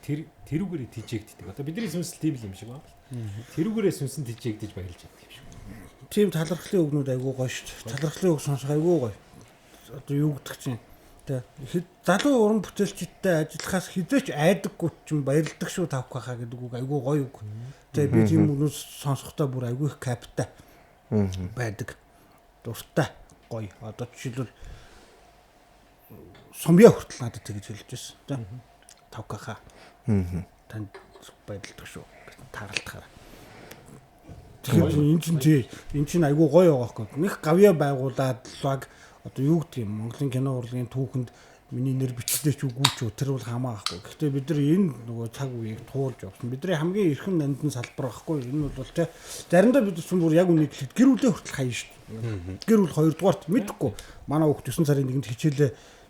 Тэрүүгээрээ тижээгддэг. Одоо бидний сүнсэл тийм л юм шиг байна. Тэрүүгээрээ сүнсэн тижээгдэж баярлж явдаг юм шиг. Тийм талархлын үгнүүд айгүй гоё шүү дээ. Талархлын үг сонсох айгүй гоё. Одоо юу гэдэг чинь тэ залуу уран бүтээлчдтэй ажиллахаас хизээч айдаггүй ч баярлдаг шүү тавхахаа гэдэг үг айгүй гоё үг. Тэгээ би тийм үгнүүд сонсохдоо бүр айгүй их кайфтай байдаг. Дуртай гоё. Одоо жишээлбэл сумья хүртэл надад тэгж хэлж байсан. Тэ тавхахаа. Танд баярлдаг шүү гэсэн тааралтахаараа. Тэгэхээр энэ чинь тий энэ чинь айгүй гоё байгаа байхгүй. Нэг гавья байгуулад лаг одоо юу гэдэг юм Монголын кино урлагийн түүхэнд миний нэр бичлээ ч үгүй ч тэр бол хамаа байхгүй. Гэхдээ бид нар энэ нөгөө цаг үеийг туулж явсан. Бидний хамгийн эрхэм нандин салбар байхгүй. Энэ бол тий заримдаа бид чинь бүр яг үнийг хэлэхэд гэр бүлээ хүртэл хаяа шүү дээ. Гэр бүл хоёрдугаарт мэдэхгүй. Манай хүүхд 9 сарын 1-нд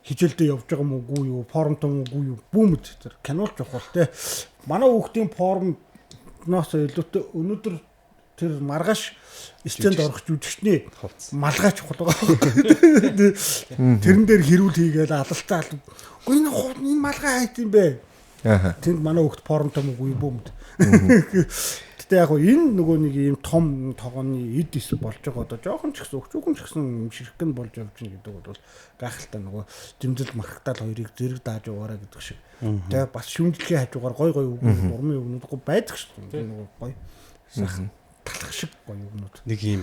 хичээлдээ явж байгаа мó үгүй юу, формтой мó үгүй юу, бүүмэд тэр кинолч явах бол тий. Манай хүүхдийн формноос илүүтэй өнөөдөр тэр маргааш стэнд орох жүжигчний малгай чухал байгаа. Тэрэн дээр хэрүүл хийгээл алалтаал. Үгүй энэ энэ малгай хайт юм бэ? Аа. Тэнд манай хүүхд формтой мó үгүй бүүмэд. Гэтэ яг энэ нөгөө нэг ийм том тогооны эд ис болж байгаа одоо жоохон ч гэсэн өчүүхэн ч гэсэн ширхэг нь болж явж байна гэдэг бол гайхалтай нөгөө зэмзэл мархтаал хоёрыг зэрэг дааж яваараа гэдэг шиг. Тэ бас шүмжлэгийн хажуугаар гой гой үгнүүд урмын үгнүүд гоо байдаг шүү дээ. Нөгөө гой сайхан талах шиг гой үгнүүд. Нэг ийм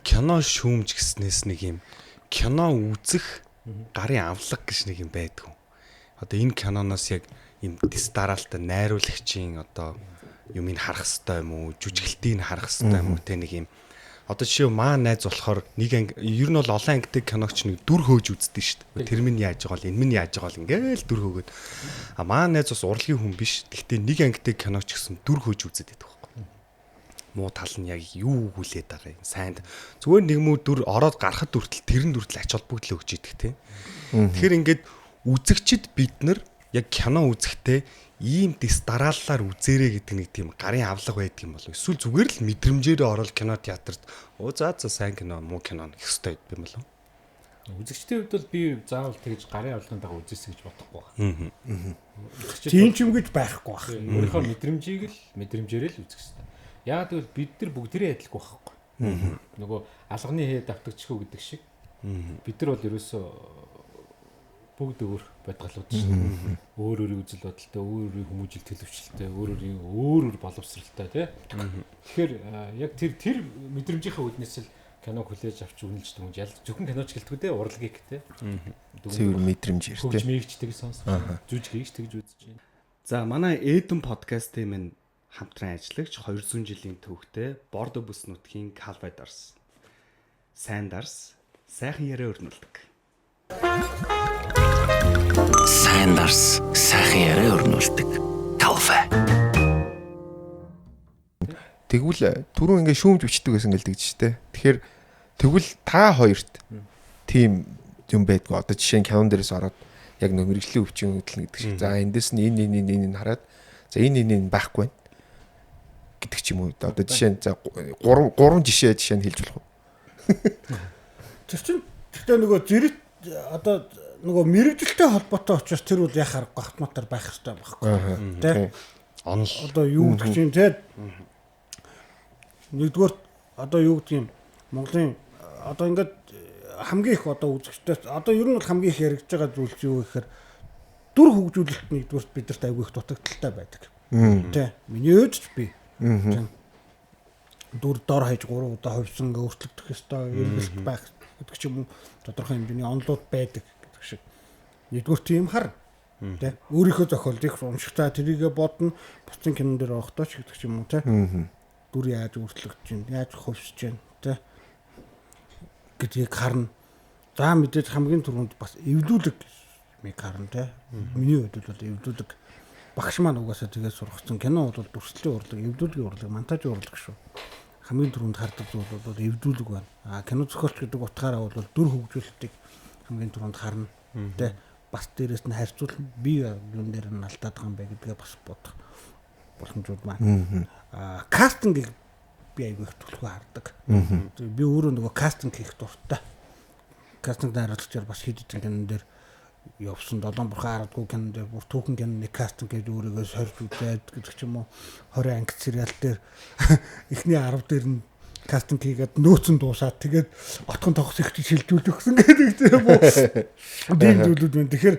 кино шүүмж гэснээс нэг ийм кино үзэх гарын авлага гэж нэг юм байдгүй. Одоо энэ киноноос яг ийм дис дараалтай найруулагчийн одоо юмыг харах хэвээр юм уу, жүжиглтийг харах хэвээр юм уу те нэг юм. Одоо жишээ маа найз болохоор нэг анги ер нь бол олон ангитай киногч нэг дүр хөөж үздэг шүү дээ. Тэр минь яаж байгаа бол энэ минь яаж байгаа бол ингээл дүр хөөгөөд. А маа найз бас урлагийн хүн биш. Гэхдээ нэг ангитай киногч гэсэн дүр хөөж үздэг байдаг байхгүй. Муу тал нь яг юу өгүүлээд байгаа юм. Сайн зүгээр нэг мүү дүр ороод гарахад хүртэл тэрэн дүртэл ач холбогдол өгч идэх те. Тэгэхээр ингээд үзэгчд бид нар яг кино үзэхдээ ийм дэс дарааллаар үзээрэй гэдэг нэг тийм гарын авлага байдаг юм болов. Эсвэл зүгээр л мэдрэмжээрээ орол кино театрт оо за за сайн кино муу кино гэх ёстой юм болов. Үзэгчдийн хувьд бол би заавал тэгж гарын авлагын дагуу үзээсэй гэж бодохгүй байна. Тийм ч юм гэж байхгүй байх. Өөрийнхөө мэдрэмжийг л мэдрэмжээрээ л үзэх ёстой. Яагаад гэвэл бид нар бүгдээрээ адилгүй байхгүй. Нөгөө алганы хээ давтагчгүй гэдэг шиг. Бид нар бол ерөөсөө Бүгд өөр бодгалууд шүү дээ. Өөр өөрийн үзэл бодолтой, өөр өөрийн хүмүүжил төлөвчлөлтэй, өөр өөрийн өөр өөр боловсралтай тий. Тэгэхээр яг тэр мэдрэмжийнхээ үүднээс л киног хүлээж авч үнэлж дүнж ял зөвхөн киноч гэлтгүй те урлагийг те. Цэвэр мэдрэмж ир те. Хөгжмийг ч тэгж сонсож, жүжигийг ч тэгж үзэж байна. За манай Эден подкастын минь хамтран ажиллагч 200 жилийн төвхтэй Бордо бүс нутгийн Калвадарс. Сайн дарс, сайхан яриа өрнөлдөг. Сайн дарс, сайхан яриа өрнүүлдэг. Калфа. Тэгвэл түрүү ингээ шүүмж бичдэг байсан гэлдэг ч тэ. Тэгэхээр тэгвэл та хоёрт тийм юм байдгүй. Одоо жишээ нь кинон дээрээс ороод яг нөө мэрэгжлийн өвчин хөдлөн гэдэг шиг. За эндээс нь энэ энэ энэ энэ хараад за энэ энэ энэ байхгүй байна гэдэг ч юм уу. Одоо жишээ нь за гурван жишээ нь хэлж болох уу? Тэр чинь гэхдээ нөгөө зэрэг одоо нөгөө мэрэгжилтэй холбоотой учраас тэр бол яхаа аргагүй автоматар байх хэрэгтэй байхгүй тий. Онол одоо юу гэдэг чинь тий. Нэгдүгээр одоо юу гэдэг юм Монголын одоо ингээд хамгийн их одоо үзэгчдээс одоо ер нь бол хамгийн их яригдж байгаа зүйл юу гэхээр дүр хөгжүүлэлт нэгдүгээрт бидэрт айгүй их дутагдaltaй байдаг. Тий. Миний хувьд ч би. Дүр дор хаяж 3 удаа хувьсан өөрчлөгдөх ёстой, эргэлт байх гэдэг ч юм уу тодорхой хэмжээний онлууд байдаг гэдэг шиг. Нэгдүгээр тийм хар. Тэ өөрийнхөө зохиолыг уншихтаа тэрийгэ бодно, бусдын кинон дээр орохдоо ч гэдэг ч юм уу тэ. Дүр яаж өөрчлөгдөж байна, яаж хувьсж байна тэ гэдгийг харна. За мэдээж хамгийн түрүүнд бас эвлүүлэг миг харна тэ. Миний хувьд бол эвлүүлэг багш маань угаасаа тэгээд сургацсан кино бол дүрслэлийн урлаг, эвлүүлгийн урлаг, монтажийн урлаг шүү. Хамгийн түрүүнд хардаг зүйл бол эвлүүлэг байна. А кино зохиолч гэдэг утгаараа бол дүр хөгжүүлэлтийг хамгийн түрүүнд харна. Тэ бас дээрээс нь харьцуул би юун дээр нь алдаад байгаа юм бэ гэдгээ бас бодох боломжууд маань. А кастингийг би айгүй их түлхүү хардаг. Би өөрөө нөгөө кастинг хийх дуртай. Кастинг найруулагчаар бас хэд хэдэн кинон дээр явсан 7 бурхан харадгүй кинон дээр бүр түүхэн киноны кастинг гэж өөрийгөө сорж үзээд гэдэг ч юм уу 20 анги сериал дээр эхний 10 дээр нь кастинг хийгээд нөөцөн дуусаад тэгээд отхон тогс их шилжүүлж өгсөн гэдэг тийм үү. Тийм зүйлүүд байна. Тэгэхээр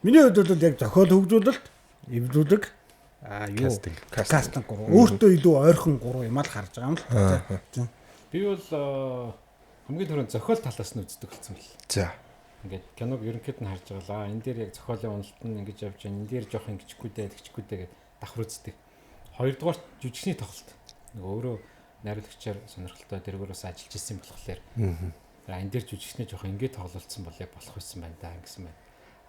миний хувьд бол яг зохиол хөгжүүлэлт, эвлүүлэг, юу кастинг гурав. Өөртөө илүү ойрхон гурав юм ал харж байгаа юм л та. Би бол хамгийн түрүүнд зохиол талаас нь үздэг болсон бэл. За. Ингээд киног ерөнхийд нь харж байгаа л энэ дээр яг зохиолын уналт нь ингэж явж байна. Энэ дээр жоох ингэчихгүй дээ, тэгчихгүй дээ гэд давхар үздэг. Хоёрдугаар жүжигчний тоглолт. Нөгөө өөрөө найруулагчаар сонирхолтой дэргүүр бас ажиллаж исэн болохоор. За энэ дээр жүжигчний жоох ингэ тоглолцсон бол яг болох байсан байна да гэсэн байна.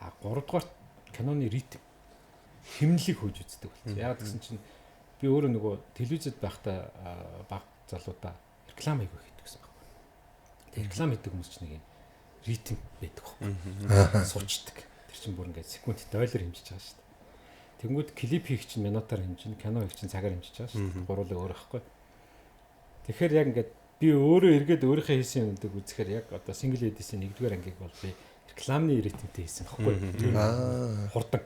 А гуравдугаар киноны ритм химнэлийг хөөж үздэг болсон. Яг гэсэн чинь би өөрөө нөгөө телевизэд байхдаа баг залуудаа реклам айгүй хийдэг гэсэн байхгүй. Тэгээ реклам хийдэг хүмүүс чинь нэг юм ритм байдаг байхгүй. Суучдаг. Тэр чинь бүр ингээд секунд доллар хэмжиж байгаа шүү дээ. Тэнгүүд клип хийх чинь минутаар хэмжинэ, кино хийх чинь цагаар хэмжиж байгаа шүү дээ. Гурлаа өөр байхгүй. Тэгэхээр яг ингээд би өөрөө эргээд өөрийнхөө хийсэн юмнуудыг үзэхээр яг одоо single edit-ийн 1-р ангийг бол би рекламны ритмтэй хийсэн байхгүй. Хурдан.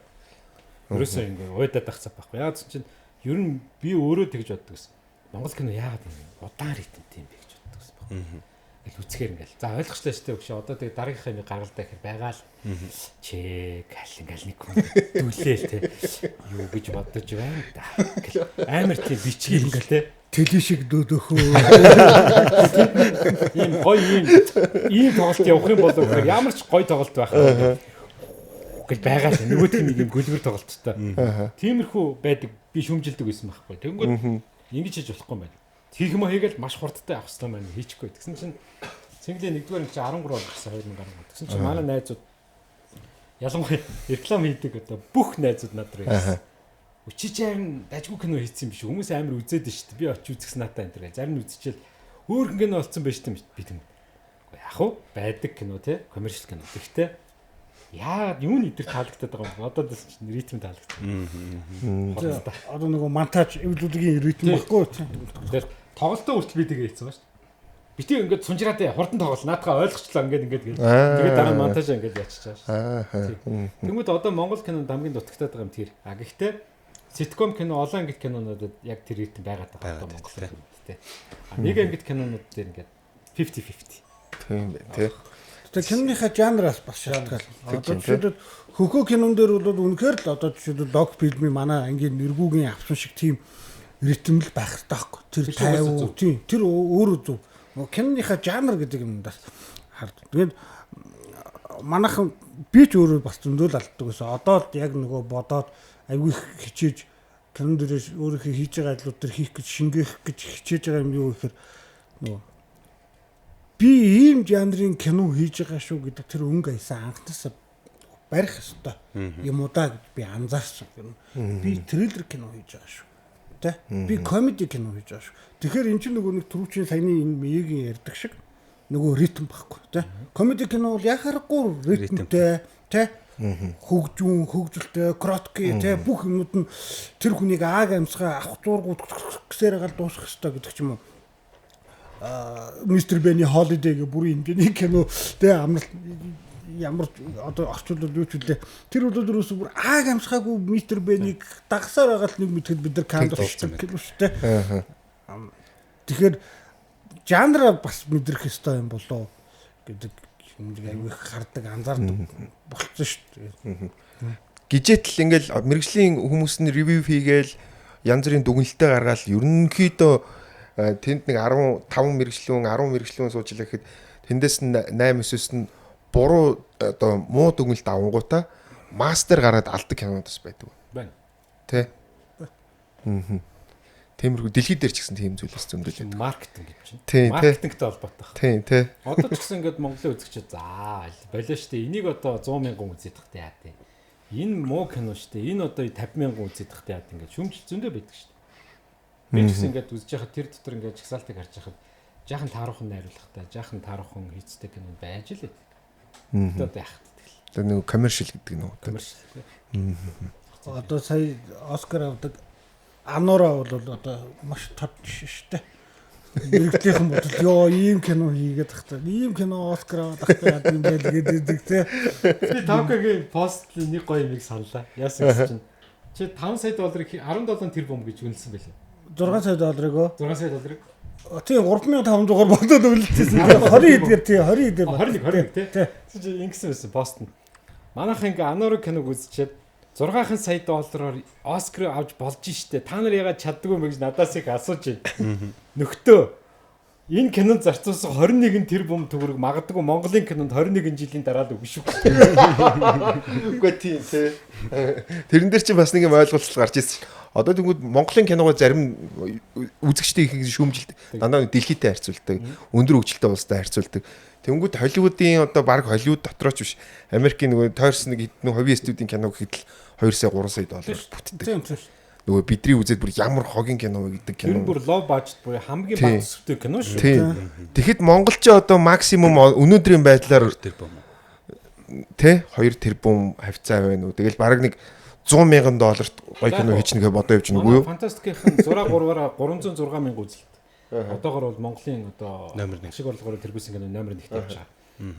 Ерөөсөө ингээд уйдаад байх цаг байхгүй. Яг чинь ер нь би өөрөө тэгж боддог гэсэн. Монгол кино яагаад юм удаан ритмтэй юм бэ гэж боддог гэсэн байхгүй. Ингээл үзэхээр ингээл. За ойлгочлаа шүү дээ өгш. Одоо тэгээ дараагийнхаа юм гаргалдаа гэхээр байгаа л чек аль ингээл нэг хүн дүлээл те. Юу гэж бодож байна да. Ингээл амар тийм бичгийг ингээл те. Тэлээ шиг дөөдөхөө. Ийм гоё ийм тоглолт явах юм болов гэхээр ямар ч гоё тоглолт байх юм. Гэл байгаа л нөгөөх нь нэг юм гөлбөр тоглолттой. Тиймэрхүү байдаг би шүмжилдэг байсан байхгүй. Тэнгүүд ингэж хийж болохгүй юм байна. Хийх юм хийгээл маш хурдтай авах хэрэгтэй байна. Хийчихгүй. Тэгсэн чинь Цэнгэлийн 1-р анги чинь 13 он гарсан 2013. Тэгсэн чинь манай найзууд ялангуяа реклам хийдэг одоо бүх найзууд над руу ирсэн. Өчиж харин дажгүй кино хийсэн юм биш. Хүмүүс амар үзээд нь шүү дээ. Би очиж үзэхс надаа энэ төр. Зарим нь үзчихэл өөр кино болсон байж тээ би тийм. Яг уу байдаг кино те, коммершл кино. Гэхдээ яагаад юу нь идэр таалагдаад байгаа юм бэ? Одоо дэс чинь ритм таалагдсан. Одоо нөгөө монтаж эвлүүлгийн ритм баггүй. Тэгэхээр тоглолтоо хүртэл би тэгээ хийсэн ба шүү дээ. Битгий ингээд сунжраад хурдан тоглол наадхаа ойлгочлаа ингээд ингээд гэл. Тэгээд дараа нь монтаж ингээд ячиж байгаа шүү дээ. Тэнгүүд одоо Монгол кинонд хамгийн дутагдаад байгаа юм тэр. А гэхдээ ситком кино, олон ангит кинонуудад яг тэр ритм байгаад байгаа одоо Монгол кинонд тий. А нэг ангит кинонууд дээр ингээд 50-50. Тийм байна тий. Тэгээ киноныхаа жанраас бас шалтгаална. Одоо жишээлбэл хөхөө кинон дээр бол үнэхээр л одоо жишээлбэл лог фильмийн манай ангийн нэргүүгийн авсан шиг тийм ритм л байх хэрэгтэй байхгүй. Тэр 50 тийм тэр өөрөө зөв. Киноныхаа жанр гэдэг юм бас хард. Тэгээд манайхан би ч өөрөө бас зөндөл алддаг байсан. Одоо л яг нөгөө бодоод аягүй хичээж кинон дээр өөрийнхөө хийж байгаа ажлууд төр хийх гэж шингээх гэж хичээж байгаа юм юу гэхээр нөгөө би ийм жанрын кино хийж байгаа шүү гэдэг тэр өнгө аясаа анхнаасаа барих ёстой юм уу да гэж би анзаарсан. Би триллер кино хийж байгаа шүү. Тэ? Би комеди кино хийж байгаа шүү. Тэгэхээр эн чинь нөгөө нэг түрүүчийн саяны энэ миягийн ярьдаг шиг нөгөө ритм байхгүй тэ. Комеди кино бол яхаарахгүй ритмтэй тэ. Хөгжүүн, хөгжилтэй, кротки тэ бүх юмнууд нь тэр хүнийг ааг амьсгаа авах зургууд гэсээр гал дуусах ёстой гэдэг ч юм уу. Мистер Бени Холидей гэх бүрийн хэмжээний кино тэ амралт ямар одоо орчуулвал юу ч үлээ тэр бол ерөөсөө бүр ааг амьсгаагүй Мистер Бенийг дагсаар байгаа л нэг мэтгэд бид нар канд болчихсон кино шүү дээ. Тэгэхээр жанр бас мэдрэх ёстой юм болоо гэдэг юм аягүй хардаг анзаардаг болцсон шүү дээ. Гижэтл ингээл мэрэгжлийн хүмүүс нь ревю хийгээл янз бүрийн дүгнэлтээ гаргаал ерөнхийдөө тэнд нэг 15 мэрэгжлүүн 10 мэрэгжлүүн сууж илаа гэхэд тэндээс нь 8 9-өөс нь буруу одоо муу дүгнэлт авангуудаа мастер гараад алдаг кинонууд бас байдаг. Байна. Тэ. Аа. Тиймэрхүү дэлхийд дээр ч гэсэн тийм зүйл бас зөндөл байдаг. Маркетинг гэж чинь. Маркетингтэй холбоотой. Тийм тий. Одоо ч гэсэн ингээд Монголын үзэгчид за болоо штэ энийг одоо 100 мянган үзээд тахтай яа тий. Энэ муу кино штэ. Энэ одоо 50 мянган үзээд тахтай яа ингээд шүмжил зөндөө байдаг штэ. Би ч гэсэн ингээд үзэж байхад тэр дотор ингээд жагсаалтыг харж байхад жаахан тааруухан найруулгатай, жаахан тааруухан хийцтэй кино байж л байдаг. Одоо яах вэ тэгэл. Тэр нэг commercial гэдэг нь үү? Commercial. Одоо сая Оскар авдаг Анора бол одоо маш тод жишээ шүү дээ. Мэргэжлийнхэн бодол ёо ийм кино хийгээд тахта. Ийм кино Оскар аваад тахта яа юм бэ гэдэг те. Би Токиогийн постлын нэг гоё юмыг саналаа. Яасан гэсэн чинь чи 5 сая долларыг 17 тэрбум гэж үнэлсэн байлээ. 6 сая долларыг өө? 6 сая долларыг. Тийм 3500-аар бодоод үнэлчихсэн. 20 эдгээр тий 20 эдгээр 21 21 тий. Чи ингэсэн байсан пост нь. Манайхан ингээ Анора киног үзчихэд 6 сая доллараар Оскар авч болж штэ. Та нар яагаад чаддгүй юм бэ гэж надаас их асууж байна. Нөхдөө энэ кинонд зарцуулсан 21 тэрбум төгрөг магадгүй Монголын кинонд 21 жилийн дараа л өгнө шүү. Үгүй тийм тий. Тэрэн дээр чинь бас нэг юм ойлголцол гарч ирсэн. Одоо тэгвэл Монголын киногоо зарим үзэгчдийн их шүүмжилдэг. Дандаа дэлхийтэй харьцуулдаг, өндөр хөгжилтэй улстай харьцуулдаг. Тэнгүүд Холливуудын одоо баг Холливуд дотроо ч биш. Америкийн нөгөө тойрсон нэг хэдэн хувийн студийн кино гэхэд л 2 сая 3 сая доллар бүтдэг. Тийм тийм. Нөгөө бидний үзээд бүр ямар хогийн кино вэ гэдэг кино. Тэр бүр low budget буюу хамгийн бага төсөвтэй кино шүү. Тийм. Тэгэхэд монголч одоо максимум өнөөдрийн байдлаар 2 тэрбум. Тэ 2 тэрбум хавцаа байна уу. Тэгэл бараг нэг 100 мянган долларт гоё кино хийчихнэ гэж бодоо явж нүггүй юу? Фантастикийн 6 3-аараа 306 мянга үзэлт. Одоогор бол Монголын одоо номер 1 ашиг орлогоор тэргүүлсэн кино номер 1-т явж байгаа.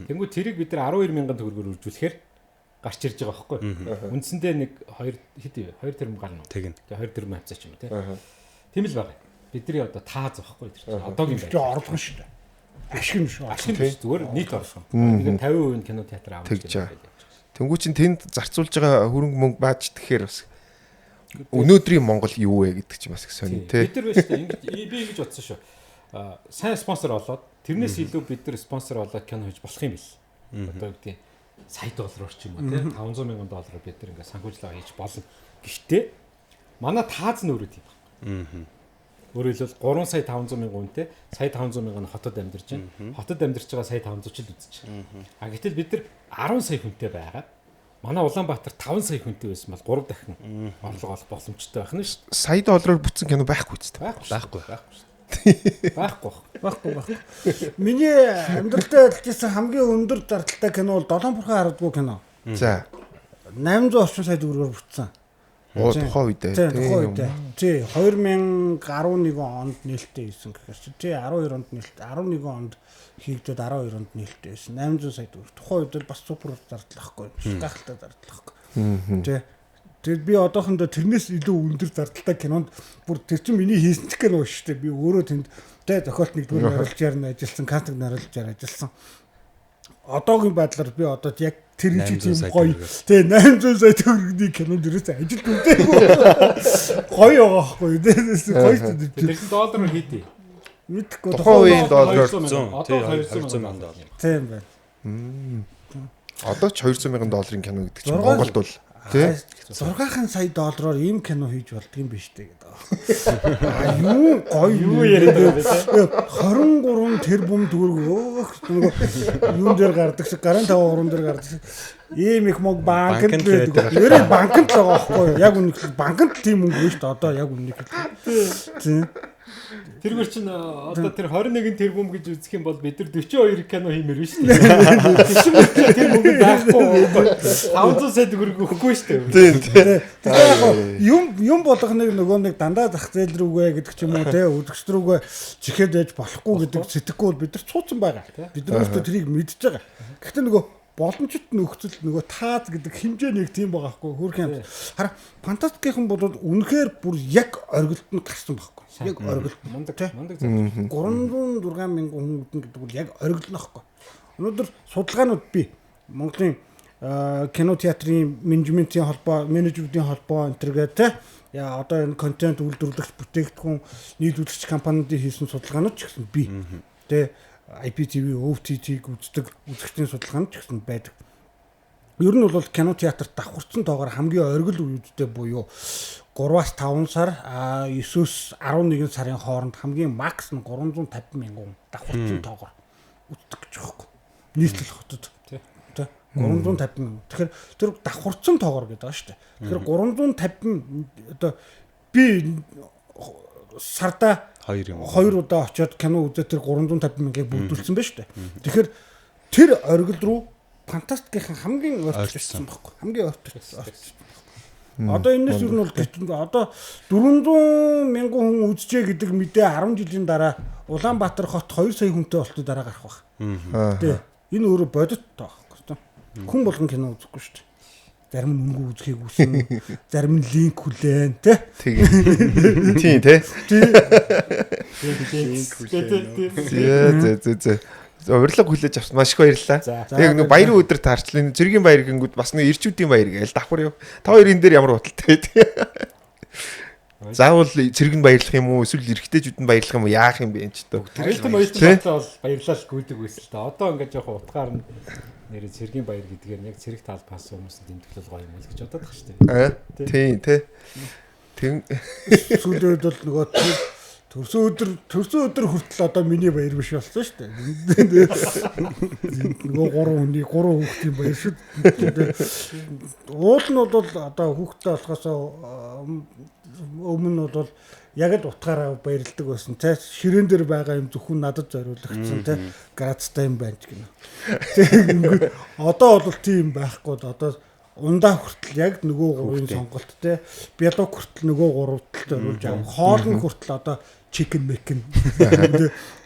Тэнгүү тэрийг бид нар 12 мянган төгрөгөөр үржүүлэхээр гарч ирж байгаа байхгүй. Үндсэндээ нэг 2 хэд вэ? 2 тэрбум гарна уу? Тэгнь. Тэгээ 2 тэрбум хавцаа ч юм уу тий. Тийм л байгаа. Бидний одоо тааз байхгүй тэр чинь одоогийн байх. Орлого шүү дээ. Ашиг нь шүү. Ашиг нь биш зүгээр нийт орлого. Тэгээд 50% нь кино театр авах гэж байна. Тэнгүү чинь тэнд зарцуулж байгаа хөрөнгө мөнгө бааж тэгэхээр бас өнөөдрийн Монгол юу вэ гэдэг чинь бас их сонин тий. Бид нар биш үү ингэж би ингэж бодсон шүү. Сайн спонсор олоод тэрнээс илүү бид нар спонсор олоод кино хийж болох юм бэл. Одоо юу гэдэг сая доллараар ч юм уу тий 500 мянган доллараар бид нар ингээд санхүүжлага хийж болно. Гэхдээ манай тааз нь өөрөө тийм байна. Өөрөөр хэлбэл 3 сая 500 мянган үнэтэй сая 500 мянган хотод амьдарч байна. Хотод амьдарч байгаа сая 500 ч л үзэж байгаа. А гэтэл бид нар 10 сая хүнтэй байгаад манай Улаанбаатар 5 сая хүнтэй байсан бол 3 дахин орлого олох боломжтой байх нь шүү дээ. Сая доллараар бүтсэн кино байхгүй ч дээ. Байхгүй. Байхгүй. Байхгүй. Миний амьдралдаа ажилласан хамгийн өндөр зардалтай кино бол Долоон бурхан харадгүй кино. За. 800 орчим сая төгрөгөөр бүтсэн. Оо тухайн үедээ. Тухайн үедээ. Тий 2011 онд нээлттэй хийсэн гэхээр чи тий 12 онд нээлт 11 онд хийгдээд 12 онд нээлттэй хийсэн 800 сая төгрөг. Тухайн үед бол бас супер зардал ахгүй. Гайхалтай зардал ахгүй. Тий. Тэгээд би одоохондоо тэрнээс илүү өндөр зардалтай кинонд бүр тэр чинь миний хийсэн ч кино шүү дээ. Би өөрөө тэнд тий зохиолт нэгдүгээр найруулагчаар нь ажилласан, кастинг найруулагчаар ажилласан. Одоогийн байдлаар би одоо яг тэр чиг тийм гоё тий 800 сая төгрөгийн кинонд ерөөсөө ажил үзээгүй. Гоё байгаа байхгүй тий. Гоё шүү дээ. Тэр чинь доллараар хийдий. Мэдхгүй. Тухайн үеийн доллараар 100 одоо 200 мянган доллар. Тийм байна. Одоо ч 200 мянган долларын кино гэдэг чинь Монголд бол тий 6 сая доллараар ийм кино хийж болдго юм биш үү гэдэг. Аа юу гоё юу яриад байгаа вэ? 23 тэрбум төгрөг өөх нөгөө юун дээр гардаг шиг гарын 5 уран дээр гардаг шиг ийм их мог банкнд л байдаг. Нэрээ банкнд л байгаа байхгүй юу? Яг үнэхээр банкнд тийм мөнгө шүү дээ. Одоо яг үнэхээр. Тийм. Тэргээр чинь одоо тэр 21 тэрбум гэж үзэх юм бол бид нар 42 кино хиймээр байна шүү дээ. Тэр мөнгө байхгүй 500 сая төгрөг өгөхгүй шүү дээ. Тийм тийм. Тэгэхээр яг юм болгоныг нөгөө нэг дандаа зах зээл рүүгээ гэдэг ч юм уу те үзэгч рүүгээ чихээд байж болохгүй гэдэг сэтгэхгүй бол бид нар цууцсан байгаа. Бид нар өөрсдөө тэрийг мэдж байгаа. Гэхдээ нөгөө боломжит нөхцөл нөгөө тааз гэдэг хэмжээ нэг тийм байгаа хгүй хөөрхөн юм. Хараа фантастикийнхан бол үнэхээр бүр яг оргилд нь гарсан байхгүй. Яг оргилд мундаг мундаг 306 мянган хүн үднэ гэдэг бол яг оргил нь байхгүй. Өнөөдөр судалгаанууд би Монголын кино театрын менежментийн холбоо, менежментийн холбоо энэ төргээ те яа одоо энэ контент үйлдвэрлэгч, бүтээгдэхүүн нийлүүлэгч компаниудын хийсэн судалгаанууд ч гэсэн би те IPTV, OTT-г үздэг үзэгчдийн судалгаанд ч гэсэн байдаг. Ер нь бол кино театрт давхарцсан тоогоор хамгийн оргил үеүүдтэй буюу 3-аас 5 сар, 9-өөс 11 сарын хооронд хамгийн макс нь 350 мянган давхарцсан тоогоор үздэг гэж байгаа юм. Нийслэл хотод тий 350 мянган. Тэгэхээр тэр давхарцсан тоогоор гэдэг байгаа шүү дээ. Тэгэхээр 350 одоо би сарда хоёр удаа очиод кино үзээ тэр 350 мянгаыг бүрдүүлсэн байна шүү дээ. Тэгэхээр тэр оргил руу фантастикийн хамгийн ойртолцсон байхгүй. Хамгийн ойртолцсон. Одоо энэс юу нь бол одоо 400 мянган хүн үзжээ гэдэг мэдээ 10 жилийн дараа Улаанбаатар хот 2 сая хүнтэй болтны дараа гарах байх. Тэ. Энэ өөрөө бодит байхгүй. Хүн болгон кино үзэхгүй шүү дээ. Зарим нь үнгүй үзхийг хүсэн, зарим нь линк хүлээн, тэ? Тийм тий. Линк хүлээн. Зэ зэ зэ. Урилга хүлээж авсан маш их баярлалаа. Яг нэг баярын өдөр таарчлаа. Цэргийн баяр гингүүд бас нэг ирчүүдийн баяр гээл давхар юу. Та хоёрын дээр ямар бодолтой вэ? Заавал цэрэг нь баярлах юм уу? Эсвэл эрэгтэйчүүд нь баярлах юм уу? Яах юм бэ энэ ч тоо. Оюутан бодлоо бол баярлал гүйдэг байсан л та. Одоо ингээд жоохон утгаар нь нэрээ цэргийн баяр гэдгээр нь яг цэрэг талбаас хүмүүс тэмдэглэл гоё юм л гэж бодоод тах шүү дээ. Тийм тий. Тэг сүүлийн үед бол нөгөө төрсөн өдөр хүртэл одоо миний баяр биш болсон шүү дээ. Нөгөө 3 хүний 3 хүүхдийн баяр шүү дээ. Уул нь бол одоо хүүхдтэй болохоос өмнө нь бол яг л утгаараа баярлдаг байсан. Тэ ширээн дээр байгаа юм зөвхөн надад зориулагдсан тэ грацтай юм байна ч гинэ. Тэгэнгүүт одоо бол тийм байхгүй. Одоо ундаа хүртэл яг нөгөө гурвын сонголт тэ бялук хүртэл нөгөө гурвтал зориулж аав. Хоол нь хүртэл одоо chicken making.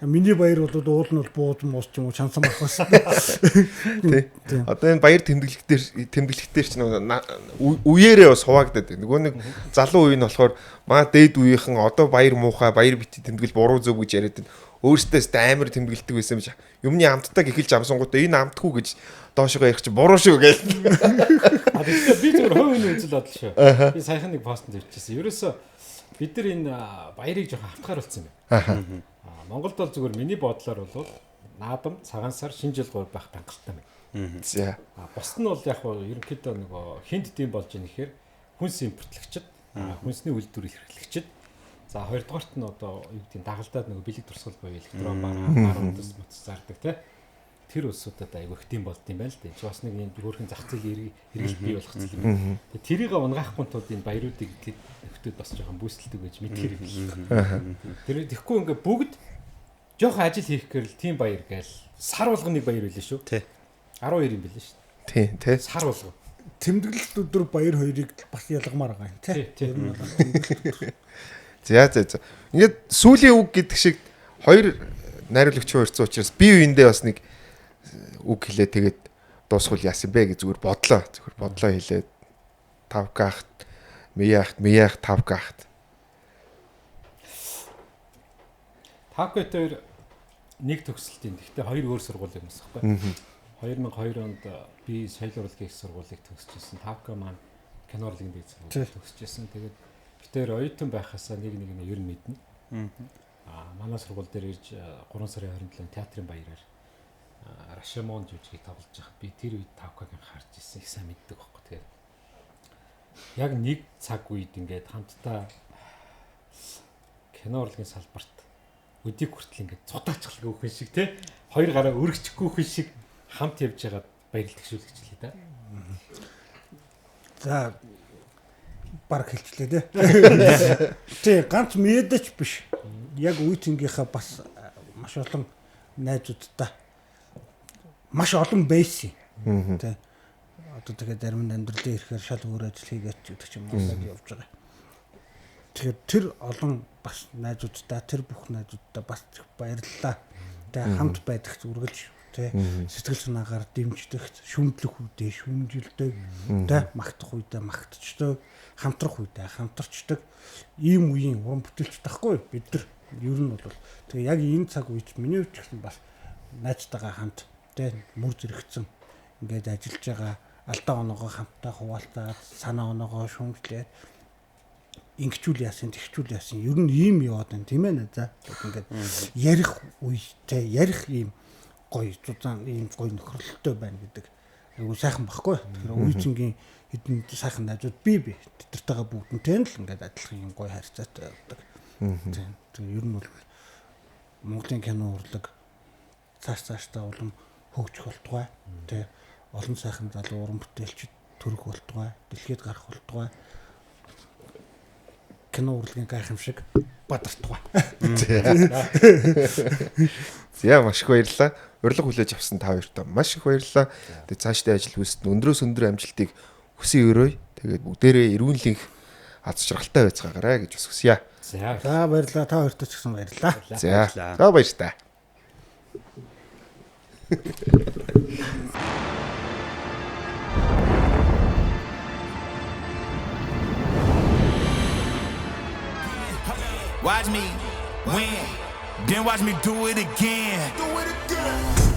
Миний баяр бол уул нь бол бууз муус ч юм уу чансан байх байсан. Тий. Одоо энэ баяр тэмдэглэх дээр ч нөгөө үеэрээ бас хуваагдаад байна. Нөгөө нэг залуу үе нь болохоор маа дээд үеийнхэн одоо баяр муухай, баяр бити тэмдэглэл буруу зөв гэж яриад байна. Өөртөөс амар тэмдэглэдэг байсан юм чи. Юмны амттайг эхэлж амсангуудаа энэ амтгүй гэж доошогоо ярих чи буруу шүү гээл. А тэгэхээр би зөвхөн хувь хүний үзэл бодол шүү. Би саяхан нэг пост тавьчихсан. Ерөөсөө бид нар энэ баярыг жоохон автгаар болсон юм байна. Монголд бол зүгээр миний бодлоор бол наадам, цагаан сар, шинэ жил гур байх хангалттай байна. За. Бусд нь бол яг хуу ерөнхийдөө нөгөө хинт дэм болж ийн гэхээр хүнс импортлогчд, хүнсний үйлдвэр эрхлэгчд. За хоёрдугаарт нь одоо юу гэдэг нь дагалдаад нөгөө бэлэг турсгал буюу электрон бараа, утас муц зардаг тий. Тэр улсуудад айгүй их дэм болд юм байна л дээ. Чи бас нэг юм хөөрхөн зах зээл эргэлт бий болох зүйл юм. Тэгээ тэрийг унгаахгүй тулд энэ баяруудыг нөхдүүд бас жоохон бүүсэлдэг гэж мэдхэр юм л. Тэр тэгэхгүй ингээ бүгд жоохон ажил хийх гэрэл тийм баяр гээл сар болгоныг баяр байлээ шүү. Тий. 12 юм билээ шүү. Тий, тий. Сар болгон. Тэмдэглэлт өдөр баяр хоёрыг бас ялгамаар байгаа юм тий. Тэр нь бол За за за. Ингээд сүүлийн үг гэдэг шиг хоёр найруулагч хоёрцсон учраас би үендээ бас нэг үг хэлээ тэгээд дуусгуул яасан бэ гэж зүгээр бодлоо. Зүгээр бодлоо хэлээд 5К-т Мияхт 5К-т. 5К-т хоёр нэг төгсөлтийн. Гэхдээ хоёр өөр сургуулийн хүмүүс байхгүй. 2002 онд би соёл урлагийн их сургуулийг төгсөж ирсэн. Тавка маань кино урлагийн дээд сургуулийг төгсөж ирсэн. Тэгээд бид тэр оюутан байхасаа нэг нэг нь ер нь мэднэ. Манай сургууль дээр ирж 3 сарын 27-нд театрын баяраар Рашамон жүжигийг тоглож байхад би тэр үед Тавкаг харж ирсэн. Их сайн мэддэг байхгүй. Тэгээд яг нэг цаг үед ингээд хамтдаа кино урлагийн салбарт өдийг хүртэл ингээд цутаачихлгүй хүн шиг те хоёр гараа өргөчихгүй хүн шиг хамт явж байгаад баярлаг шүүлгэж лээ да. За баг хэлчлээ те. Тий, ганц медич биш. Яг үеийнхээ бас маш олон найзуудтай маш олон байсан. Тий. Одоо тэгээд зарим нь амьдралын ирэхээр шал өөр ажил хийгээд ч гэдэг ч юм уу явж байгаа. Тэгэхээр тэр олон бас найзуудтай, тэр бүх найзуудтай бас баярлалаа. Тэгээ хамт байдагч үргэлж тий сэтгэл санаагаар дэмждэг, шүмжлэх үедээ шүмжилдэг, тий магтах үедээ магтчихдаг, хамтрах үедээ хамтарчдаг ийм үеийн уран бүтээлч тахгүй бид нар ер нь бол тэгээ яг энэ цаг үед миний хувьд ч гэсэн бас найзтайгаа хамт тий мөр зэрэгцэн ингээд ажиллаж байгаа алдаа оноогоо хамтдаа хуваалцаад санаа оноогоо шүмжлээд ингэчүүл яасан, тэгчүүл яасан. Ер нь ийм яваад байна, тийм ээ за. Ингээд ярих үетэй, ярих ийм гоё зузаан, ийм гоё нөхөрлөлтөй байна гэдэг айгуу сайхан баггүй. Тэгэхээр үеийнгийн хэдэн сайхан найзууд би тэдэртэйгээ бүгдэнтэй л ингээд адилхан ийм гоё харьцаатай явдаг. Тийм. Тэгээ ер нь бол Монголын кино урлаг цааш цаашдаа улам хөгжих болтугай. Тэ олон сайхан залуу уран бүтээлчид төрөх болтугай, дэлхийд гарах болтугай. Кино урлагийн гайхамшиг бадартугай. За маш их баярлалаа. Урилга хүлээж авсан та хоёртоо маш их баярлалаа. Тэгээ цаашдын ажил үйлсэд өндрөөс өндөр амжилтыг хүсэн өрөөе. Тэгээд бүгдээрээ эрүүнлэнх аз жаргалтай байцгаагаарай гэж бас хүсье. За баярлалаа. Та хоёртоо ч гэсэн баярлалаа. За. За баяртай. Watch me win, then watch me do it again. Do it again.